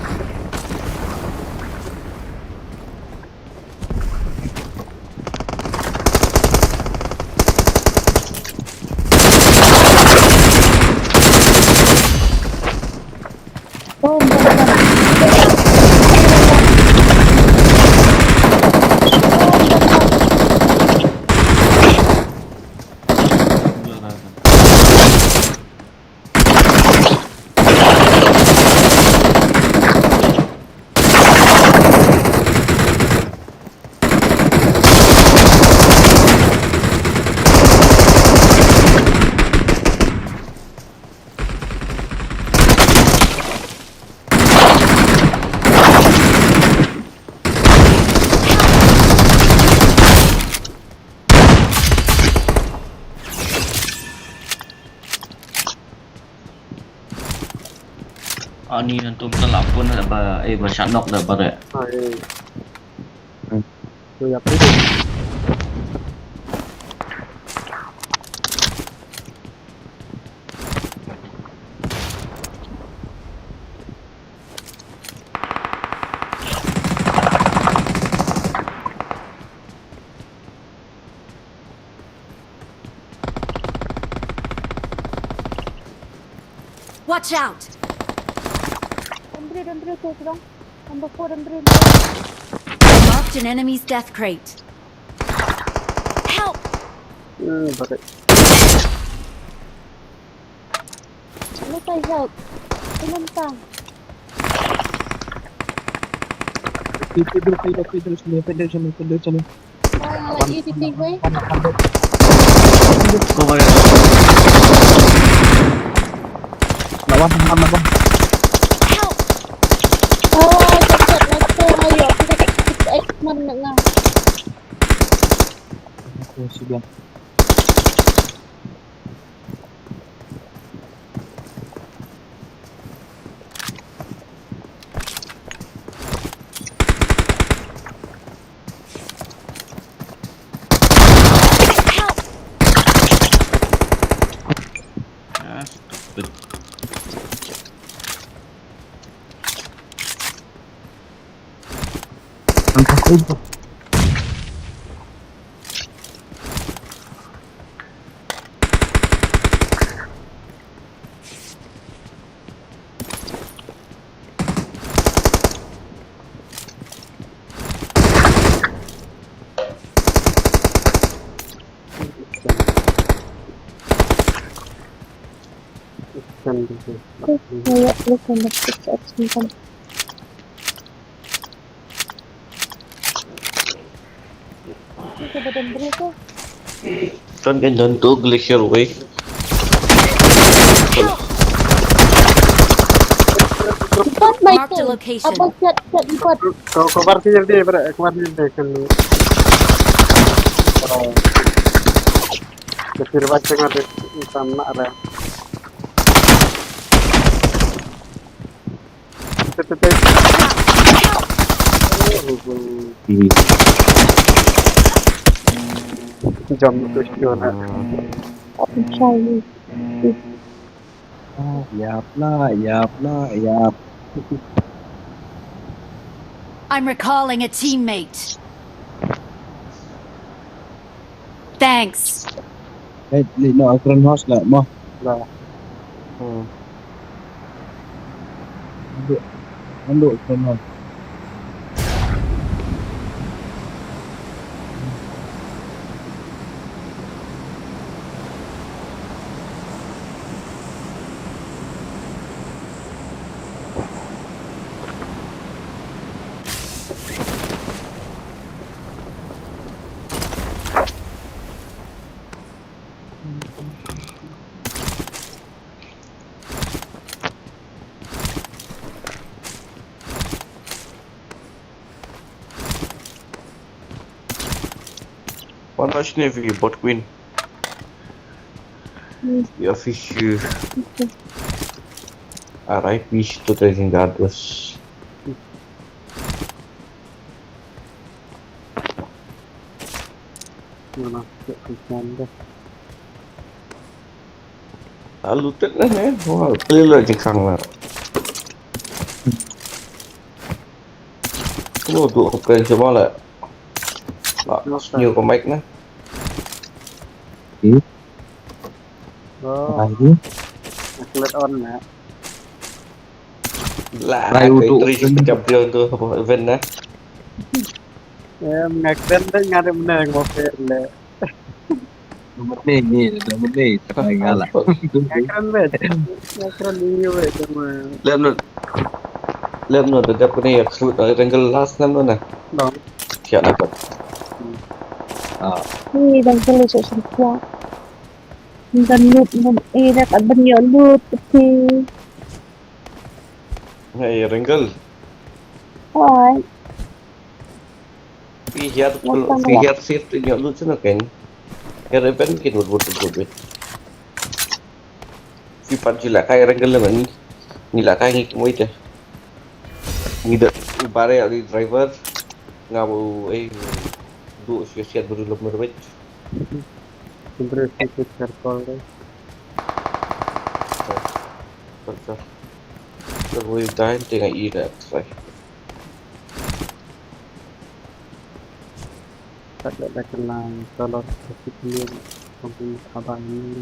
Ani nang tum telah pun ada ba, eh, ba shanok dah ba re. Ai. Tu ya tu. Watch out! Andre, Andre, tu sedang. Number four, Andre, Andre. Marked an enemy's death crate. Help! Hmm, pakai. Ano tayo help? Pumunta. Pwede, pwede, pwede, pwede, pwede, pwede, pwede. Ay, ang laki, titi, boy. Cover. Lawan, lawan, lawan. Help! Oh, chat, chat, chat, ayo. Kita, kita, kita, man na nga. Ako, sige. Ah, stupid. Ang sakit. Kan gitu. Kayak lu kan dapet simpan. Itu badan beri tuh. Kan kan jantung glacier wave. Empat, Michael. Marked a location. Apa, siap, siap, empat. Kau, kau bar sini deh, bar, kau bar sini deh, kan. Oh. Glacier wave tengah deh, hitam nak ada. Jump to shoot. Apa try ni? Ah, yap lah, yap lah, yap. I'm recalling a teammate. Thanks. Eh, leit noh Iron Horse lah, mo. Lah. Hmm. Ambil, ambil Iron Horse. Wan, shane fi bot queen. Hmm. Ya, fish. Okay. Alright, fish to the Zingardos. Mana? Cek hujan dah. Lalu tet lah, eh. Wah, betul lah jengkang lah. Lo tu open semua lah. Lah, new ke mic nah. Hmm. Oh. Apa lagi? Aku lihat on ya. Lah, rai uduk. Entry pecah dia tu apa event nah. Ya, ngakren dah, ngare menang mau fair le. Nomor ni, ni, nomor ni, tak payah ngalah. Ngakren bet. Ngakren ni bet sama. Lem nun. Lem nun, dah dap ni ya, shoot, dah tengkel last nam nun nah. Long. Siap nak. Ah. Ni dah kena shoot siap. Dah loot, dah, eh, dah tak beri loot, okay. Hey, Ringle. Hi. Phi hiar, phi hiar sir tu nyok lut sino ken. Hiar event kin wut wut wut wut. Phi pat jila kai Ringle le mani. Ngi la kai ngi kumoi te. Ngi da u Bare ïa u driver. Nga ba u ei du shu siat bru lem merbet. Sundre sipit circle deh. Betul. Terus dah tengah i dah try. Tak ada dah kenal kalau sakit ni. Kampung abang ni.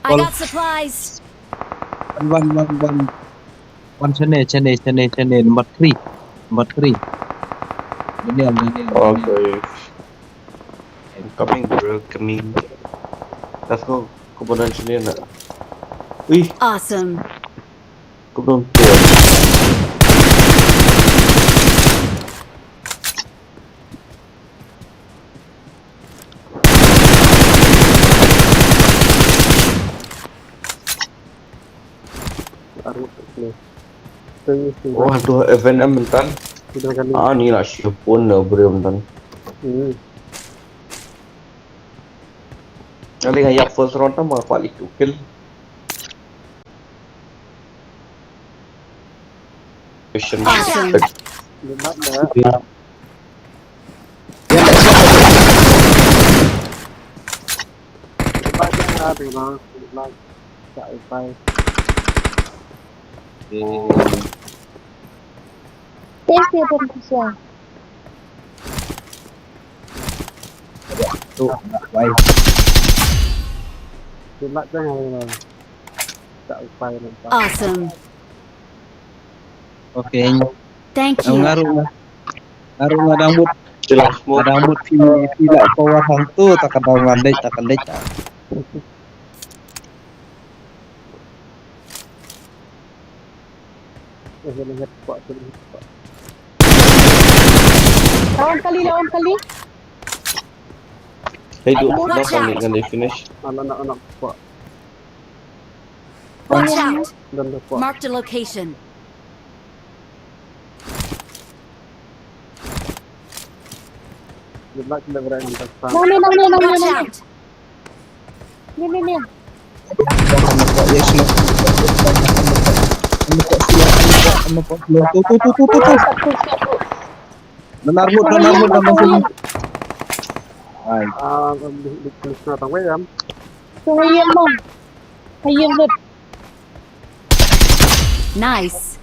I got supplies. One, one, one, one. One chane, chane, chane, chane. Number three. Number three. Daniel, Daniel, Daniel. Okay. I'm coming, bro. Coming. Let's go. Kuburan sini na. Wih. Awesome. Kuburan. Armut ni. Tengok sini. Oh, tu event em mentan. Sudah kali. Ah, ni lah siapun dah beri mentan. Hmm. Kali ngah yak first round tam aku alik kill. Mission. Awesome. Respect. Dia mat dah. Dia mat dah, dia mat. Dia mat. Tak upai. Eh. Thank you, Bang Kusya. Tu, bye. Dia mat dah, dia mat. Tak upai nampak. Awesome. Okay. Thank you. Ngaruh lah. Ngaruh lah dang mut. Jelas mut. Dang mut phi, phi lah power hang tu, tak ada ngadek, tak ada. Eh, jangan ingat kuat, jangan ingat kuat. Lawan kali, lawan kali. Hey, duk, watch out. Kenapa ni kan dia finish? Anak, anak, anak kuat. Watch out! Dan dia kuat. Marked a location. Dia nak kena berani datang. Nang ni, nang ni, nang ni, nang ni. Watch out! Ni, ni, ni. Tuh, tuh, tuh, tuh, tuh, tuh. Dalam armut, dalam armut, dalam armut. Hai. Ah, di, di, di sana tang wei am. Tang wei am, bang. Hai, yang lut. Nice.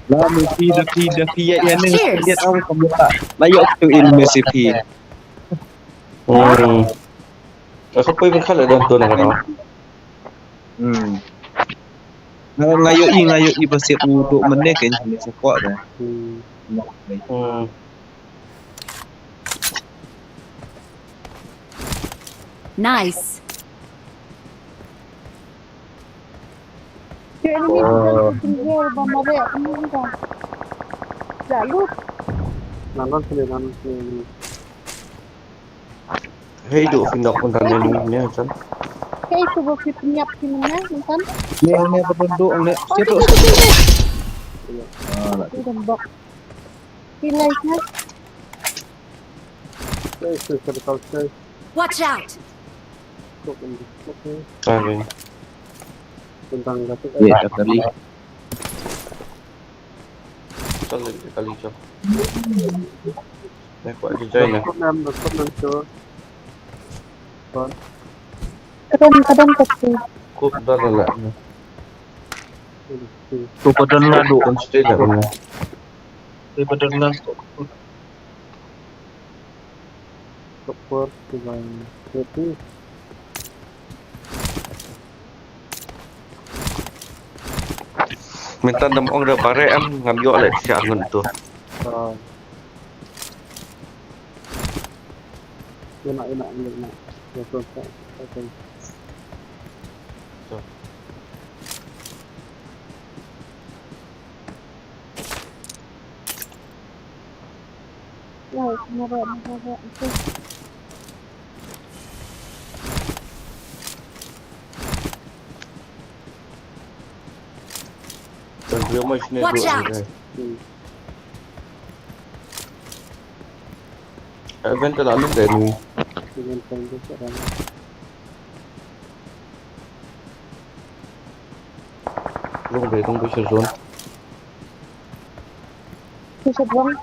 Lah, mesti dah pi, dah pi ya, ya, ni. Cheers. Lihat awak kamu tak. Lah, yuk tu ilmu C P. Hmm. Ka poi ban khat leh don to na ka daw. Hmm. Nga, nga ïohi, nga ïohi ba sep u duk mynne kein, mynne sa kwah ba. Hmm. Hmm. Nice. Ke enemy tu kan, tu kan, ba mare, enemy tu kan. Lalu. Nanon sini, nanon sini. Hei, duk phi nok pyntan ne ni ne san. Hei, tu ba phi pynïap phi ne, ne san. Ne, ne, ba duk ne. Oh, situ, situ, situ. Ah, nak. Phi dang bok. Phi lai ne. Hei, tu sa kau sa. Watch out. Kok ni, kok ni. Ah, ni. Tentang kata. Ya, kata ni. Chal, kali chal. Naik kuat je jai na. Kok nam, kok nam tu. Kon. Kadang, kadang kok tu. Kok dah lah. Kok dah lah tu. Kon stay lah. Kok dah lah. Support dengan itu. Mynta dang ong da bare em ngam ïoh leh sha ngun tu. Ah. Ina, ina, ina, ina. Ya, so, so, so, so. So. Watch out! Event telah ambil dari ni. Don't be, don't be sure zone. Who's it wrong?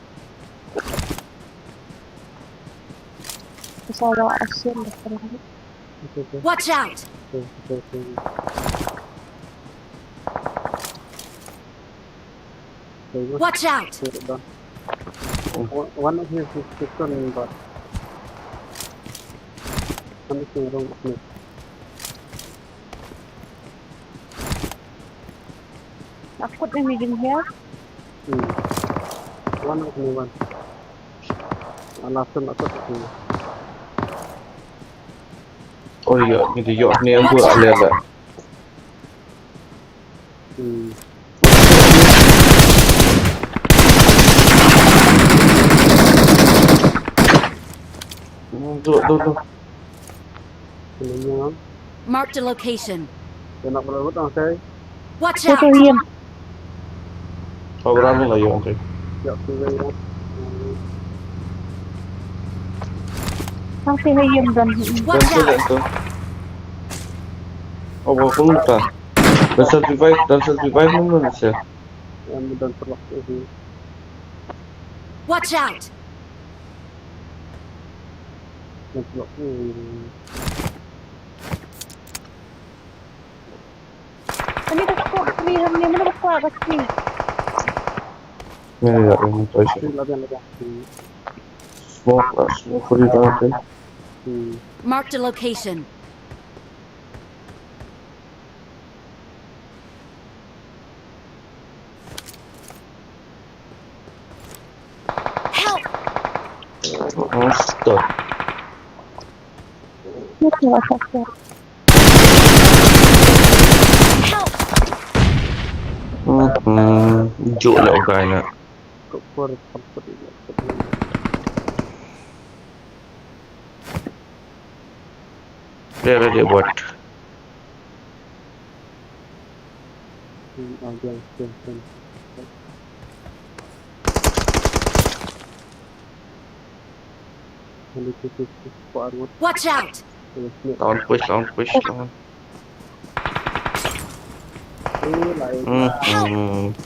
It's all about action. Watch out! Watch out! One of his system, but something wrong with me. Akut ni meeting here. Hmm. One of me one. Alasan akut ni. Oh iya, ni dia ni aku ada ada. Hmm. Hmm, tu tu tu. Marked a location. Kena berlalu tang saya. Watch out! Kau berani lah yang okey. Ya, okey. Tang saya yang dan. Watch out! Oh, kau pun tak. Dasar revive, dasar revive mana sih? Yang mudah terlalu. Watch out! Yang terlalu. Ani ka smoke free ham ni, mana ka smoke free? Ni ya, ini tu sih. Smoke lah, smoke free dah tu. Hmm. Marked a location. Help! Astaga. Help! Hmm, hmm. Jok lah orang nak. Dia ada dia buat. Watch out! Lawan push, lawan push, lawan. Hmm, hmm.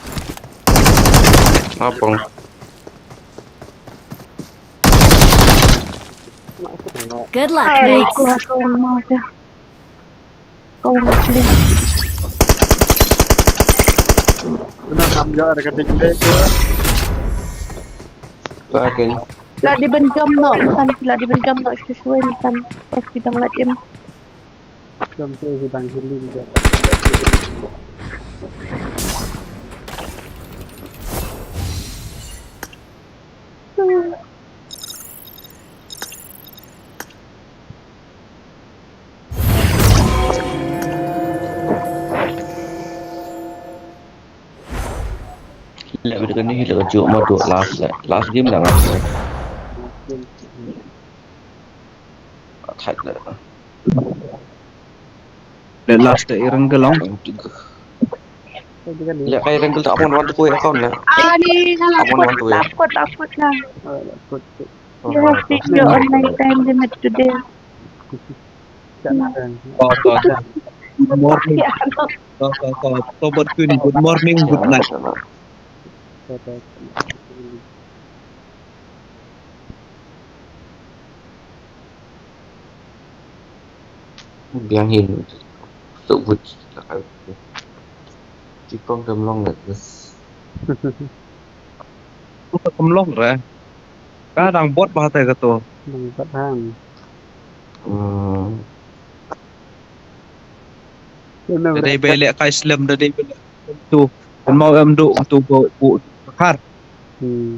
Apa? Good luck, mates. Kau nak clear. Udah kam jauh ada kata kita itu. Lakin. Lah di benjam no, kan lah di benjam no sesuai kan pas kita ngeliat im. Jam tu sedang healing je. Leh bad kane hi la ka juh ma duh last leh. Last game la nga. Thait leh. Leh last te i rang ka long. Leh kai rang ka ta pon wan tu ya kaun leh. Ani ka la pon wan tu ya. Pon pon na. You have reached your online time limit today. Good morning. Good morning, good night. Biang hin. Tu but. Ti kong kam long ngat. Kam long re. Ka dang bot ba te ka to. Dang bot hang. Hmm. Da dei ba leh kai slem da dei ba leh tu. Kan mau em du tu bo bu khar. Hmm.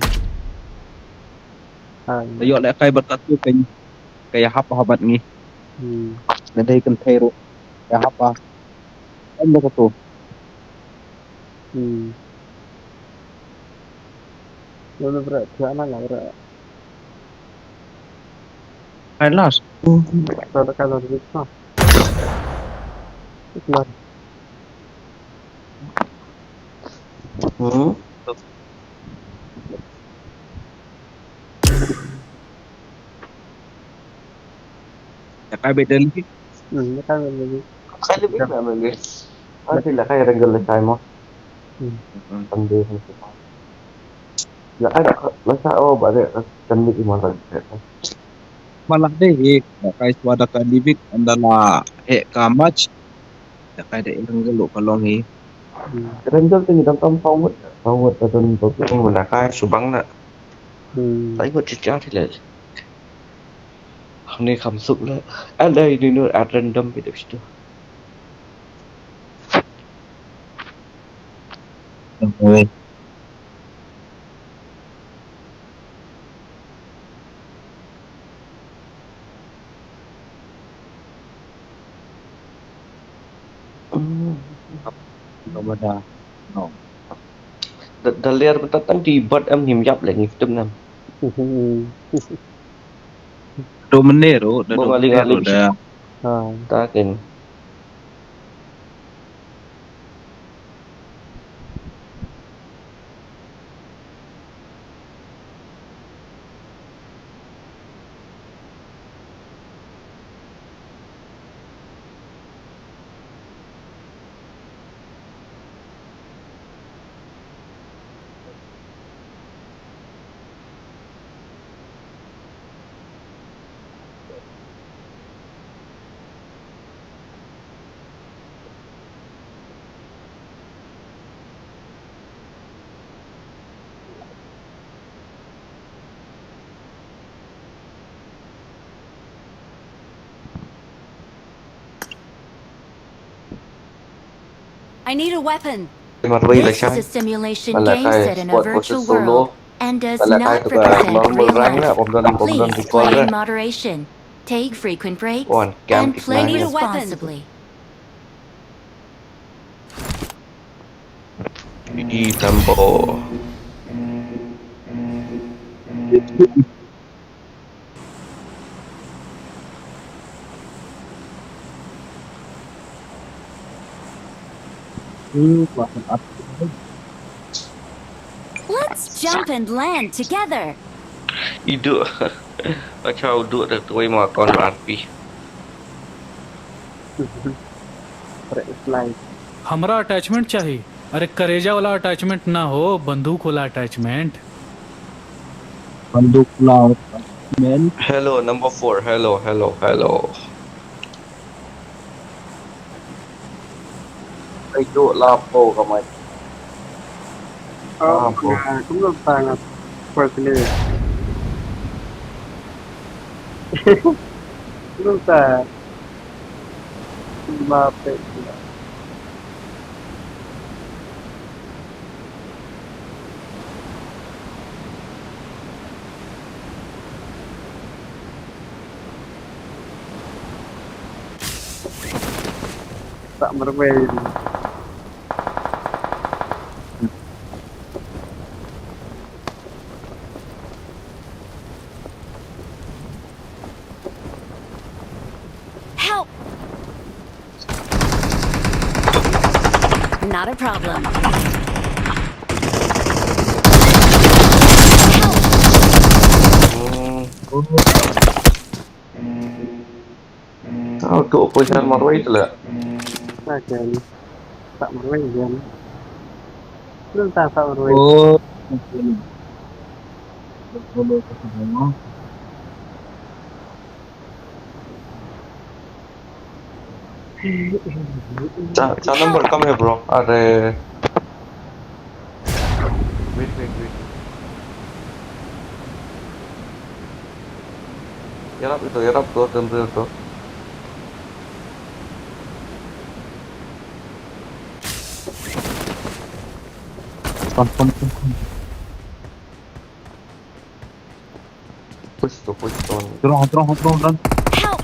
Da ïoh leh kai bad ka tu kan ka ïa hap ha bad ngi. Hmm. Da dei kan thei ruh ïa hap ba. Em da ka tu. Hmm. Lo lo bra thiah na la bra. Kai last. Lo lo kai last bit ha. Last. Hmm. Ïa kai bit da lagi. Hmm, ïa kai bit da lagi. Kai bit da lagi. Ati la kai renggal la kai mo. Hmm. Kan dei hang shu. Ya, ai da ka, la sa o ba de kan dei i ma la de. Ma la dei hi, da kai swa da ka dibik, ynda la heh ka match. Da kai da i rengel ka long hi. Hmm. Rengel te ngi dang tam saw ngut, saw ngut da don ba ku da kai shu bang na. Hmm. Sai ngut chit chit le. Hangne kham suk le. Alai ni nur at random bit of stu. Kamada. No. Da, da ler betat tang di bat em ngim yap le ngi tum nam. Do menero, da do menero da. Ha. Ta ken. I need a weapon. This is a simulation game set in a virtual world and does not represent real life. Please play in moderation, take frequent breaks, and play responsibly. I tempo. Let's jump and land together. Idu. Acha udu da tuai ma kon R P. हमरा अटैचमेंट चाहिए। अरे, करेजा वाला अटैचमेंट ना हो, बंदूक वाला अटैचमेंट। बंदूक वाला अटैचमेंट। Hello, number four. Hello, hello, hello. Ai, tu lah po ka mai. Oh, ah, po. Nga, kumno ta nga personally. Kumno ta. Ba pe. Tak merwei. Help! Not a problem. Help! Oh, tu pun sa marwei tu lah. Takkan. Tak marwei kan. Belum tak, tak marwei. Oh. Cha, cha number, come here, bro. Are. Wait, wait, wait. Yarap itu, yarap tu, tender tu. Pam, pam, pam, pam. Push tu, push tu. Drone, drone, drone, drone. Help!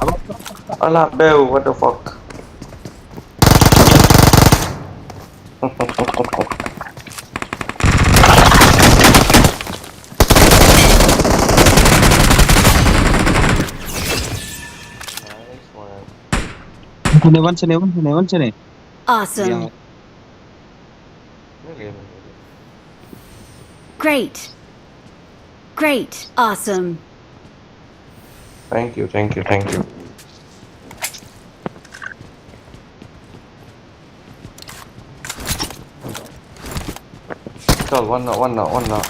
Alah, beu, what the fuck? Nice one. Sini, wan sini, wan sini, wan sini. Awesome. Yang. Great. Great. Awesome. Thank you, thank you, thank you. Chal, one knock, one knock, one knock.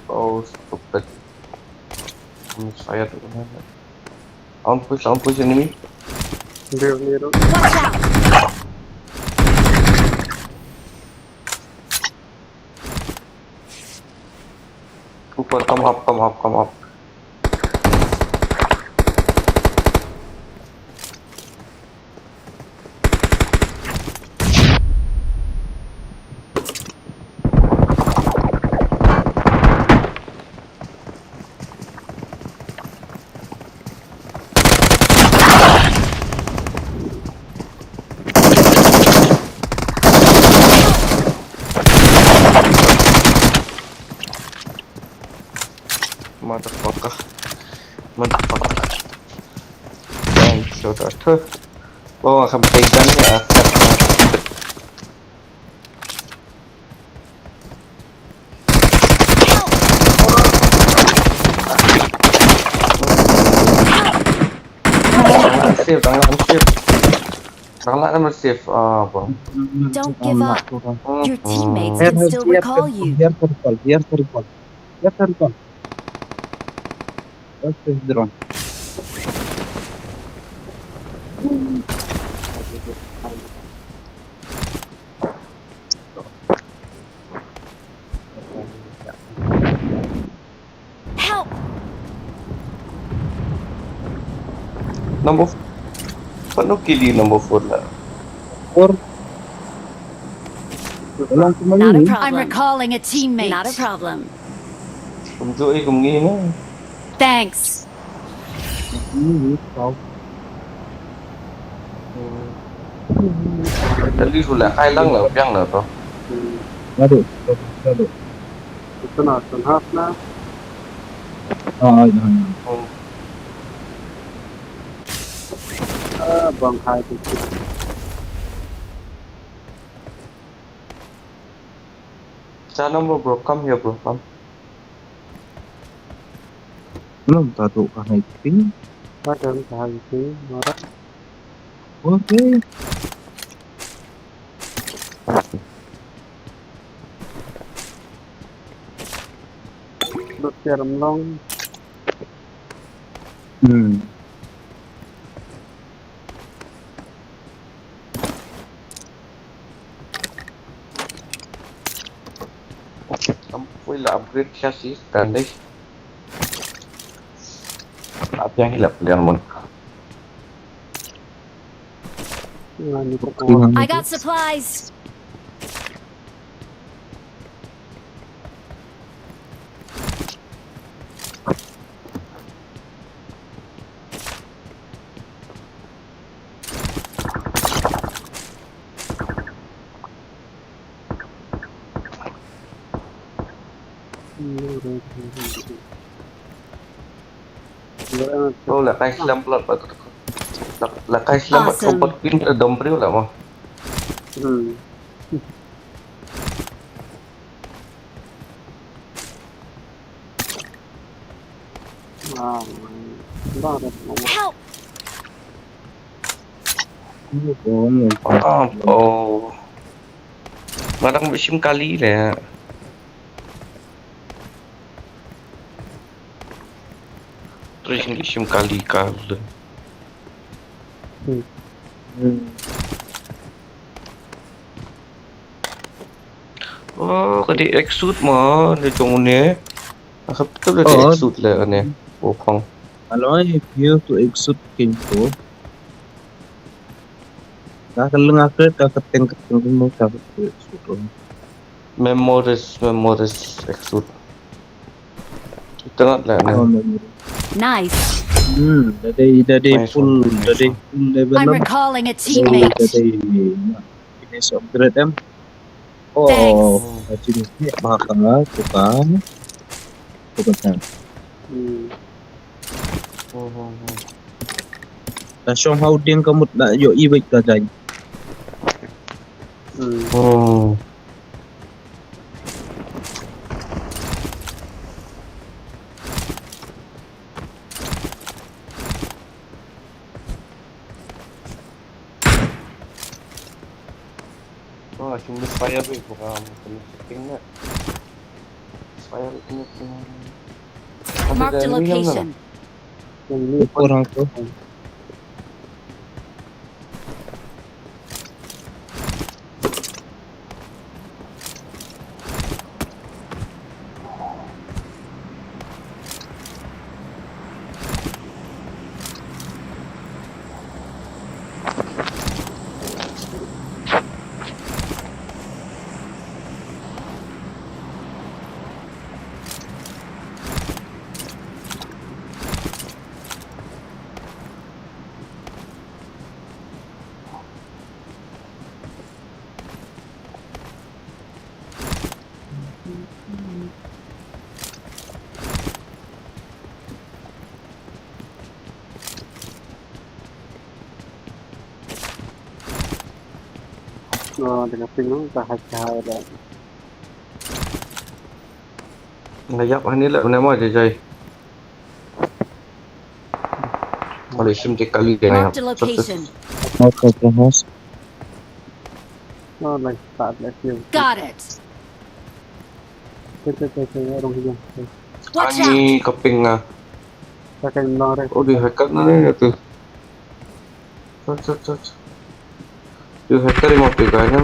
Oh, stupid. Misfire tu kan. On push, on push enemy. Dia ni tu. Watch out! Cooper, come up, come up, come up. Motherfucker. Motherfucker. Thanks, so that. Oh, I can play gun here. Save, tang lam save. Tang lam save. Ah, bang. Don't give up. Your teammates can still recall you. Here for call, here for call. Here for call. What's this drone? Help! Number four. Pat no kill ïa number four la. Four. Tolong cuma Not a ni. problem. I'm recalling a teammate. Not a problem. Kumjuh eh kum ngi na. Thanks. Ni ni kau. Tadi sudah kai lang la biang la to. Aduh, aduh. Itu na, itu na, na. Ah, ya. Oh. Ah, bang hai tu. Sa number bro, come here bro, come. Belum tahu kan itu. Ada, ada itu, marah. Okay. Dot share long. Hmm. Kam pui la upgrade chassis kan dei. Apa yang hilap dia mon. Nah, ni kok I got supplies. Oh, la kai slam plot ba. La, la kai slam ba. Awesome. Robot pin da dom briew la mo. Hmm. Wow. Ba da mo. Help! Oh, Oh, oh. Nga dang bishim kali le. Terus bishim kali kal. Hmm. Oh, ka dei exosuit mo ne jong ne. Aka betul ka dei exosuit le ne. Oh, khong. Alo, if you to exosuit king to. Ka ka lenga ka ka ka teng ka teng mo ka exosuit. Memories, memories exosuit. Ito na le ne. Oh, memory. Nice. Hmm, da dei, da dei Nice full, one, nice da dei one. Full level I'm up. Recalling a Da teammate. dei, finish upgrade em. Oh, Thanks. Ka finish ni ba ka tu ka. Tu ka. Hmm. Oh, oh, oh. Da shong hau ding ka mut da ïoh i beit ka jai. Hmm. Oh. Kum misfire bro, buka kum shooting na. Misfire kum kum. Marked a location. Por hangto. Oh, dengan ping tu dah hajai dah. Ngayap hani lah nama je jai. Kalau isim je kali dia ngayap. Marked a location. Oke, terus. Oh, lagi tak ada sih. Got it. Cek cek cek cek orang hidup. Watch out. Ani kaping ah. Pakai nore. Oh, di hacker na ni tu. Chat chat chat. Di hacker mau pegang kan.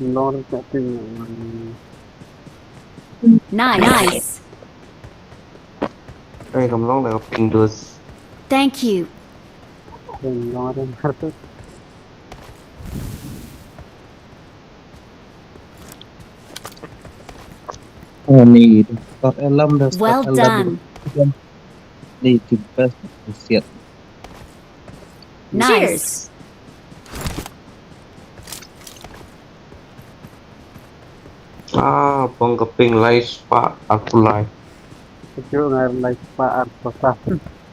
Nore tak ping. Nice. Eh, kamu long dah kaping dus. Thank you. Nore harus. Oh, ni tu. Start alarm dah. Start Well alarm. Done. Ni tu best. Siap. Nice. Ah, pang kaping lai spah aku lai. Kecil ngai lai spah ar spah.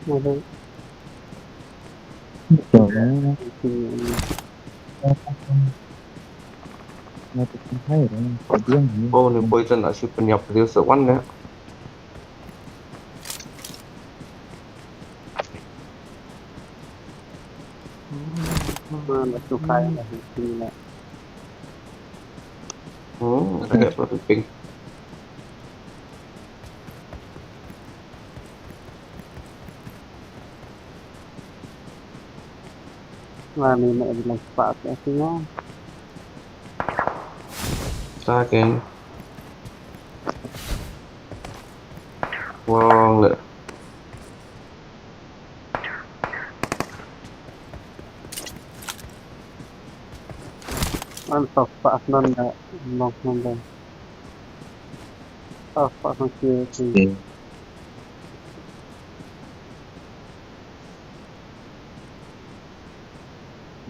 Betul. Nah, tu kan hai dah. Kau bilang ni. Oh, ni boy tu nak si penyap dia sewan dah. Mana suka yang dah sini nak. Hmm, ada apa tu ping? Mana nak bilang spah tu sini. Sa ken. Wrong le. An spah nan da nok nan da. Spah nan ke ke.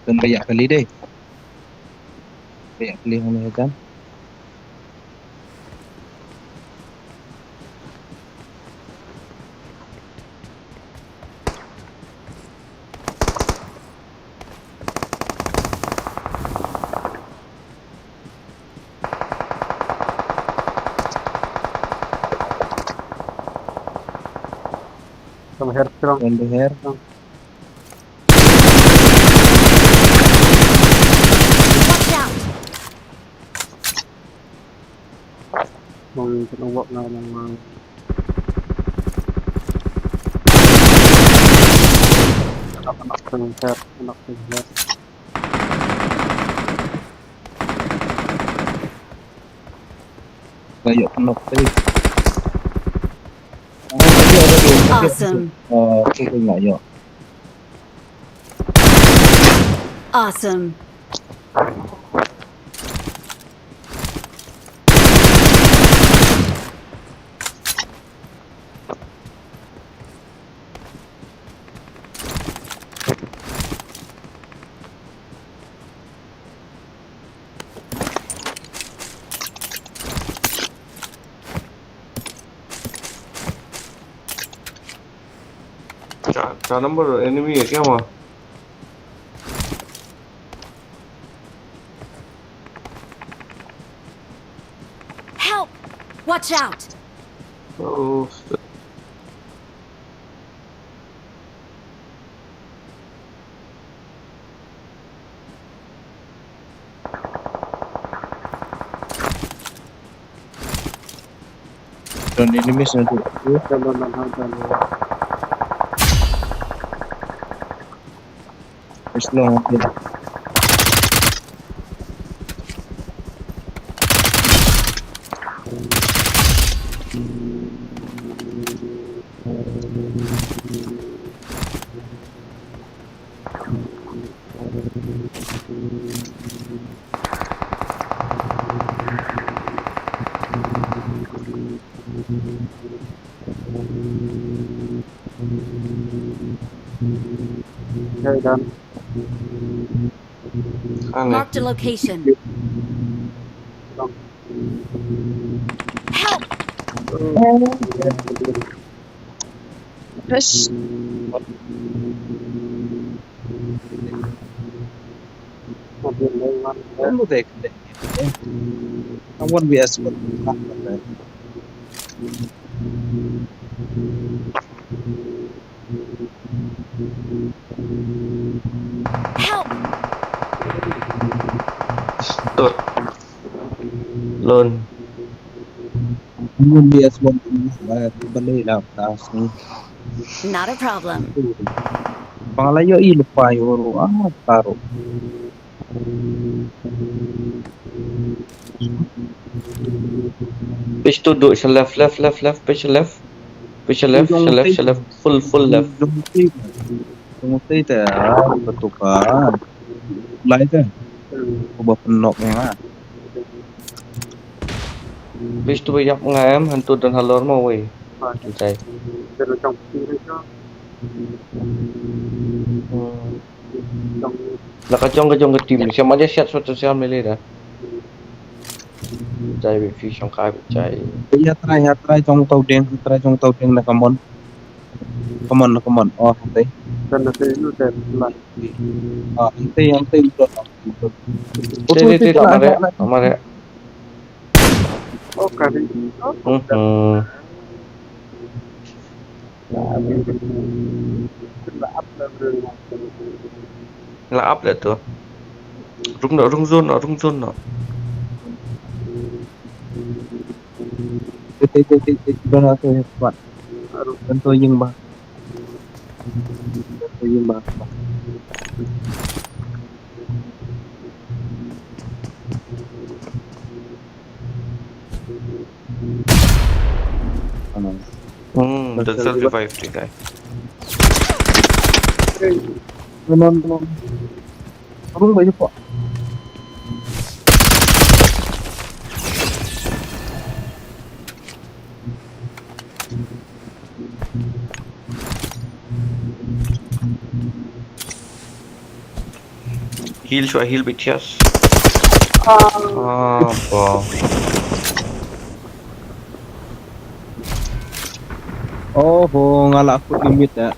Kan banyak kali deh. Banyak kali yang kan. Sama hair strong. Kan leher. Watch out. Mong kena buat na mong. Apa nak kena hair, nak kena hair. Kayak penok tadi. Oh, tadi ada dia. Awesome. Oh, okey, okey, enggak, ya. Awesome. Cha, cha number enemy hai kya wahan? Help! Watch out! Oh, Don enemies na tu. Don, don, don, don, don. It's long. Hey, Dan. Marked a location. Help! Yes. Don't look like that. I want to be as well. Help! Tut. Lun. Ngun dia suan tu, eh, balik lah, tak sini. Not a problem. Bang lah yo i lepas yo ru, ah, taruh. Pis tu duk sha left, left, left, left, pis sha left. Pis sha left, sha left, sha left, full, full left. Jong ti, jong ti te, ah, betul kan. Lai te. Ko ba pynlok ïa nga. Pis tu ba ïap nga em, hangtu don halor mo wei. Jai. Hmm. La ka jong ka jong ka team. Siam aja siat suat siam lele dah. Jai, wei phi shong kai, wei jai. Ïa try, ïa try jong tau deng, ïa try jong tau deng na kamon. Kamon, kamon. Oh, hangtei. Dan na tei lu dan la. Ah, hangtei, hangtei lu dan. Tei, tei, tei, tei, mare, mare. Oh, kari. Hmm, hmm. La ap le tu. Rung no, rung zone no, rung zone no. Te, te, te, te, te, don atu spot. Don to ïing ba. Don to ïing ba. Hmm, the self revive the guy. No, no, no. Arung ba ïa pok. Heal shuwa, heal bit, yes. Ah, wow. Oh, ho, nga la kut limit ya.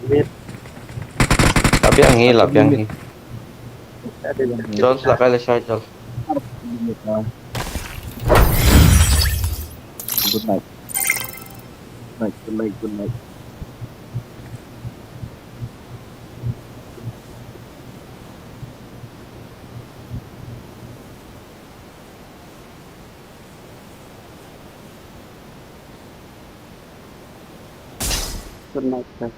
Limit. La biang hi, la biang hi. Jol, la kai la shai, jol. Limit, ah. Good night. Good night, good night, good night. Good night, sir.